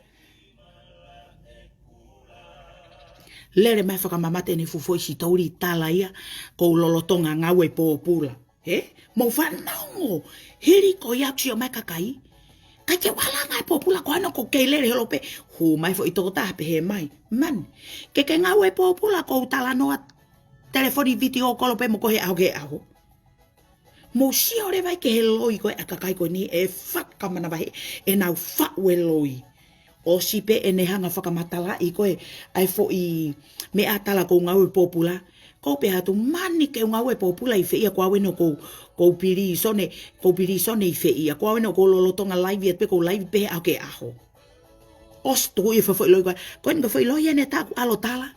Lele mai ʻe Fakamamate ʻene fuʻu foʻi sitouli tala ia, ko u lolotonga ngāue pōpula. Hē? Mou fanongo. Hili ko ia ʻoku sio mai e kakai. ʻIkai ke u ala ange e pōpula ko ena ʻoku kei lele holo pē. Hū mai e foʻi tokotaha pehē mai, mani. Ke ke ngāue pōpula ko u talanoa telefoni vitiō kolo pē mo koe he ʻaho ki he ʻaho. Mou sio leva ai ki he loi ko ē ʻa e kakai ko eni ʻe fakamanavahē ʻenau faʻu e loi. ʻOsi pē ʻene hanga fakamatalaʻi ko ē ʻa e foʻi meʻa tala ko u ngāue pōpula. Ko u pehē atu, mani, ke u ngāue pōpula ʻi fē ia, ko au eni ʻoku ou, ʻoku ou pilīsone, ʻoku ou pilīsone ʻi fē ia, ko au eni ʻoku ou lolotonga laivi atu pē, ʻoku ou laivi pē ʻaho ke ʻaho. ʻOsi tuku ia e foʻi loi ko ē. Ko eni ko e foʻi loi eni ʻa ʻeku ʻalo tala.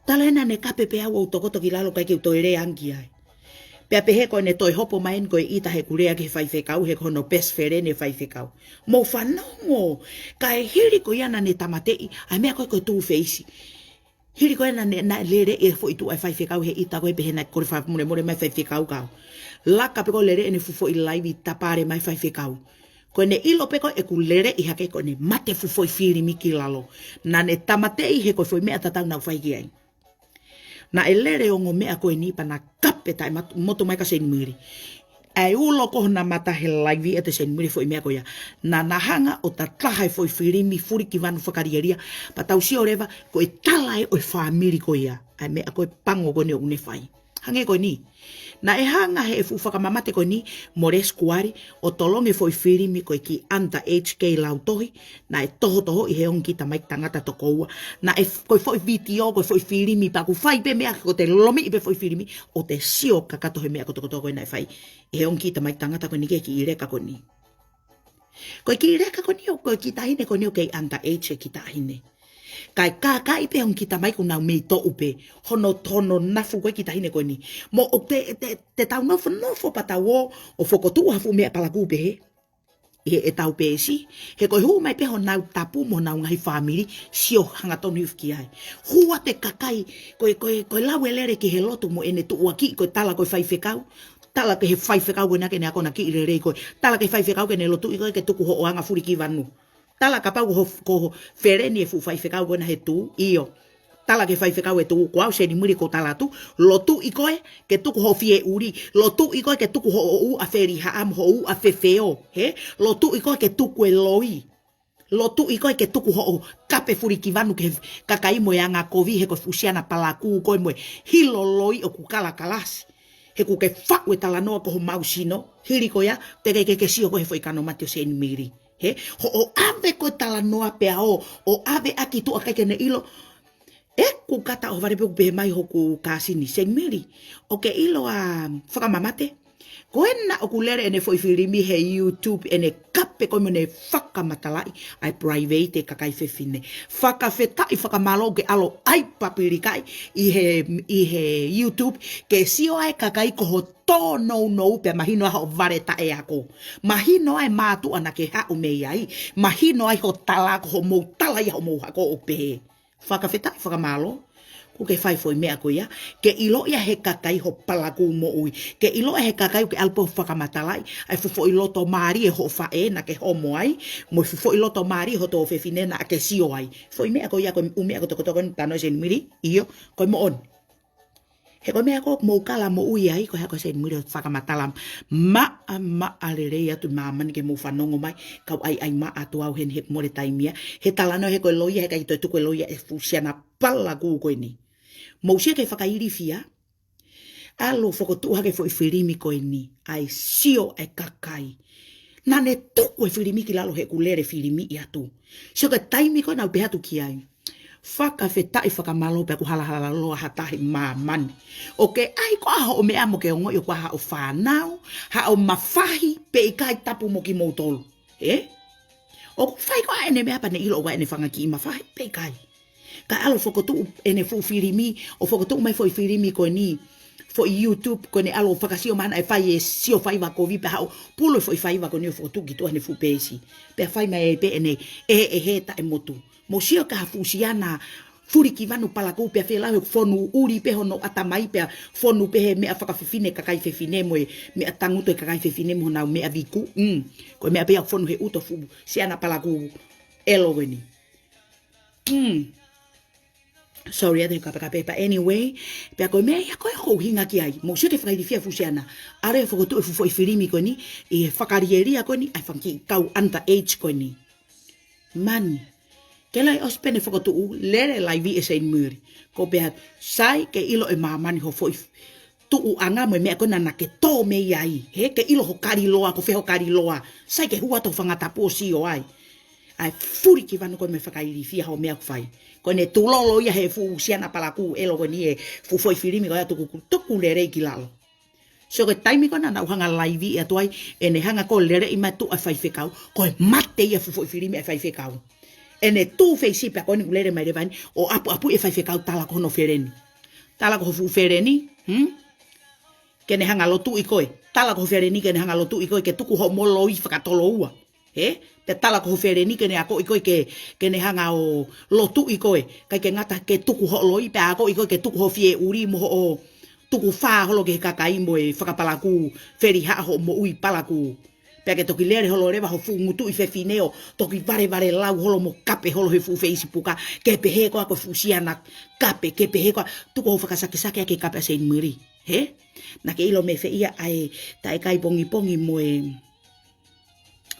Tala ena naʻe kape pē au ʻo u tokoto ki lalo, ʻikai ke u toe lea ange ki ai. Pea pehē ko ʻene toe hopo mai eni ko e ʻita heʻeku lea ki he faifekau, he ko hono best friend ʻene faifekau. Mou fanongo, kae hili ko ia naʻa ne tāmateʻi ʻa e meʻa ko ē ko e Too Faced. Hili ko ē naʻa ne, naʻe lele e foʻi tuʻa e faifekau he ʻita ko ē, pehē naʻe kole fakamolemole mai faifekau kau. Laka pē ko e lele ʻene fuʻu foʻi laivi, tapale mai faifekau. Ko ʻene ʻilo pē ko ē ʻeku lele ʻi hake, ko ʻene mate e fuʻu foʻi filimi ki lalo. Naʻa ne tāmateʻi he ko e foʻi meʻa tatau naʻa ku fai ki ai. Naʻe lele ongo meʻa ko eni pea na kape taʻe mat-, moto mai kia Seinimili. ʻA e ulo ko hona mata he laivi ʻa Seinimili foʻi meʻa ko ia. Naʻa na hanga ʻo tataha e foʻi filimi Fulikivanu Fakalielia, pea tau sio leva ko e tala ē ʻo e fāmili ko ia. ʻA e meʻa ko e pango ko eni ʻoku ne fai. Hangē ko eni. Naʻe hanga he fuʻu fakamamate ko eni mo Lesi Kuali ʻo tolongi e foʻi filimi ko ē ki Under Age Kei Lautohi, naʻe tohotohoʻi he ongo kiʻi tamaiki tangata toko ua. Naʻe f-, ko e foʻi vitiō, ko e foʻi filimi, pea ʻoku fai pē meʻa ko ʻete lomiʻi pē foʻi filimi, ʻo te sio kakato he meʻa ko e tokoto ko ē naʻe fai ʻe he ongo kiʻi tamaiki tangata ko eni ki he kiʻi leka ko eni. Ko e kiʻi leka ko eni ʻo, ko e kiʻi taʻahine ko eni ʻoku kei under age e kiʻi taʻahine. Kae kākaaʻi pē e ongo kiʻi tamaiki ʻoku nau mei toʻu pē. Hono, hono nafu ko ē kiʻi taʻahine ko eni. Mo ʻoku te, te, te tau nofonofo pea tau ō ʻo fokotuʻu ha fuʻu meʻa palakū pehē ʻi heʻetau peesi. He ko e hū mai pē honau tapu mo honau ngaahi fāmili, sio hangatonu hifo ki ai. Hū atu e kakai, ko e, ko e, ko e lau e lele ki he lotu mo ʻene tuʻuakiʻi, ko e tala ko e faifekau. Tala ki he faifekau ko ena ke ne akonakiʻi lelei koe. Tala ki he faifekau ke ne lotuʻi koe ke tuku hoʻo anga Fulikivanu. Tala kapau ko ho, ko ho feleni e fuʻu faifekau ko ena he Too, ʻio. Tala ki he faifekau e Too, ko au Seinimili ʻoku ou tala atu, lotuʻi koe ke tuku hoʻo fie ʻuli, lotuʻi koe ke tuku hoʻo uʻa felihaʻa mo hoʻo uʻa fefeo, hē? Lotuʻi koe ke tuku e loi. Lotuʻi koe ke tuku hoʻo kape Fulikivanu ki he kakai mo e angakovi he ko e fuʻu siana palakū koe mo e hilo loi ʻoku kalakalasi. He ʻoku ke faʻu e talanoa ko homau sino, hili ko ia, teʻeki ke ke sio koe he foʻi kano mate ʻo Seinimili. Hē? Hoʻo ʻave ko ē talanoa pea ō, ʻo ʻave ʻaki tuʻa ʻikai ke ne ʻilo. ʻEku kata ʻo vale pē ʻoku pehē mai hoku kāsini, Seinimili, ʻoku ke ʻilo ʻa Fakamamate? Ko ena ʻoku lele ʻene foʻi filimi he YouTube, ʻene kape ko ē mo ʻene fakamatalaʻi ʻa e private e kakai fefine. Fakafetaʻi fakamālō ʻoku ke ʻalu ʻo ʻai papilikaʻi ʻi he, ʻi he YouTube, ke sio ai e kakai ko ho tōnounou pea mahino ai hoʻo vale taʻeako. Mahino ai e mātuʻa naʻa ke haʻu mei ai. Mahino ai ho tala ko hoʻomou tala ia hoʻomou hako ʻo pehē. Fakafetaʻi fakamālō. ʻOku ke fai e foʻi meʻa ko ia. Ke ʻilo ia he kakai ho palakū moʻui. Ke ʻilo ia he kakai ʻoku ke ʻalu pē ʻo fakamatalaʻi ʻa e fuʻu foʻi loto mālie hoʻo faʻē naʻa ke homo ai. Mo e fuʻu foʻi loto mālie ho tuofefine naʻa ke sio ai. Foʻi meʻa ko ia ko e ʻū meʻa ko e tokoto ko eni tano Seinimili. ʻIo, ko e moʻoni. He ko e meʻa ko ē ʻoku mou kala moʻui ai, ko e hā ko ē Seinimili ʻo fakamatala maʻamaʻa lelei atu ʻi māmani ke mou fanongo mai, kau ʻaiʻai maʻa atu au heni he ʻoku mole taimi ia. He talanoa he ko e loi ia, he ʻikai toe tuku e loi ia e fuʻu siana palakū ko eni. Mou sio ki he fakailifia, ʻalu ʻo fokotuʻu hake e foʻi filimi ko eni, ʻai sio e kakai. Naʻa ne tuku e filimi ki lalo he ʻoku lele filimiʻi atu. Sio ki he taimi ko ē naʻa ku pehē atu ki ai. Fakafetaʻi fakamālō pea ʻoku halahalaloa ha taha ʻi māmani. ʻOku ke ʻai koā hoʻo meʻa mo ke ongoʻi ʻoku ʻi ai haʻo fānau, haʻo mafahi, pe ʻikai tapu mo kimoutolu. Ē? ʻOku fai koā ʻene meʻa pea ne ʻilo ʻoku ʻi ai ʻene fanga kiʻi mafahi, pe ʻikai. Kae ʻalu ʻo fokotuʻu ʻene fuʻu filimi, ʻo fokotuʻu mai e foʻi filimi ko eni, foʻi YouTube ko eni ʻalu ʻo fakasio mahalo ʻe fai e sio faiva kovi pea haʻu ʻo pulu e foʻi faiva ko eni ʻo fokotuʻu ki tuʻa heʻene fuʻu peesi. Pea fai mai ai pē ʻene ʻeheʻehe taʻemotu. Mou sio ki ha fuʻu siana Fulikivanu palakū pea felau he fonu ʻuli pē hono ʻatamai pea fonu pē he meʻa fakafefine kakai fefine mo e meʻa tangutu e kakai fefine mo honau meʻa viku. Mm. Ko e meʻa pē ia ʻoku fonu he ʻuto fuʻu siana palakū ʻelo ko eni. Mm. Sorry, ʻa e kapekape, but anyway, pea ko e meʻa ia ko ē ʻoku ou hinga ki ai. Mou sio ki he fakailifia e fuʻu siana. ʻAlu ʻo fokotuʻu e fuʻu foʻi filimi ko eni, ʻi he fakalielia ko eni, ʻa e fanga kiʻi kau under age ko eni. Mani. Ke loi ʻosi pē ʻene fokotuʻu, lele laivi ʻe Seinimili. ʻOku ou pehē atu, sai ke ʻilo ʻe māmani ho foʻi tuʻuʻanga mo e meʻa ko ena naʻa ke tō mei ai. Hē, ke ʻilo ho kaliloa, ko fē ho kaliloa. Sai ke hū atu ho fanga tapu ʻo sio ai. ʻAi Fulikivanu ko e meʻa fakailifia hoʻo meʻa ʻoku fai. Ko ʻene tulolo ia he fuʻu siana palakū ʻelo ko eni he fuʻu foʻi filimi ko ia tuku, tuku lelei ki lalo. So ko e taimi ko ena naʻa nau hanga laivi atu ai, ʻene hanga ko ē lele ʻi mai tuʻa e faifekau, ko e mate ia fuʻu foʻi filimi ʻa e faifekau. ʻEne tū feisi pea ko eni kuo lele mai leva eni, ʻo ʻapuʻapuʻi e faifekau tala ko hono feleni. Tala ko ho fuʻu feleni, hmm? Ke ne hanga lotuʻi koe. Tala ko ho feleni ke ne hanga lotuʻi koe, ke tuku hoʻomo loi fakatoloua. He? Pea tala ko ho feleni ke ne akoʻi koe ke, ke ne hanga ʻo lotuʻi koe. ʻIkai ke ngata ke tuku hoʻo loi, pea akoʻi koe ke tuku hoʻo fie ʻuli mo hoʻo tukufā holo ki he kakai mo e fakapalakū, felihaʻa hoʻo moʻui palakū. Pea ke toki lele holo leva ho fuʻu ngutuʻi fefine ʻo toki valevale lau holo mo kape holo he fuʻu Feisipuka. Ke pehē koā ko e fuʻu siana kape, ke pehē koā tuku hoʻo fakasakesake ʻa e kape ʻa Seinimili. He? Naʻa ke ʻilo mei fē ia ʻa e taʻe kai pongipongi mo e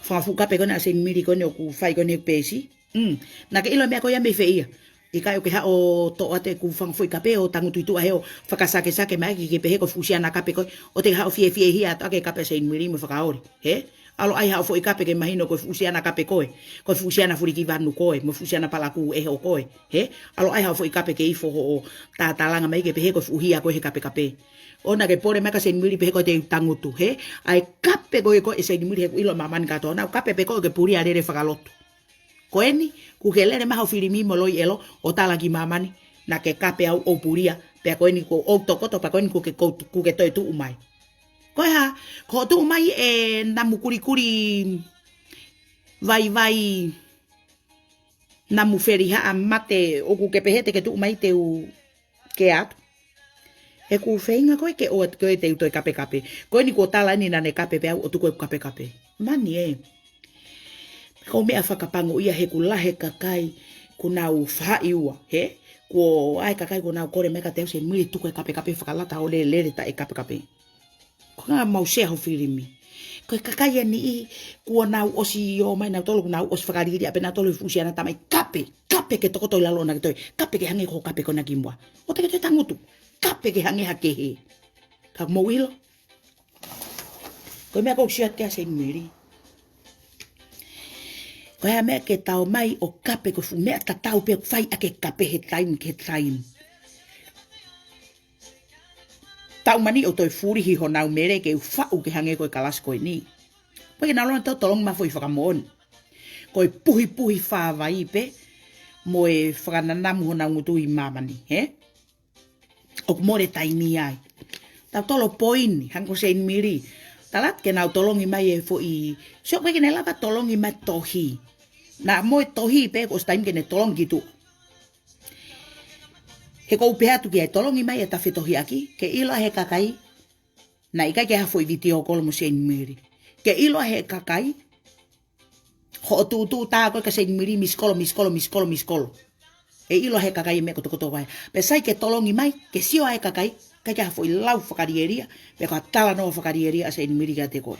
fanga fuʻu kape ko ena ʻa Seinimili ko eni ʻoku fai ko eni he peesi. Mm. Naʻa ke ʻilo e meʻa ko ia mei fē ia. ʻIkai ʻoku ke haʻu ʻo toʻo atu ʻeku fanga foʻi kape ʻo tangutu ʻi tuʻa he ʻo fakasakesake mai ke, ke pehē ko e fuʻu siana kape koe. ʻOua te ke haʻu ʻo fiefiehia atu ʻa e kape ʻa Seinimili mo fakaoli. He? ʻAlu ʻai haʻo foʻi kape ke mahino ko e fuʻu siana kape koe. Ko e fuʻu siana fulikivanu koe. Mo e fuʻu siana palakū ʻeho koe. He? ʻAlu ʻai haʻo foʻi kape ke ifo hoʻo tatalanga mai ke pehē ko e fuʻu hia koe he kapekape. ʻOua naʻa ke pole mai kia Seinimili pehē ko e te u tangutu, he? ʻA e kape ko ē ko ē ʻa Seinimili he ʻoku ʻilo ʻe māmani kātoa. Naʻa ku kape pē ko ē ke pulia lele fakalotu. Ko eni, kuo ke lele mai ho filimi mo loi ʻelo, ʻo tala ki māmani, naʻa ke kape au ʻo pulia, pea ko eni kuo u tokoto, pea ko eni kuo ke, kuo, kuo ke toe tuʻu mai. Ko e hā, ko hoʻo tuʻu mai ʻe namu kulikuli vaivai, namu felihaʻa mate, ʻoku ke pehē te ke tuʻu mai te u ke atu. He ʻoku ou feinga ko ē ke ʻoatu ko ē te u toe kapekape. Ko eni kuo tala eni naʻa ne kape pē au ʻo tuku ʻeku kapekape. Mani ē. Ko e meʻa fakapango ia he ʻoku lahi e kakai kuo nau faʻahi ua, he? Kuo ʻi ai e kakai kuo nau kole mai kiate au Seinimili tuku e kapekape fakalata ʻo lele lele taʻe kapekape. Ko e ngaahi mau sea ho filimi. Ko e kakai ʻe niʻihi, kuo nau ʻosi ō mai nautolu, kuo nau ʻosi fakaliliʻa pē nautolu he fuʻu siana tamai. Kape, kape ke tokoto ʻi lalo ʻo naʻa ke toe. Kape ke hangē ko e kape ko ena kimuʻa. ʻOua te ke toe tangutu. Kape ke hangē ha kehe. Ka mou ʻilo. Ko e meʻa ʻoku ou sio atu kia Seinimili. Ko e hā e meʻa ke tau ō mai ʻo kape ko e fuʻu meʻa tatau pē ʻoku fai ʻaki e kape he taimi ki he taimi. Taumaiā ʻo toe fulihi honau mele ke u faʻu ke hangē ko e kalasi ko eni. Pea ke nau lava ʻo tolongi mai ha foʻi fakamoʻoni. Ko e puhipuhi fāvai pē mo e fakananamu honau ngutu ʻi māmani, he? ʻOku mole taimi ai. Tau tolo poini, hangē ko Seinimili. Tala atu ke nau tolongi mai e foʻi, sio ko ē ke ne lava tolongi mai tohi. Naʻa mo e tohi pē kuo ʻosi taimi ke ne tolongi ki tuʻa. He ʻoku ou pehē atu ki ai tolongi mai e tafe tohi ʻaki, ke ʻilo ʻe he kakai, naʻe ʻikai ke ʻi ai ha foʻi vitiō kolo mo Seinimili. Ke ʻilo ʻe he kakai, hoʻo tuʻutuʻu tā ko ē kia Seinimili misikolo, misikolo, misikolo, misikolo. ʻE ʻilo ʻe he kakai e meʻa kotokotoa ko ia. Pea sai ke tolongi mai, ke sio ʻa e kakai, ʻikai ke ʻi ai ha foʻi lau fakalielia, pe ko ha talanoa fakalielia ʻa Seinimili kiate koe.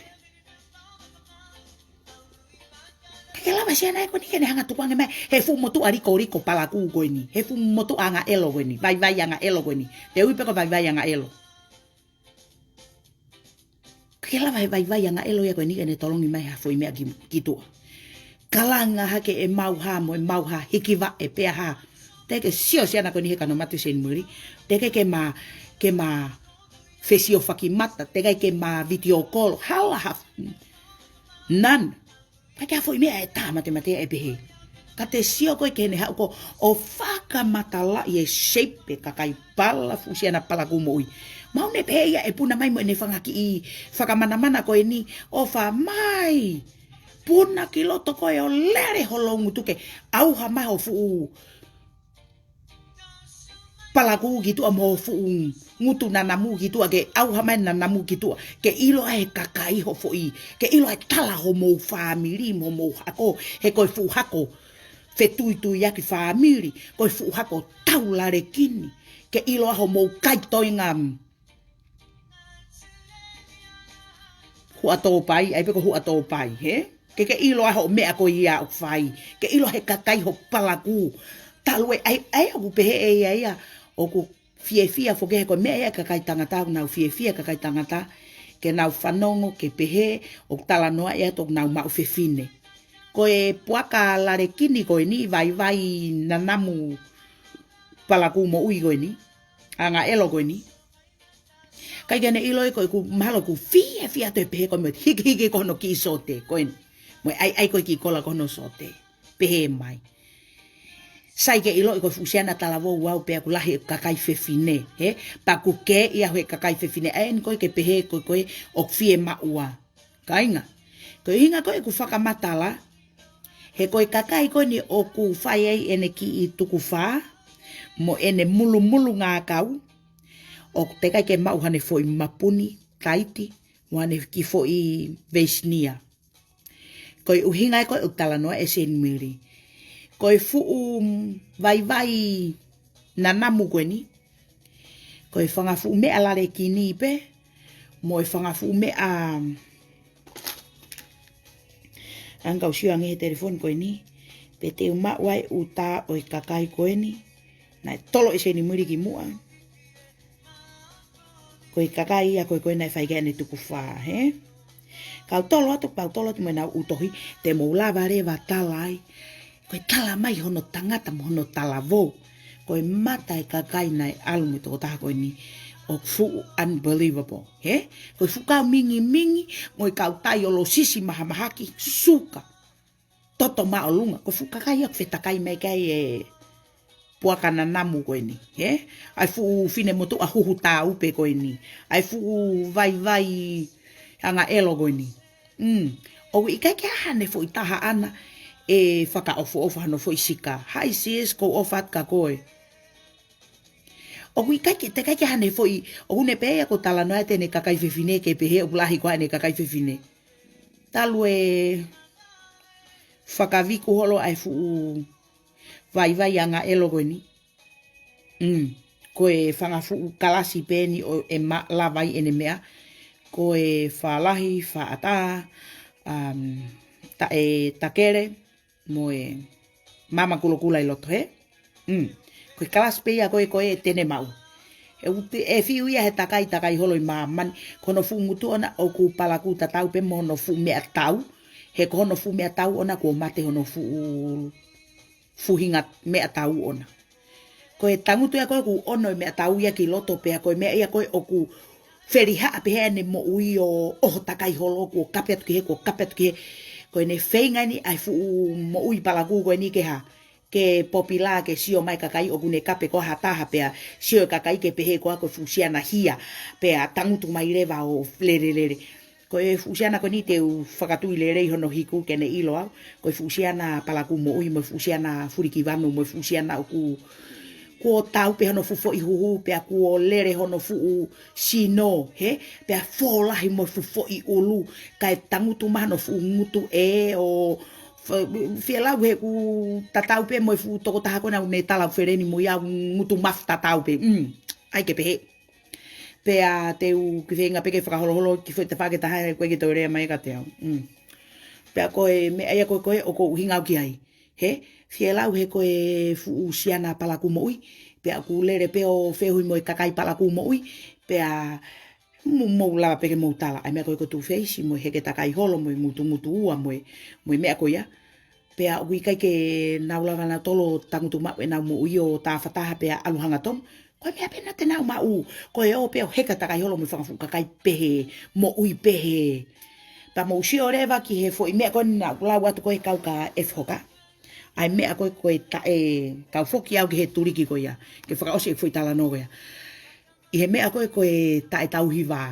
ʻIkai ke lava e siana ē ko eni ke ne hanga tukuange mai, he fuʻu motuʻa likoliko palakū ko eni, he fuʻu motuʻa angaʻelo ko eni, vaivai angaʻelo ko eni, te u ui pē ko e vaivai angaʻelo. ʻIkai ke lava he vaivai angaʻelo ia ko eni ke ne tolongi mai ha foʻi meʻa ki, ki tuʻa. Kalanga hake ʻemau hā mo ʻemau hā hikivaʻe pea hā. Teʻeki ke sio siana ko eni he kano matu Seinimili. Teʻeki ke ma, ke ma fesiofaki mata. Teʻeki ke ma vitiō kolo. Hala ha. None. ʻIkai ke ʻi ai ha foʻi meʻa ʻe tā matemateʻi ʻe pehē. Ka te sio koe ke ne haʻu ko ē ʻo fakamatalaʻi e shape e kakai pala fuʻu siana palakū moʻui. Mahalo ne pehē ia ʻe puna mai mo ʻene fanga kiʻi fakamanamana ko eni ʻo fai mai. Puna ki loto ko ē ʻo lele ho loungutu ke ʻauha mai ho fuʻu palakū ki tuʻa mo ho fuʻu ngutu nanamu ki tuʻa ke ʻauha mai nanamu ki tuʻa. Ke ʻilo ʻe he kakai ho foʻi. Ke ʻilo ʻe he tala homou fāmili mo homou hako. He ko e fuʻu hako fetuituiaki fāmili. Ko e fuʻu hako taulalekini. Ke ʻilo ʻa homou kai toenga. Huʻatōpai, ʻai pē ko Huʻatōpai, he? Ke ke ʻilo ʻa hoʻo meʻa ko ia ʻoku fai. Ke ʻilo ʻe he kakai ho palakū. Talu e ʻai, ʻai ʻoku pehē ʻe ia ia. ʻOku fiefia foki he ko e meʻa ia e kakai tangata, ʻoku nau fiefia e kakai tangata. Ke nau fanongo, ke pehē, ʻoku talanoaʻi atu ʻoku nau maʻu fefine. Ko e puaka lalekini ko eni vaivai nanamu palakū moʻui ko eni, angaʻelo ko eni. ʻIkai ke ne ʻiloʻi ko ʻeku mahalo ʻoku fiefia atu e pehē ko e meʻa hikihiki ko hono kiʻi sōte ko eni. Mo e ʻaiʻai ko e kiʻi kola ko hono sōte. Pehē mai. Sai ke ʻiloʻi ko e fuʻu siana talavou au pea ʻoku lahi e kakai fefine, hē? Pea ʻoku kē ia he kakai fefine. ʻA eni ko e ke pehē ko e ko e ʻoku fiemaʻu ā. Kāinga. Ko e ʻuhinga ko ē ʻeku fakamatala, he ko e kakai ko eni ʻoku fai ai ʻene kiʻi tukufā, mo ʻene mulumulu ngākau, ʻoku teʻeki ai ke maʻu haʻane foʻi mapuni, taiti, mo haʻane kiʻi foʻi veisinia. Ko e ʻuhinga ia ko ē ʻoku talanoa ʻe Seinimili. Ko e fuʻu vaivai nanamu ko eni, ko e fanga fuʻu meʻa lalekini pē, mo e fanga fuʻu meʻa, ʻa, ʻoku ou sio ange he telefoni ko eni, pe te u maʻu ai ʻuta ʻo e kakai ko eni, naʻe tolo ʻe Seinimili kimuʻa. Ko e kakai ia ko e ko e naʻe fai ki ai ʻene tukufā, hē? Kau tolo atu, kau tolo atu mo ʻenau ʻū tohi, te mou lava leva tala ai. Ko e tala mai hono tangata mo hono talavou. Ko e mata e kakai naʻe ʻalu mo e tokotaha ko eni ʻoku fuʻu unbelievable, hē? Ko e fuʻu kau mingimingi, mo e kau tai ʻolosisi mahamahaki, suka. Toto māʻolunga, ko e fuʻu kakai ia ʻoku fetakai mai ki ai e puaka nanamu ko eni, hē? ʻA e fuʻu finemotuʻa huhu tāupe ko eni. ʻA e fuʻu vaivai angaʻelo ko eni. Mm. ʻOku ʻikai ke ʻi ai haʻane foʻi taha ʻana ʻe fakaʻofoʻofa hano foʻi sika. Hi sis, ʻoku ou ʻofa atu kia koe. ʻOku ʻikai ke, teʻeki ai ke ʻi ai haʻane foʻi, ʻoku ne pehē ia ʻoku talanoa atu ʻene kakai fefine ke pehē ʻoku lahi ko ā ʻene kakai fefine. Talu e fakaviku holo ʻa e fuʻu vaivai angaʻelo ko eni. Mm. Ko e fanga fuʻu kalasi pē eni ʻoku ma-, lava ai ʻene meʻa. Ko e fālahi, fāʻatā, um, ta-, e takele, mo e mama kulokula ʻi loto, hē? Mm. Ko e kalasi pē ia ko ē, ko ē te ne maʻu. ʻE ʻuti, ʻe fiu ia he takai, takai holo ʻi māmani. Ko hono fuʻu ngutu ʻona ʻoku palakū tatau pē mo hono fuʻu meʻatau. He ko hono fuʻu meʻatau ʻona kuo mate hono fuʻu fuhinga meʻatau ʻona. Ko e tangutu ia ko ē ʻoku ono e meʻatau ia ki loto pea ko e meʻa ia ko ē ʻoku felihaʻa pehē ʻene moʻui ʻo, ʻo takai holo kuo kape atu ki hē, kuo kape atu ki hē. Ko ʻene feinga eni ʻa e fuʻu moʻui palakū ko eni ke hā, ke popila ke sio mai kakai ʻoku ne kape ko ha taha pea sio e kakai ke pehē ko ā ko e fuʻu siana hia pea tangutu mai leva ʻo lelelele. Ko e fuʻu siana ko eni te u fakatui lelei hono hiku ke ne ʻilo au. Ko e fuʻu siana palakū moʻui mo e fuʻu siana fulikivanu mo e fuʻu siana ʻoku kuo tau pē hono fuʻu foʻi huhu, pea kuo lele hono fuʻu sino, hē? Pea fōlahi mo e fuʻu foʻi ʻulu, kae tangutu mai hono fuʻu ngutu ē ʻo f-, fielau he ʻoku tatau pē mo e fuʻu tokotaha ko ena ʻoku ne tala feleni mo ia, ngutu mafu tatau pē. Mm. ʻAi ke pehē. Pea te u kiʻi feinga pē ke fakaholoholoi kiʻi foʻi tafaʻaki ʻe taha he ʻoku ʻikai ke toe lea mai kiate au. Mm. Pea ko e meʻa ia ko ē, ko ē ʻoku ou ʻuhinga au ki ai. Hē, fielau he ko e fuʻu siana palakū moʻui. Pea ʻoku lele pē ʻo feohi mo e kakai palakū moʻui. Pea mo-, mou lava pē ke mou tala. ʻA e meʻa ko ē ko e tufeisi mo e heke takai holo mo e ngutungutu ua mo e, mo e meʻa ko ia. Pea ʻoku ʻikai ke nau lava nautolu ʻo tangutu maʻu ʻenau moʻui ʻo tāfataha pea ʻalu hangatonu. Ko e meʻa pē ena te nau maʻu, ko e ō pē ʻo heka takai holo mo e fanga fuʻu kakai pehē, moʻui pehē. Pea mou sio leva ki he foʻi meʻa ko ena ʻoku lau atu ko ē kau ka F Hoka. ʻA e meʻa ko ē ko e taʻe, kau foki au ki he tuliki ko ia. Ke fakaʻosi e foʻi talanoa ko ia. ʻI he meʻa ko ē ko e taʻe tauhi vā.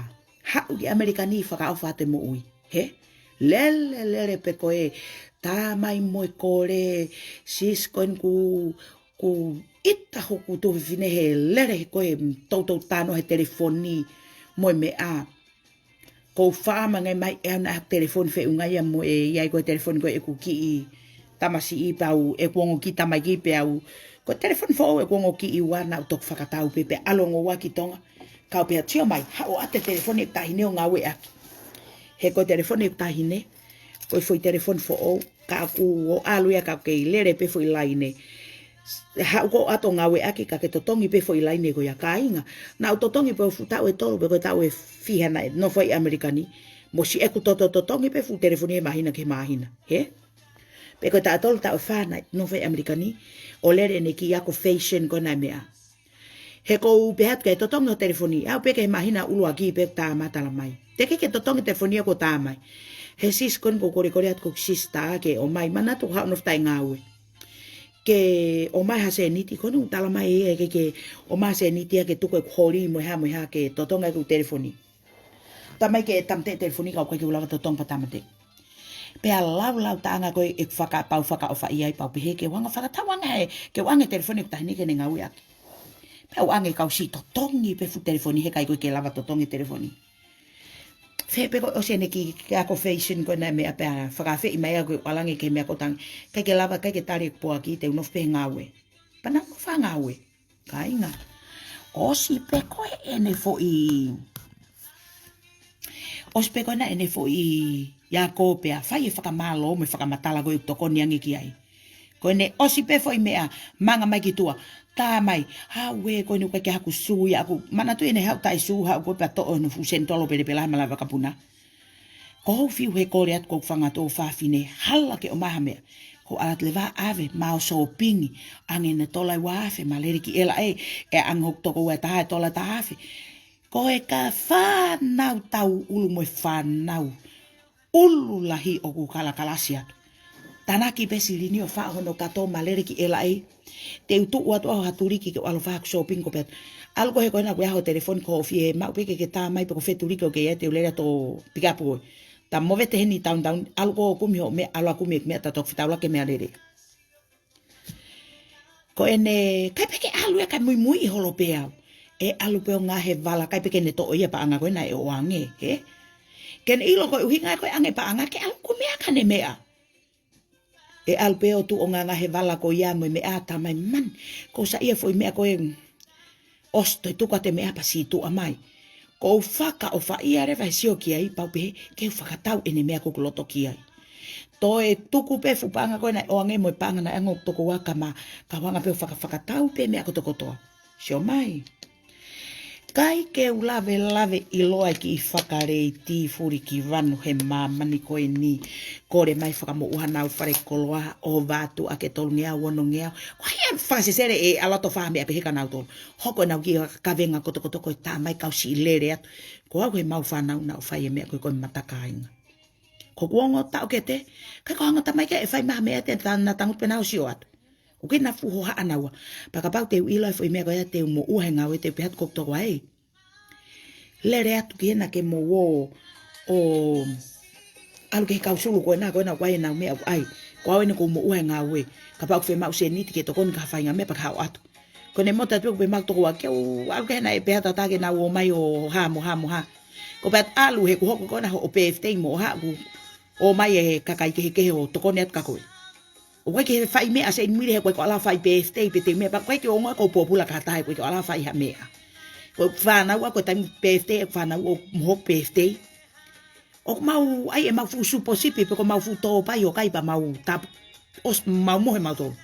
Haʻu ki ʻAmelika ni fakaʻofa atu e moʻui. Hē? Lele, lele pē ko e tā mai mo e kole, sis ko eni ʻoku, ʻoku ʻita hoku tuofefine he lele he ko e toutou talanoa he telefoni mo e meʻa. ʻOku ou faʻa mangai mai ʻe au naʻa telefoni feʻunga ia mo e, ʻi ai ko e telefoni ko ē ʻeku kiʻi tamasiʻi pea u, ʻeku ongo kiʻi tamaiki pea u. Ko e telefoni foʻou ʻeku ongo kiʻi ua naʻa u toki fakatau pē pea ʻalu ongo ua ki Tonga. Kau pehē atu, sio mai, haʻu ʻo ʻoatu e telefoni ʻeku taʻahine ʻo ngāueʻaki. He ko e telefoni ʻeku taʻahine, ko e foʻi telefoni foʻou, ka ʻoku ou ʻalu ia ka ʻoku kei lele pē foʻi laine. Haʻu ʻo ʻoatu ʻo ngāueʻaki ka ke totongi pē foʻi laine ko ia kāinga. Naʻa ku totongi pē ʻo fuʻu taʻu ʻe tolu pē ko e taʻu ʻe fiha naʻe nofo ai ʻi ʻAmelika ni. Mo siʻeku toto totongi pē fuʻu telefoni he māhina ki he māhina. Hē? Pe ko e taʻu tolu, taʻu fā naʻe nofo ai ʻa ʻAmelika ni, ʻo lele ʻene kiʻi ako fashion ko ena e meʻa. He ʻoku ou pehē atu ke totongi ho telefoni, aʻu pē ki he māhina ʻuluaki pē tā matala mai. Teʻeki ke totongi telefoni ia kuo tā mai. He sisi ko eni ʻoku ou kolekole atu ko e sisi tā ke ʻomai, manatu haʻu nofo taʻe ngāue. Ke ʻomai ha sēniti, ko eni ʻoku tala mai ʻe ia ke, ke ʻomai ha sēniti ia ke tuku ʻeku holi mo e hā mo e hā ke totongi ʻeku telefoni. Tā mai ke tāmateʻi e telefoni ka ʻoku ʻikai ke u lava totongi pea tāmateʻi. Pea laulautāʻanga ko ē ʻeku faka-, pau fakaʻofaʻia ai pau pehē ke u hanga fakatauange he, ke u ʻoange e telefoni ʻeku taʻahine ke ne ngāueʻaki. Pea u ʻoange kau siʻi totongi pē fuʻu telefoni he ʻikai ko ē ke lava totongi e telefoni. Fē pē ko e ʻosi ʻene kiʻi, kiʻi ako fashion ko ena e meʻa pea fakaafeʻi mai au ke u ʻalu ange ki he meʻa ko ē ʻoku tangi. ʻIkai ke lava, ʻikai ke tali ʻeku poaki te u nofo pē he ngāue. Pea naʻa ku nofo he ngāue. Kāinga. ʻOsi pē ko ē ʻene foʻi. ʻOsi pē ko ena ʻene foʻi ako pea fai e fakamālō mo e fakamatala ko ē ʻoku tokoni ange ki ai. Ko ʻene ʻosi pē foʻi meʻa, manga mai ki tuʻa. Tā mai, hau ē ko eni ʻoku ʻikai ke haku sū ia ʻaʻaku. Manatu ʻene haʻu taʻe sū, haʻu ko ē pea toʻo hono fuʻu senitolo pelepela he malava kapuna. Ko hoʻo fiu he kole atu ko e fanga ʻotu fafine, hala ke ʻomai ha meʻa. Ko e ʻalu atu leva ʻo ʻave, mou sōpingi, ʻoange ʻene tola ʻe ua afe, mou lele ki ʻEla ē, ʻe ʻoange hoku tokoua ʻe taha e tola ʻe taha afe. Ko e kau fānau tau ʻulu mo e fānau ʻulu lahi ʻoku kalakalasi atu. Tānaki pē silini ʻo faʻo hono kato mou lele ki ʻEla ē. Te u tuʻu atu au ha tuliki ke u ʻalu ʻo fai haku sōpingi ko ē pea ʻalu ko ē he ko ena ko e ʻaho telefoni ko e fie maʻu pē ke ke tā mai pe ko fē tuliki ʻoku ʻi ai te u lele atu ʻo pikapu koe. Tā mo vete heni tauntaun, ʻalu koe ʻo kumi hoʻo meʻa, ʻalu ʻo kumi e meʻa ta toki fetaulaki e meʻalele. Ko ʻene, ʻikai pē ke ʻalu ia kae muimui holo pē au. ʻE ʻalu pē ʻo ngaohi e vala ʻikai pē ke ne toʻo ia e paʻanga ko ena ʻe ʻoange, hē? Ke ne ʻilo ko e ʻuhinga ko e ʻoange paʻanga ke ʻalu ʻo kumi ʻaki ʻene meʻa. ʻE ʻalu pē ʻo tuʻu ʻo ngaohi e vala ko ia mo e meʻa tā mai man. Ko e saiʻia foʻi meʻa ko ē ʻosi toe tuku atu e meʻa pea sītuʻa mai. ʻOku ou fakaʻofaʻia leva he sio ki ai pau pehē ke u fakatau ʻene meʻa ko ē ʻoku loto ki ai. Toe tuku pē fuʻu paʻanga ko ē naʻe ʻoange mo e paʻanga naʻe ʻoange hoku tokoua ka ma, ka u hanga pē ʻo faka-, fakatau pē meʻa kotokotoa. Sio mai. ʻIkai ke u lavelave ʻiloa e kiʻi fakaleiti fuli ki vanu he māmani ko eni. Kole mai fakamoʻua hanau fale koloa ʻo vatu ʻa ke tolungeau onongeau. Ko hai ʻe fakasesele ʻe ʻalu atu ʻo fai ha meʻa pehē kia nautolu. Hoko ʻenau kiʻi kavenga kotokotoa ko e tā mai kau siʻi lele atu. Ko au he mau fānau naʻa ku fai e meʻa ko ē ko e mata kāinga. Ko ʻeku ongo taʻokete, ʻikai ko e hanga ʻo tā mai ke ʻe fai mai ha meʻa te ta-, naʻa tangutu pē naʻa ku sio atu. ʻOku ʻikai ke na fuʻu hohaʻa naua. Pea kapau te u ʻilo e foʻi meʻa ko ia te u moʻua he ngāue te u pehē atu ki hoku tokoua ē. Lele atu ki hena ke mou ō ʻo ʻalu ki he kau sulu ko ena, ko ena ʻoku ʻi ai ʻenau meʻa ʻoku ʻai. Ko au eni ʻoku ou moʻua he ngāue. Kapau ʻoku fiemaʻu sēniti ke tokoni ki ha faʻahinga meʻa pea ka haʻu atu. Ko ʻene motu atu pē ʻeku pehē maʻu tokoua ke u ʻalu ki hena ʻe pehē atu ʻa e taha ke nau ō mai ʻo hā mo hā mo hā. Ko e pehē atu ʻalu he ʻoku hoko ko ena hoʻo birthday mo haʻu ʻo ō mai e kakai kehekehe ʻo tokoni atu kia koe. ʻOku ʻikai ke fai meʻa Seinimili he ʻoku ʻikai ke u ʻalu ʻo fai birthday pe te u meʻa pea ʻoku ʻikai ke u ongoʻi ʻoku ou pōpula ki ha taha he ʻoku ʻikai ke u ʻalu ʻo fai ha meʻa. Ko e fānau ʻaʻaku ko e taimi birthday ʻeku fānau ʻo mo hoku birthday. ʻOku mau ʻai ʻemau fuʻu supo sipi pe ko ʻemau fuʻu tōpai ʻo kai pea mau tapu. ʻOsi mau mohe mautolu.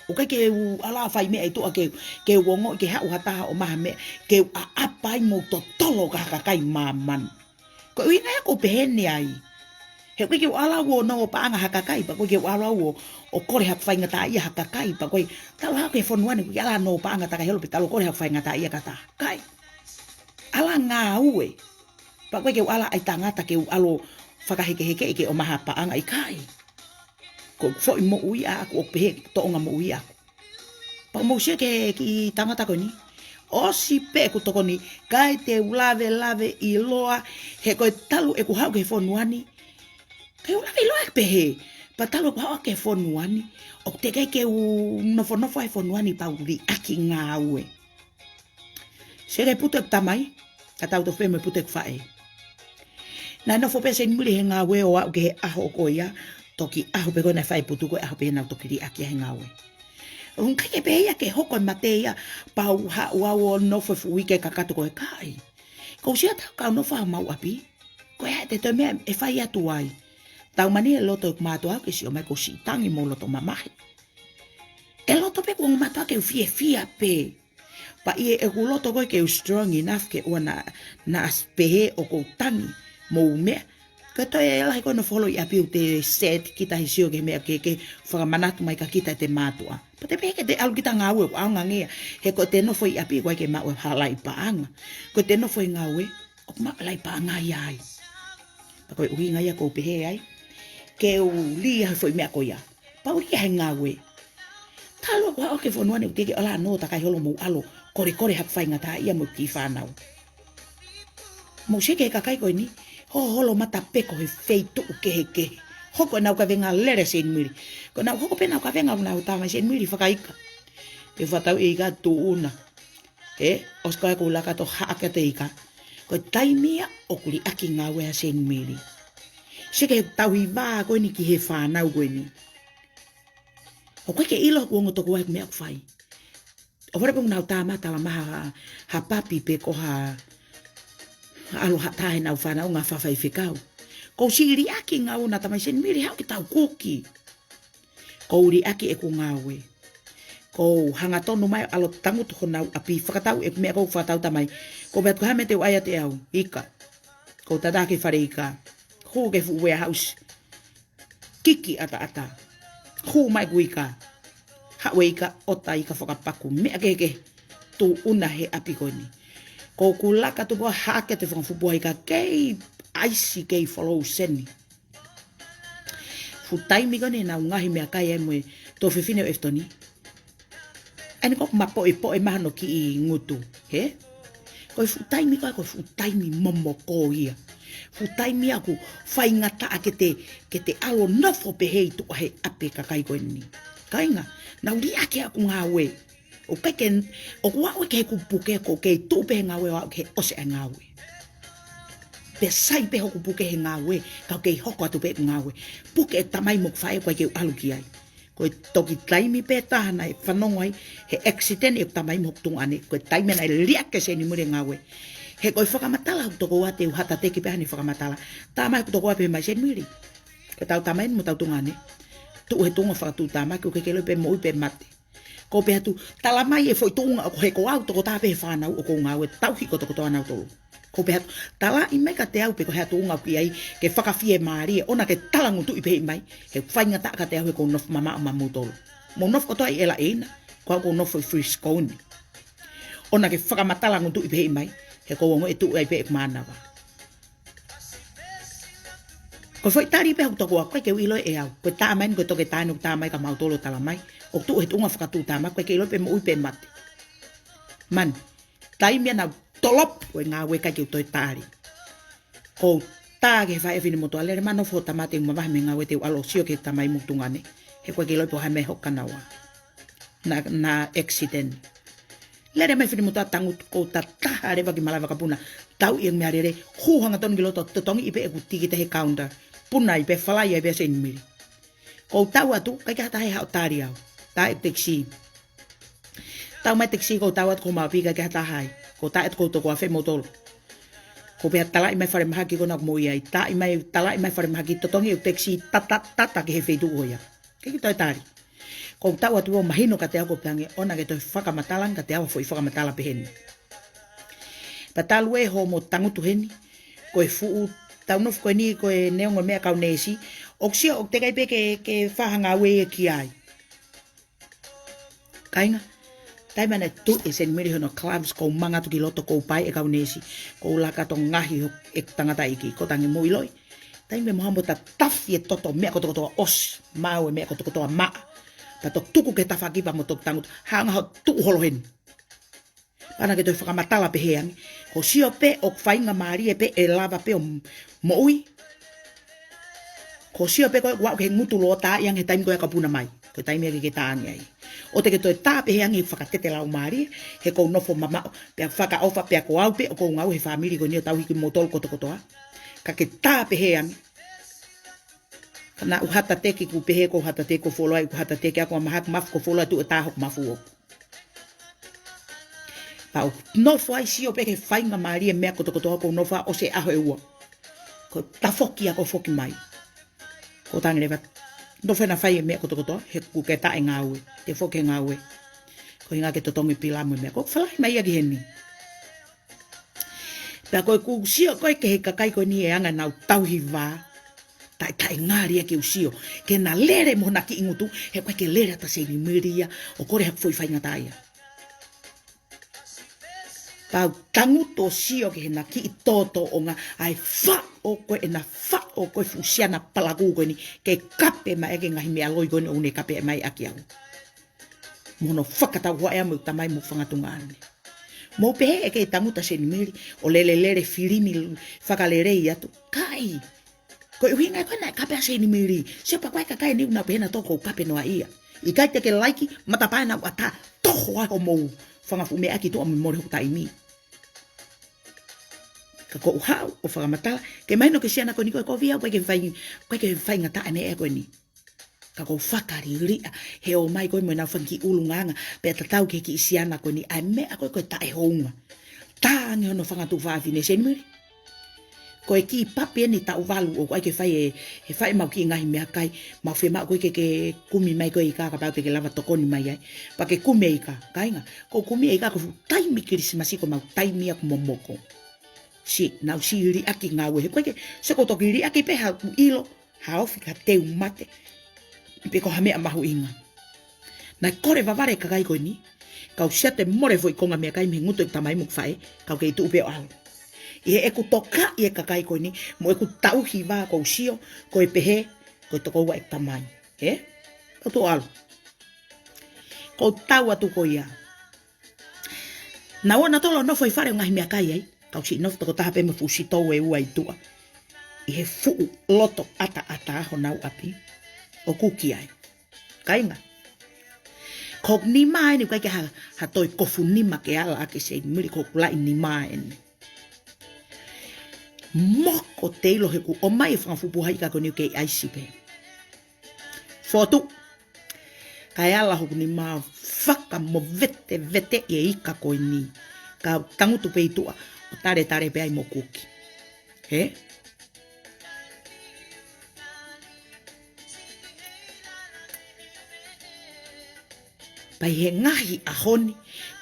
ʻOku ʻikai ke u ʻalu ʻo fai meʻa ʻi tuʻa ke, ke u ongoʻi ke haʻu ha taha ʻo ʻomai ha meʻa ke u ʻaʻapa ai mo totolo ki ha kakai māmani. Ko e ʻuhinga ia ʻoku ou pehē ni ai. He ʻoku ʻikai ke u ʻalu au ʻo nofo paʻanga ha kakai, pea ʻoku ʻikai ke u ʻalu au ʻo, ʻo kole haku faingataʻaʻia ha kakai, pea ʻoku ʻikai, talu haʻaku ʻi he fonua ni, ʻoku ʻikai ke u ʻalu ʻo nofo paʻanga ha taha kehe holo pea talu ʻoku kole haku faingataʻaʻia ki ha taha. ʻIkai. ʻAlu ʻo ngāue. Pea ʻoku ʻikai ke u ʻalu ʻo ʻai tangata ke u ʻalu ʻo fakahekeheke ke ʻomai ha paʻanga, ʻikai. Ko e foʻi moʻui ʻaʻaku ʻoku pehē, tōʻonga moʻui ʻaʻaku. Pea mou sio ki he kiʻi tangata ko eni. ʻOsi pē ʻeku tokoni, ʻikai te u lavelave ʻiloa, he ko e talu ʻeku haʻu ki he fonua ni. ʻIkai u lave ʻiloa ʻeku pehē, pea talu ʻeku haʻu ki he fonua ni. ʻOku teʻeki ai ke u nofonofo he fonua ni pea u liʻaki ngāue. Sio ki he putu ʻeku tamai, ka tau tofu pē mo e putu ʻeku faʻē. Naʻe nofo pē Seinimili he ngāue ʻo aʻu ki he ʻaho ko ia, toki ʻaho pē ko ē naʻe fai e putu ko e ʻaho pē naʻa ku toki liʻaki ai he ngāue. ʻOku ʻikai ke pehē ia ke hoko e mate ia, pea u haʻu au ʻo nofo e fuʻu uike kakato ko ē, ʻikai. Ko u sio atu ka u nofo ʻi homau ʻapi. Ko e hā e toe meʻa ʻe fai atu ai. Tau mani e loto ʻeku mātuʻa ke sio mai ko siʻi tangi mo loto mamahi. ʻE loto pē ʻeku ongo mātuʻa ke u fiefia pē. Pea ʻi heʻeku loto ko ē ke u strong enough ke ʻoua naʻa, naʻa pehē ʻoku ou tangi mo u meʻa. Ko e toe lahi ko ē nofo holo ʻi ʻapi ʻoku te set kita he sio ki he meʻa kehekehe, fakamanatu mai kia kita ʻe te mātuʻa. Pea te pehē ke te ʻalu kita ngāue ʻoku ʻaonga ange ia. He ko ʻete nofo ʻi ʻapi ʻoku ʻikai ke maʻu ha laʻi paʻanga. Ko ʻete nofo ʻi ngāue, ʻoku maʻu laʻi paʻanga ia ai. Pea ko e ʻuhinga ia ʻoku ou pehē ai ke u lī he foʻi meʻa ko ia. Pea u lī he ngāue. Talu ʻoku ou ʻalu ki he fonua ni ʻoku teʻeki ke ʻalu ʻo takai holo mo u ʻalu ʻo kolekole haku faingataʻaʻia mo e kiʻi fānau. Mou sio ki he kakai ko eni, hoholo mata pē ko e feituʻu kehekehe. Hoko ʻenau kavenga lele Seinimili. Ko ʻenau hoko pē ʻenau kavenga ʻoku nau tā mai Seinimili fakaika. Pea fakatau ʻe ika tuʻuna. Ē, ʻosi ko ia ʻoku ou laka atu ʻo haʻaki atu e ika. Ko e taimi ia ʻoku liʻaki ngāue ʻa Seinimili. Sio ki he tauhi vā ko eni ki he fānau ko eni. ʻOku ʻikai ke ʻilo ʻe he ongo tokoua e meʻa ʻoku fai. ʻOku ʻikai pē ʻoku nau tā mai tala mai ha, ha papi pe ko ha, ha ʻalu ʻo tā ʻenau fānau ngaahi faʻahi fekau. ʻOku ou siʻi liʻaki ngāue ʻa e tamai Seinimili, haʻu ke tau kuki. ʻOku ou liʻaki ʻeku ngāue. ʻOku ou hangatonu mai ʻo ʻalu ʻo tangutu honau ʻapi, fakatau ʻeku meʻa ʻoku ou fakatau tā mai. ʻOku ou pehē atu ko e hā e meʻa te u ʻai atu ʻe au, ika. ʻOku ou tatā ki he fale ika. Hū ki he fuʻu warehouse. Kiki ʻataʻatā. Hū mai ʻeku ika. Haʻu e ika, ʻota ika fakapaku. Meʻa kehekehe. Tuʻuna he ʻapi ko eni. ʻOku ou laka atu pē ʻo haʻaki atu e fanga fuʻu puha ika, kei ʻaisi, kei folouseni. Fuʻu taimi ko eni ʻenau ngaahi meʻakai ai mo e tuofefine ʻo ʻEfitoni. ʻA eni ʻoku mapoʻepoʻe mai hono kiʻi ngutu, hē? Ko e fuʻu taimi ko ē, ko e fuʻu taimi momoko ia. Fuʻu taimi ia ʻoku faingataʻa ke te, ke te ʻalu ʻo nofo pehē ʻi tuʻa he ʻapi e kakai ko eni. Kāinga, nau liʻaki ʻeku ngāue. ʻOku ʻikai ke, ʻoku ou aʻu ki heʻeku puke, ʻoku ou kei tuʻu pē he ngāue ʻo aʻu ki he ʻosi e ngāue. Pea sai pē hoku puke he ngāue, ka ʻoku kei hoko atu pē ʻeku ngāue. Puke e tamai mo ʻeku faʻē ʻoku ʻikai ke u ʻalu ki ai. Ko e toki taimi pē taha naʻe fanongo ai he accident ʻeku tamai mo hoku tuongaʻane. Ko e taimi naʻe liʻaki ʻe Seinimili e ngāue. He ko e fakamatala hoku tokoua, te u hatateki pē ʻa ʻene fakamatala. Tā mai hoku tokoua pehē mai, Seinimili, ko ʻetau tamai mo ʻetau tuongaʻane, tuʻu he tuʻunga fakatuʻutāmaki, ʻoku ʻikai ke ʻilo pe moʻui pe mate. ʻOku ou pehē atu, tala mai e foʻi tuʻunga ʻoku, he ko au tokotaha pē he fānau ʻoku ou ngāue, tauhi ko e tokotaha nautolu. ʻOku ou pehē atu, talaʻi mai kiate au pe ko e hā e tuʻunga ʻoku ʻi ai, ke fakafiemālie, ʻoua ke tala ngutuʻi pehē mai, he faingataʻa kiate au he ʻoku ou nofo mamaʻo maʻamoutolu. Mou nofo kotoa ʻi ʻElaʻeina, ko au ʻoku ou nofo ʻi Frisco ni. ʻOua ke fakamatala ngutuʻi pehē mai, he ʻoku ou ongoʻi ʻe tuʻu ai pē ʻeku mānava. Ko e foʻi tali pē hoku tokoua, ʻoku ʻikai ke u ʻilo ʻe au. Ko e tā mai eni, ko e toketā eni ʻoku tā mai kia mautolu ʻo tala mai. ʻOku tuʻu he tuʻunga fakatuʻutāmaki, ʻoku ʻikai ke ʻilo pe moʻui pe mate. Man, taimi ia naʻa ku tolopu e ngāue, ʻikai ke u toe tali. ʻOku ou tā ki he faʻē ʻo e finemotuʻa, lele mai ʻo nofo ho tama, te u mavahe mei he ngāue, te u ʻalu ʻo sio ki he tamai mo hoku tuongaʻane. He ʻoku ʻikai ke u ʻilo pe ko e hā e meʻa ʻe hoko kia naua. Naʻa, naʻa accident. Lele mai e finemotuʻa, tangutu, ʻoku ou tatā leva ki malava kapuna. Tauʻi e meʻalele, hū hangatonu ki loto, totongiʻi pē ʻeku tikite he counter. Puna ai pē, falai ai pē ʻa Seinimili. ʻOku ou tau atu, ʻikai ke ha taha ia ʻo tali au. Tā ʻeku tekisī. Tau mai e tekisī, ʻoku ou tau atu ki homau ʻapi, ʻikai ke ha taha ia. ʻOku ou tā atu ki hoku tokoua, fē moutolu? ʻOku ou pehē, talaʻi mai e falemahaki ko ena ʻoku mou ʻi ai. Talaʻi mai, talaʻi mai e falemahaki, totongi ʻeku tekisī, tata, tata ki he feituʻu ko ia. ʻIkai ke toe tali. ʻOku ou tau atu ʻo mahino kiate au ʻoku pehē ange, ʻoua ke toe fakamatala ange kiate au ha foʻi fakamatala pehē ni. Pea talu ē hoʻomo tangutu heni, ko e fuʻu, tau nofo ko eni, ko e neongo e meʻa e kau neesi, ʻoku sio ʻoku teʻeki ai pē ke, ke fai ha ngāue ia ki ai. Kāinga, taimi naʻe tuʻu ʻe Seinimili hono gloves, ʻoku ou manga atu ki loto, ʻoku ou pā ai e kau neesi, ʻoku ou laka atu ʻo ngaohi hoku, ʻeku tangataʻeiki, ʻoku ou tangi, mou ʻiloʻi. Taimi mo hamo tatafi e toto, meʻa kotokotoa ʻosi, maʻu e meʻa kotokotoa maʻa. Pea toki tuku ki he tafaʻaki pea mo toki tangutu, hanga ʻo tuʻu holo heni. Pea ʻoua ke toe fakamatala pehē ange. Ko e sio pē ʻoku faingamālie pē ʻe lava pē ʻo moʻui. Ko e sio pē ko ē ʻoku aʻu ki he ngutu lōtaʻi ange he taimi ko ē ʻoku puna mai. Ko e taimi ia ke ke tā ange ai. ʻOua te ke toe tā pehē ange he fakatete laumālie, he ʻoku ou nofo mamaʻo, pea fakaʻofa, pea ko au pē ʻoku ou ngāue he fāmili ko eni ʻo tauhi kimoutolu kotokotoa. Ka ke tā pehē ange. Ka naʻa ku hatateki, ʻoku pehē ʻoku ou hatateki, ʻoku fuoloa ʻeku hatateki, ʻa ʻeku mahaku mafu, ʻoku fuoloa ʻeku tā hoku mafu ʻoku. Pea u nofo ai, sio pē ki he faingamālie e meʻa kotokotoa, ʻoku ou nofo ʻo ʻosi e ʻaho ʻe ua. Ko e tafoki ia ʻoku foki mai. ʻOku ou tangi leva, nofo ʻo fai e meʻa kotokotoa, he ʻoku ke tā e ngāue, te foki e ngāue. Ko e ʻuhinga ke totongi e pila mo e meʻa. ʻOku ou falai mai ia ki heni. Pea ko ʻeku sio ko ē ki he kakai ko eni ʻe anga ʻenau tauhi vā, taʻe, taʻe ngali ia ke u sio ke na lele mo hona kiʻi ngutu, he ʻoku ʻikai ke lele atu ʻa Seinimili ia ʻo kole ha foʻi faingataʻa ia. Pea u tangutu ʻo sio ki heʻena kiʻi tōtōʻonga, ʻa e faʻo ko ē, ʻena faʻo ko ē fuʻu siana palakū ko eni, ke kape mai ʻaki e ngaahi meʻa loi ko eni ʻoku ne kape mai ʻaki au. Mo hono fakatauhoa ʻe au mo ʻeku tamai mo e fanga tuongaʻane. Mou pehē ʻe kei tangutu ʻa Seinimili ʻo lele, lele filimi fakalelei atu. ʻIkai. Ko e ʻuhinga ia ko ē naʻe kape ai ʻa Seinimili. Sio pē ko e kakai ʻe niʻihi ʻoku nau pehē nautolu ʻoku ou kape noa ia. ʻIkai te ke laiki, matapā ʻenau ʻatā, toho ai hoʻomou fanga fuʻu meʻa ki tuʻa mo mole hoku taimi. Ka ʻoku ou haʻu ʻo fakamatala, ke mahino ki he siana ko eni ko e kovi au, ʻoku ʻikai ke fai, ʻoku ʻikai ke faingataʻa ʻene ʻea ko eni. Ka ʻoku ou fakaliliʻa he ō mai ko ē mo ʻenau fanga kiʻi ʻulungaanga, pea tatau ki he kiʻi siana ko eni, ʻa e meʻa ko ē ko e taʻehounga. Tā ange hono fanga tuofāfine, Seinimili. Ko e kiʻi papi eni taʻu valu ʻoku ʻai ke fai ʻe, he fai ʻemau kiʻi ngaahi meʻakai, mau fiemaʻu ko ē ke ke kumi mai ko ē ʻi kā kapau te ke lava tokoni mai ai. Pea ke kumi ʻi kā, kāinga. Ko e kumi ʻi kā ko e fuʻu taimi Kilisimasi ko ʻemau taimi ia ʻoku momoko. Sī, naʻá ku sī liʻaki ngāue, he ʻoku ʻikai ke, sio ʻoku ou toki liʻaki pē haʻaku ʻilo, ha ofi ka te u mate, pe ko ha meʻa mahuʻinga. Naʻe kole vavale e kakai ko eni, kau siate mole foʻi konga meʻakai mei he ngutu ʻeku tamai mo ʻeku faʻē, kau kei tuʻu pē ʻo ʻalu. ʻI heʻeku tokaʻi e kakai ko eni, mo ʻeku tauhi vā ʻoku ou sio, ko e pehē, ko e tokoua ʻeku tamai. Ē? Kau tuʻu ʻo ʻalu. ʻOku ou tau atu ko ia. Naʻa nau ō nautolu ʻo nofo ʻi fale ʻo ngaahi meʻakai ai, kau siʻi nofo tokotaha pē mo e fuʻu sitoa ʻe ua ʻi tuʻa. ʻI he fuʻu loto ʻataʻatā honau ʻapi, ʻo kuki ai. Kāinga. Ko hoku nima eni, ʻoku ʻikai ke ha, ha toe kofu nima ke ala ʻaki ʻa Seinimili, ko hoku laʻi nima eni. Moko te ilo he kuo ʻomai e fanga fuʻu puha ika ko eni ʻo kei ʻaisi pē. Fotu. Kae ala hoku nima ʻo fakamoveteveteʻi e ika ko eni. Kau tangutu pē ʻi tuʻa ʻo taletale pē ai mo kuki. Hē? Pea ʻi he ngaahi ʻaho ni,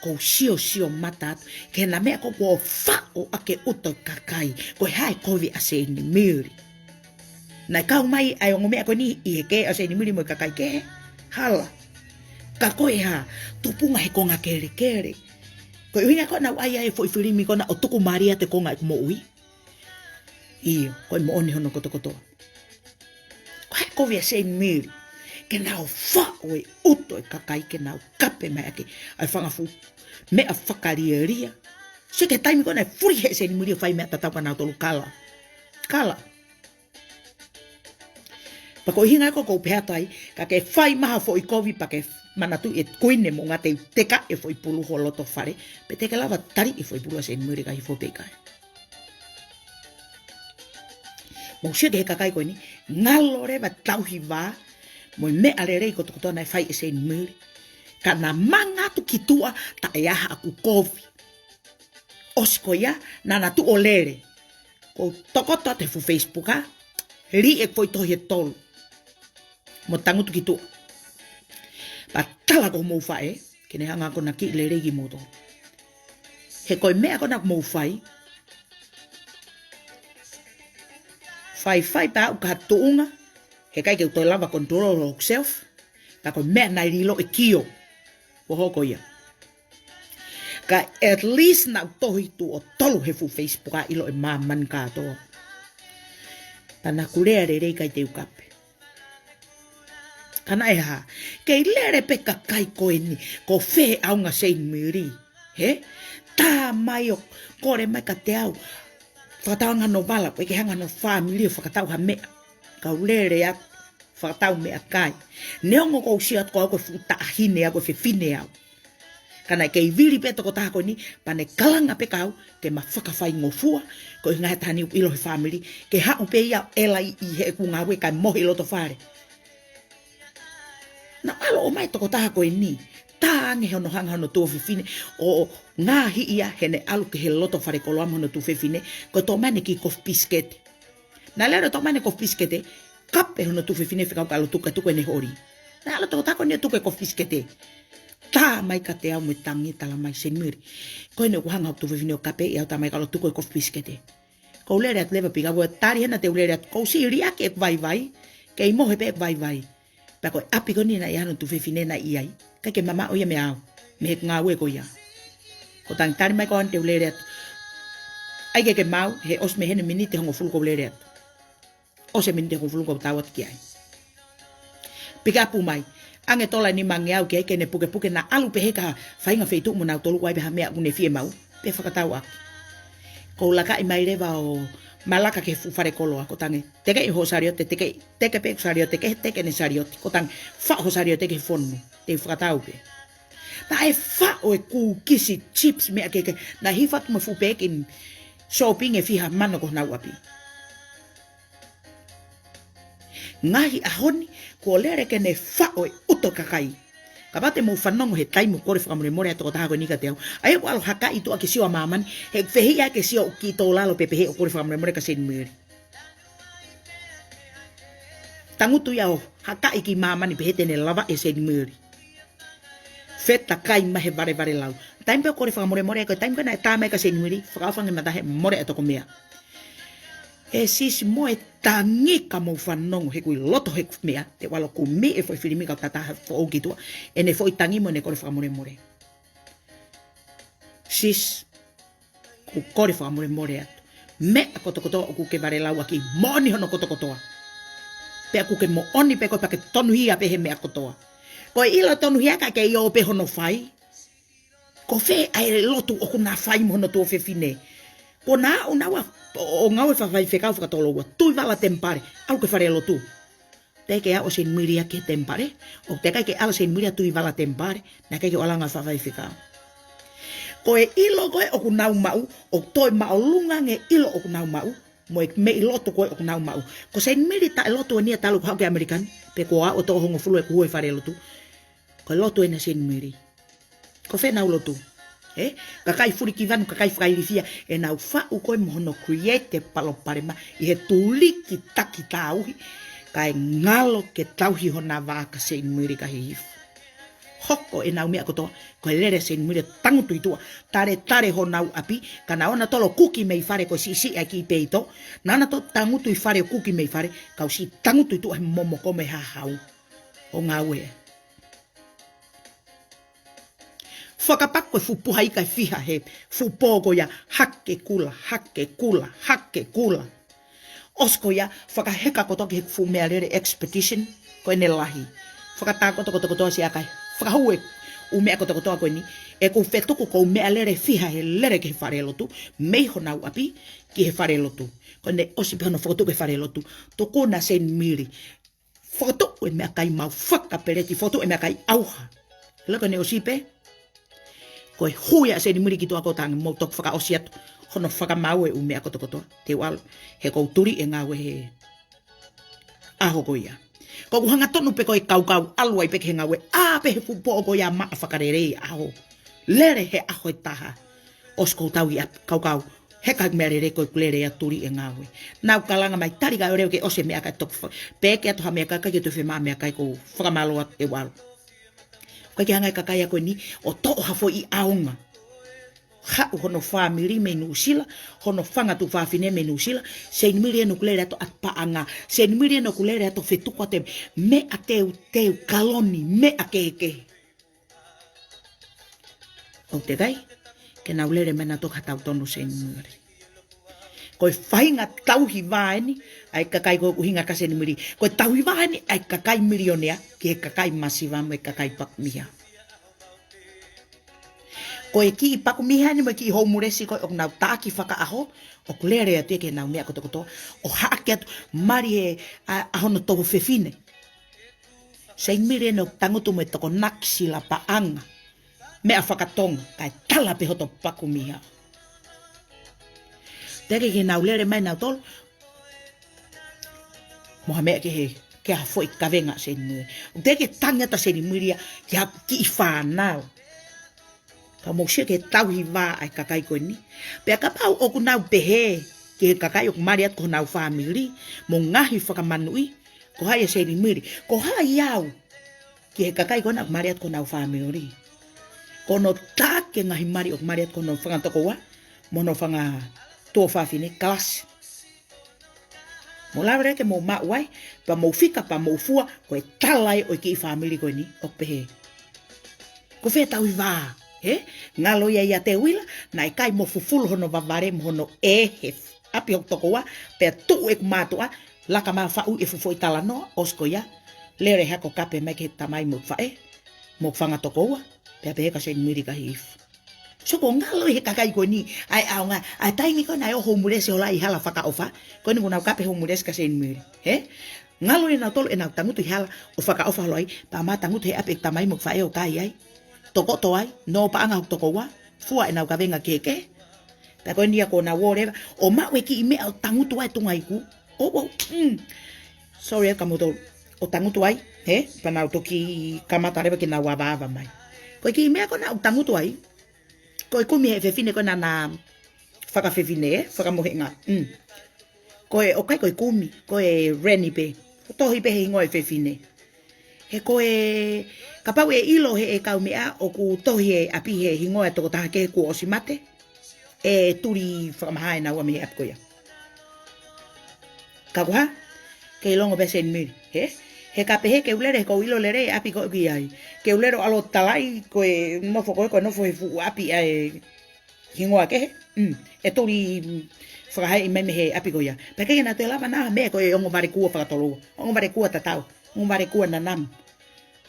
ʻoku ou siosio mata atu ki heʻena meʻa ko ē kuo faʻo ʻaki e ʻuto e kakai, ko e hā e kovi ʻa Seinimili. Naʻe kau mai ʻa e ongo meʻa ko eni ʻi he kē ʻa Seinimili mo e kakai kehe, hala. Ka ko e hā, tupunga he konga kelekele. Ko e ʻuhinga ko ē naʻá ku ʻai ai e foʻi filimi ko ena ʻo tuku mālie atu e konga ʻeku moʻui. ʻIo, ko e moʻoni hono kotokotoa. Ko e hā e kovi ʻa Seinimili, ke nau faʻo e ʻuto e kakai ke nau kape mai ʻaki ʻa e fanga fuʻu meʻa fakalielia. Sio ki he taimi ko ē naʻe fuli hē ʻe Seinimili ʻo fai meʻa tatau kia nautolu, kala. Kala. Pea ko e ʻuhinga ia ʻoku ou pehē atu ai, ka ke fai mai ha foʻi kovi pea ke manatuʻi e kuini mo ngata ʻi he teka e foʻi pulu ho loto fale, pe te ke lava tali e foʻi pulu ʻa Seinimili ka hifo pe ʻikai. Mou sio ki he kakai ko eni, ngalo leva tauhi vā, mo e meʻa lelei kotokotoa naʻe fai ʻe Seinimili. Ka na manga atu ki tuʻa, taʻe ʻi ai haʻaku kovi. ʻOsi ko ia, naʻá na tuʻu ʻo lele. ʻOku ou tokoto atu he fuʻu Facebook, ʻa, liʻi e foʻi tohi ʻe tolu. Mo tangutu ki tuʻa. Pea tala ki homou faʻē, ke ne hanga ʻo akonaki lelei kimoutolu. He ko e meʻa ko ena ʻoku mou fai. Faifai pē ʻo aʻu ki ha tuʻunga, he ʻikai ke u toe lava control hoku self, ka ko e meʻa naʻe lilo e kio. Ko hoʻo ko ia. Ka at least naʻá ku tohi tuʻo tolu he fuʻu Facebook ʻa ʻilo ʻe māmani kātoa. Pea naʻá ku lea lelei ʻikai te u kape. Ka naʻe hā, kei lele pē kakai ko eni, ko fē ʻaonga Seinimili. Hē? Tā mai ʻo kole mai kiate au. Fakatau ange hono vala, pe ke hanga hono fāmili ʻo fakatau ha meʻa. Kau lele atu, fakatau meʻakai. Neongo ʻoku ou sio atu ko au ko e fuʻu taʻahine au, ko e fefine au. Ka naʻe kei vili pē tokotaha ko eni, pea ne kalanga pē kia au, ke ma fakafaingofua, ko e ʻuhinga he taha ni ʻoku ʻilo he fāmili, ke haʻu pē ia ʻo ʻela ʻi heʻeku ngāue kae mohe ʻi loto fale. Naʻe ʻalu ʻo ʻomai tokotaha ko eni, tā ange hono hanga hono tuofefine, ʻo, ʻo ngaohi ia heʻene ʻalu ki he loto fale koloa mo hono tuofefine, ko e toʻo mai ʻene kiʻi kofi pisikete. Naʻe lele ʻo toʻo mai ʻene kofi pisikete, kape hono tuofefine fekau ka ʻalu ʻo tuku, tuku ʻene holi. Naʻe ʻalu tokotaha ko eni ʻo tuku e kofi pisikete. tā mai kiate au mo e tangi, talamai, Seinimili, ko eni ʻoku hanga hoku tuofefine ʻo kapeʻi au, talamai, ka u ʻalu ʻo tuku e kofi pisikete. Ko u lele atu leva pea ka u tali hena te u lele atu, ko u siʻi liʻaki ʻeku vaivai, kei mohe pē ʻeku vaivai. Pea ko e ʻapi ko eni naʻe ʻi ai hono tuofefine naʻe ʻi ai. ʻIkai ke mamaʻo ia meʻa au, mei heʻeku ngāue ko ia. Ko e tangi, talamai, ko eni te u lele atu. ʻAi ke ke maau, he ʻosi mei heni e miniti ʻe hongofulu ko u lele atu. ʻOsi e miniti ʻe hongofulu ko u tau atu ki ai. Pikapu mai. ʻAnge e tola ʻe nimangeau ki ai ke ne pukepuke, naʻa ʻalu pē he ka faʻahinga feituʻu mo nautolu, ʻoku ʻi ai pē ha meʻa ʻoku ne fie maʻu, pea fakatau ʻaki. Ko u lakaʻi mai leva ʻo malaka ki he fuʻu fale koloa, ko e tangi, tekeʻi hoʻo saliote, tekeʻi, teke pē ʻeku saliote, ke teke ʻene saliote, ko e tangi, faʻo hoʻo saliote ki he fonu, te u fakatau pē. Naʻe faʻo e kūkisi, chips, meʻa kehekehe, naʻe hifo atu mo e fuʻu pēki shopping ʻe fiha mano ko honau ʻapi. Ngaahi ʻaho ni, kuo lele ke ne faʻo e ʻuto e kakai. Kapau te mou fanongo he taimi ʻoku kole fakamolemole ai e tokotaha ko eni kiate au, ʻa ia ʻoku ʻalu ʻo hakaʻi tuʻa ke sio ʻa māmani, he fehiʻa ke sio ʻoku kiʻi tō lalo pē pehē ʻo kole fakamolemole kia Seinimili. Tangutu ia ʻo hakaʻi ki māmani pehē te ne lavaʻi ʻa Seinimili. Fetakai mai he valevale lau. Taimi pē ʻoku kole fakamolemole ai, ko e taimi ko ē naʻe tā mai kia Seinimili, fakaʻofa ange mata he mole e toko meʻa. ʻE Sisi, mo e tangi ka mou fanongo he ʻoku ʻi loto heʻeku meʻa, te u ʻalu ʻo kumi e foʻi filimi ka u tatā ha foʻou ki tuʻa, ʻene foʻi tangi mo ʻene kole fakamolemole. Sisi, ʻoku ou kole fakamolemole atu. Meʻa kotokotoa ʻoku ke valelau ʻaki, moʻoni hono kotokotoa. Pea ʻoku ke moʻoni pē koe pea ke tonuhia pē he meʻa kotoa. Ko e ʻilo tonuhia ka ke ʻio pē hono fai. Ko fē ʻa e lotu ʻoku na fai mo hono tuofefine? Ko naʻa nau ō ʻo ngāue fakafaifekau fakatoloua, tui vala temipale, ʻalu ki he falelotu. Teʻeki ke aʻu ʻa Seinimili ia ki he temipale, ʻo teʻeki ke ʻalu ʻa Seinimili ia tui vala temipale, naʻe ʻikai ke ʻalu ʻo ngāue fakafaifekau. Ko e ʻilo ko ē ʻoku nau maʻu, ʻoku toe māʻolunga ange e ʻilo ʻoku nau maʻu, mo e meʻi lotu ko ē ʻoku nau maʻu. Ko Seinimili taʻe lotu eni ia talu ʻeku haʻu ki ʻAmelika ni, pe ko au ʻo toʻo hongofulu ʻeku hū he falelotu. Ko e lotu eni ʻa Seinimili. Ko fē ʻenau lotu? Ē? Kakai fulikivanu, kakai fakailifia, ʻenau faʻu ko ē mo hono create e palopalema ʻi he tuliki taki tauhi, kae ngalo ke tauhi hona vā kia Seinimili ka hihifo. Hoko ʻenau meʻa kotoa, ko e lele ʻa Seinimili ʻo tangutu ʻi tuʻa, taletale honau ʻapi, ka naʻa na tolo kuki mei fale ko e siʻisiʻi ʻa e kiʻi peito, naʻa na tolo tangutu ʻi fale ʻo kuki mei fale, kau siʻi tangutu ʻi tuʻa he momoko mo e hahau ʻo ngāue. Fakapaku e fuʻu puha ika ʻe fiha he fuʻu pō ko ia, hake kula, hake kula, hake kula. ʻOsi ko ia, fakaheka kotoa ki he fuʻu meʻalele expedition, ko ʻene lahi. Fakatākoto kotokotoa siʻa kakai. Fakahū e ʻū meʻa kotokotoa ko eni, ʻeku fetuku ko u meʻalele fiha he lele ki he falelotu, mei honau ʻapi ki he falelotu. Ko ʻene ʻosi pē hono fakatuʻu ki he falelotu, tuku na Seinimili. Fakatuʻu e meʻakai maʻu fakapeleti, fakatuʻu e meʻakai ʻauha. Lele ko ʻene ʻosi pē. Ko e hū ia ʻa Seinimili ki tuʻa ko e tangi, mou toki fakaʻosi atu hono fakamaau e ʻū meʻa kotokotoa. Te u ʻalu, he ʻoku ou tuli e ngāue he ʻaho ko ia. Ko ʻeku hangatonu pē ko e kaukau, ʻalu ai pē ki he ngāue, ʻā pē he fuʻu pō ko ia maʻa fakalelei ʻaho. Lele he ʻaho ʻe taha. ʻOsi ko u tau ia kaukau. He ʻikai meʻalele ko ʻeku lele ia tuli e ngāue. Nau kalanga mai, tali kae ʻoua ke ʻosi e meʻa kae toki fa-, pehē atu ha meʻakai ke toe fiemaʻu meʻakai, ko u fakamālō atu, te u ʻalu. ʻIkai ke hanga ʻe he kakai ko eni ʻo toʻo ha foʻi ʻaonga. Haʻu hono fāmili mei Nuʻusila, hono fanga tuofefine mei Nuʻusila, Seinimili eni ʻoku lele atu ʻa e paʻanga, Seinimili eni ʻoku lele atu ʻo fetuku atu e meʻa teuteu, kaloni, meʻa kehekehe. ʻOku teʻeki ai ke nau lele mai nautolu ka tau tonu Seinimili. Ko e faʻahinga tauhi vā eni ʻa e kakai ko ē ʻuhinga kia Seinimili. Ko e tauhi vā eni ʻa e kakai milionea ki he kakai masiva mo e kakai pakumiha. Ko e kiʻi pakumiha eni mo e kiʻi houmulesi ko ē ʻoku nau taʻaki fakaʻaho, ʻoku lele atu ia ki heʻenau meʻa kotokotoa, ʻo haʻaki atu mali he ʻa, ʻa hono tuofefine. Seinimili eni ʻoku tangutu mo e tokonaki sila paʻanga, meʻa faka-Tonga, kae tala pē hoto pakumiha. Teʻeki ke nau lele mai nautolu mo ha meʻa ki he, ki ha foʻi kavenga ʻa Seinimili. Teʻeki ke tangi atu ʻa Seinimili ia ki ha kiʻi fānau. Ka mou sio ki he tauhi vā ʻa e kakai ko eni. Pea kapau ʻoku nau pehē ki he kakai ʻoku mali atu ko honau fāmili mo ngaahi fakamanuʻi, ko hai ʻa Seinimili? Ko hai au ki he kakai ko ena ʻoku mali atu ko honau fāmili? Ko hono taki e ngaahi mali ʻoku mali atu ko hono fanga tokoua mo hono fanga tuofāfine, kalasi. Mou lava leva ke mou maʻu ai, pea mou fika pea mou fua, ko e tala ia ʻo e kiʻi fāmili ko eni, ʻoku pehē. Ko fē ʻetau hiva, hē? Ngalo ia ʻia Teuila, naʻe kai mo fufulu hono vavale mo hono ʻē he ʻapi hoku tokoua, pea tuʻu ʻeku mātuʻa, laka mai ʻo faʻu e fuʻu foʻi talanoa, ʻosi ko ia, lele hake ʻo kape mai ki he tamai mo e faʻē, mo e fanga tokoua, pea pehē kia Seinimili ka hifo. So ko e ngalo ia he kakai ko eni, ʻa e ʻaonga, ʻa e taimi ko ē naʻe ō e homeless ʻo ō ʻo hala fakaʻofa, ko eni kuo nau kape homeless kia Seinimili, hē? Ngalo ia nautolu ʻenau tangutu ʻi hala ʻo fakaʻofa holo ai, pea mou tangutu he ʻapi ʻeku tamai mo e faʻē ʻo kai ai. Tokoto ai, nō paʻanga hoku tokoua, fua ʻenau kavenga kehekehe. Pea ko eni ia kuo nau ō leva, ʻo maʻu e kiʻi meʻa ʻo tangutu ai e tungaʻiku. ʻO, ʻo, mm. Sorry, ē, kia moutolu. ʻO tangutu ai, hē? Pea nau toki kamata leva ke nau avaava mai. Ko e kiʻi meʻa ko ē naʻa nau tangutu ai, ko e kumi he fefine ko ē naʻa na fakafefine, ē? Fakamohenga. Mm. Ko e, ʻoku ʻikai ko e kumi, ko e reni pē. Ko e tohi pē he hingoa e fefine. He ko e, kapau ʻe ʻilo ʻe he kau meʻa ʻoku tohi e ʻapi he hingoa e tokotaha kehe kuo ʻosi mate, ʻe tuli fakamaha ʻenaua mei he ʻapi ko ia. Ka ko e hā? Kei longo pē Seinimili, hē? He ka pehē ke u lele, he ʻoku ou ʻilo lelei e ʻapi ko ē ʻoku ʻi ai. Ke u lele ʻo ʻalu ʻo talaʻi ko e nofo ko ē, ko e nofo he fuʻu ʻapi ʻa e hingoa kehe, mm, ʻe tuli, mm, fakahā mai mei he ʻapi ko ia. Pea ʻikai ke na toe lava ʻo ʻai ha meʻa, ko e ongo valekua fakatolou. Ongo valekua tatau. Ongo valekua nanamu.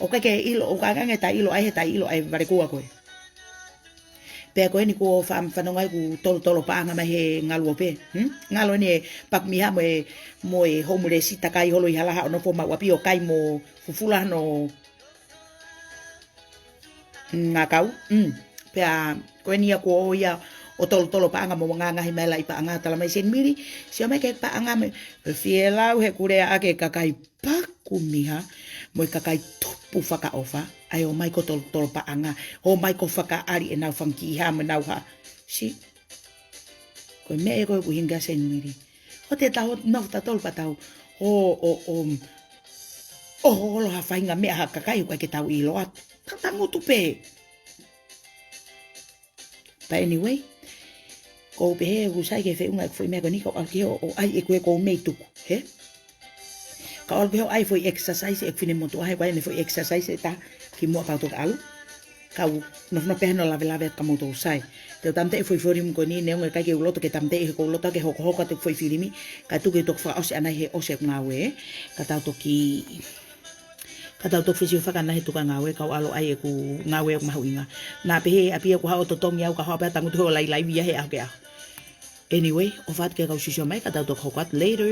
ʻOku ʻikai ke ʻilo, ʻoku ʻikai ke taʻeʻilo ai, he taʻeʻilo ʻa e valekua ko ē. Pea ko eni kuo fa-, fanongo ai ʻoku tolotolo paʻanga mai he ngaluope. Hmm? Ngalo eni e paku miha mo e, mo e homeless takai holo ʻi hala haʻo nofo maʻu ʻapi ʻo kai mo fufulu hono ngākau. Mm. Pea ko eni ia kuo ō ia ʻo tolotolo paʻanga mo ngāngahi mai e laʻi paʻanga, talamai Seinimili, sio mai ki he paʻanga mo e fielau he kulea ake kakai paku miha, mo e kakai tupu fakaʻofa, ʻa e ō mai ko e tolotolo paʻanga, ō mai ko e fakaʻali ʻenau fanga kiʻi hā mo ʻenau hā. Si. Ko e meʻa ia ko ē ʻoku ʻuhinga kia Seinimili. ʻOua te tau nofo tautolu pea tau ō, ō, ō, ō holo ha faʻahinga meʻa ha kakai ʻoku ʻikai ke tau ʻilo atu. Tau tangutu pē. But anyway, ʻoku ou pehē ʻoku sai ke feʻunga ʻeku foʻi meʻa ko eni, kau ʻalu ki hē ʻo, ʻo ʻai ʻeku, ʻeku mei tuku, hē? Kau ʻalu ki hē ʻo ʻai e foʻi exercise ʻeku finemotuʻa, he ʻoku ʻi ai ʻene foʻi exercise ʻe taha kimuʻa pea u toki ʻalu. Kau nofo pē hano lavelave atu kia moutolu, sai. Te u tāmateʻi e foʻi volume ko eni, neongo ʻikai ke u loto ke tāmateʻi, he ʻoku ou loto ke hokohoko atu e foʻi filimi, kae tuku ke toki fakaʻosi ʻanai he ʻosi ʻeku ngāue, ka tau toki, ka tau toki fesiofaki ʻanai he tuku e ngāue, kau ʻalu ʻo ʻai ʻeku ngāue ʻoku mahuʻinga. Naʻa pehē ʻe ʻapi ia kuo haʻu ʻo totongi au, ka haʻu pē ʻo tangutu ʻo lailai ia he ʻaho ki he ʻaho. Anyway, ʻofa atu ki he kau sio mai, ka tau toki hoko atu later.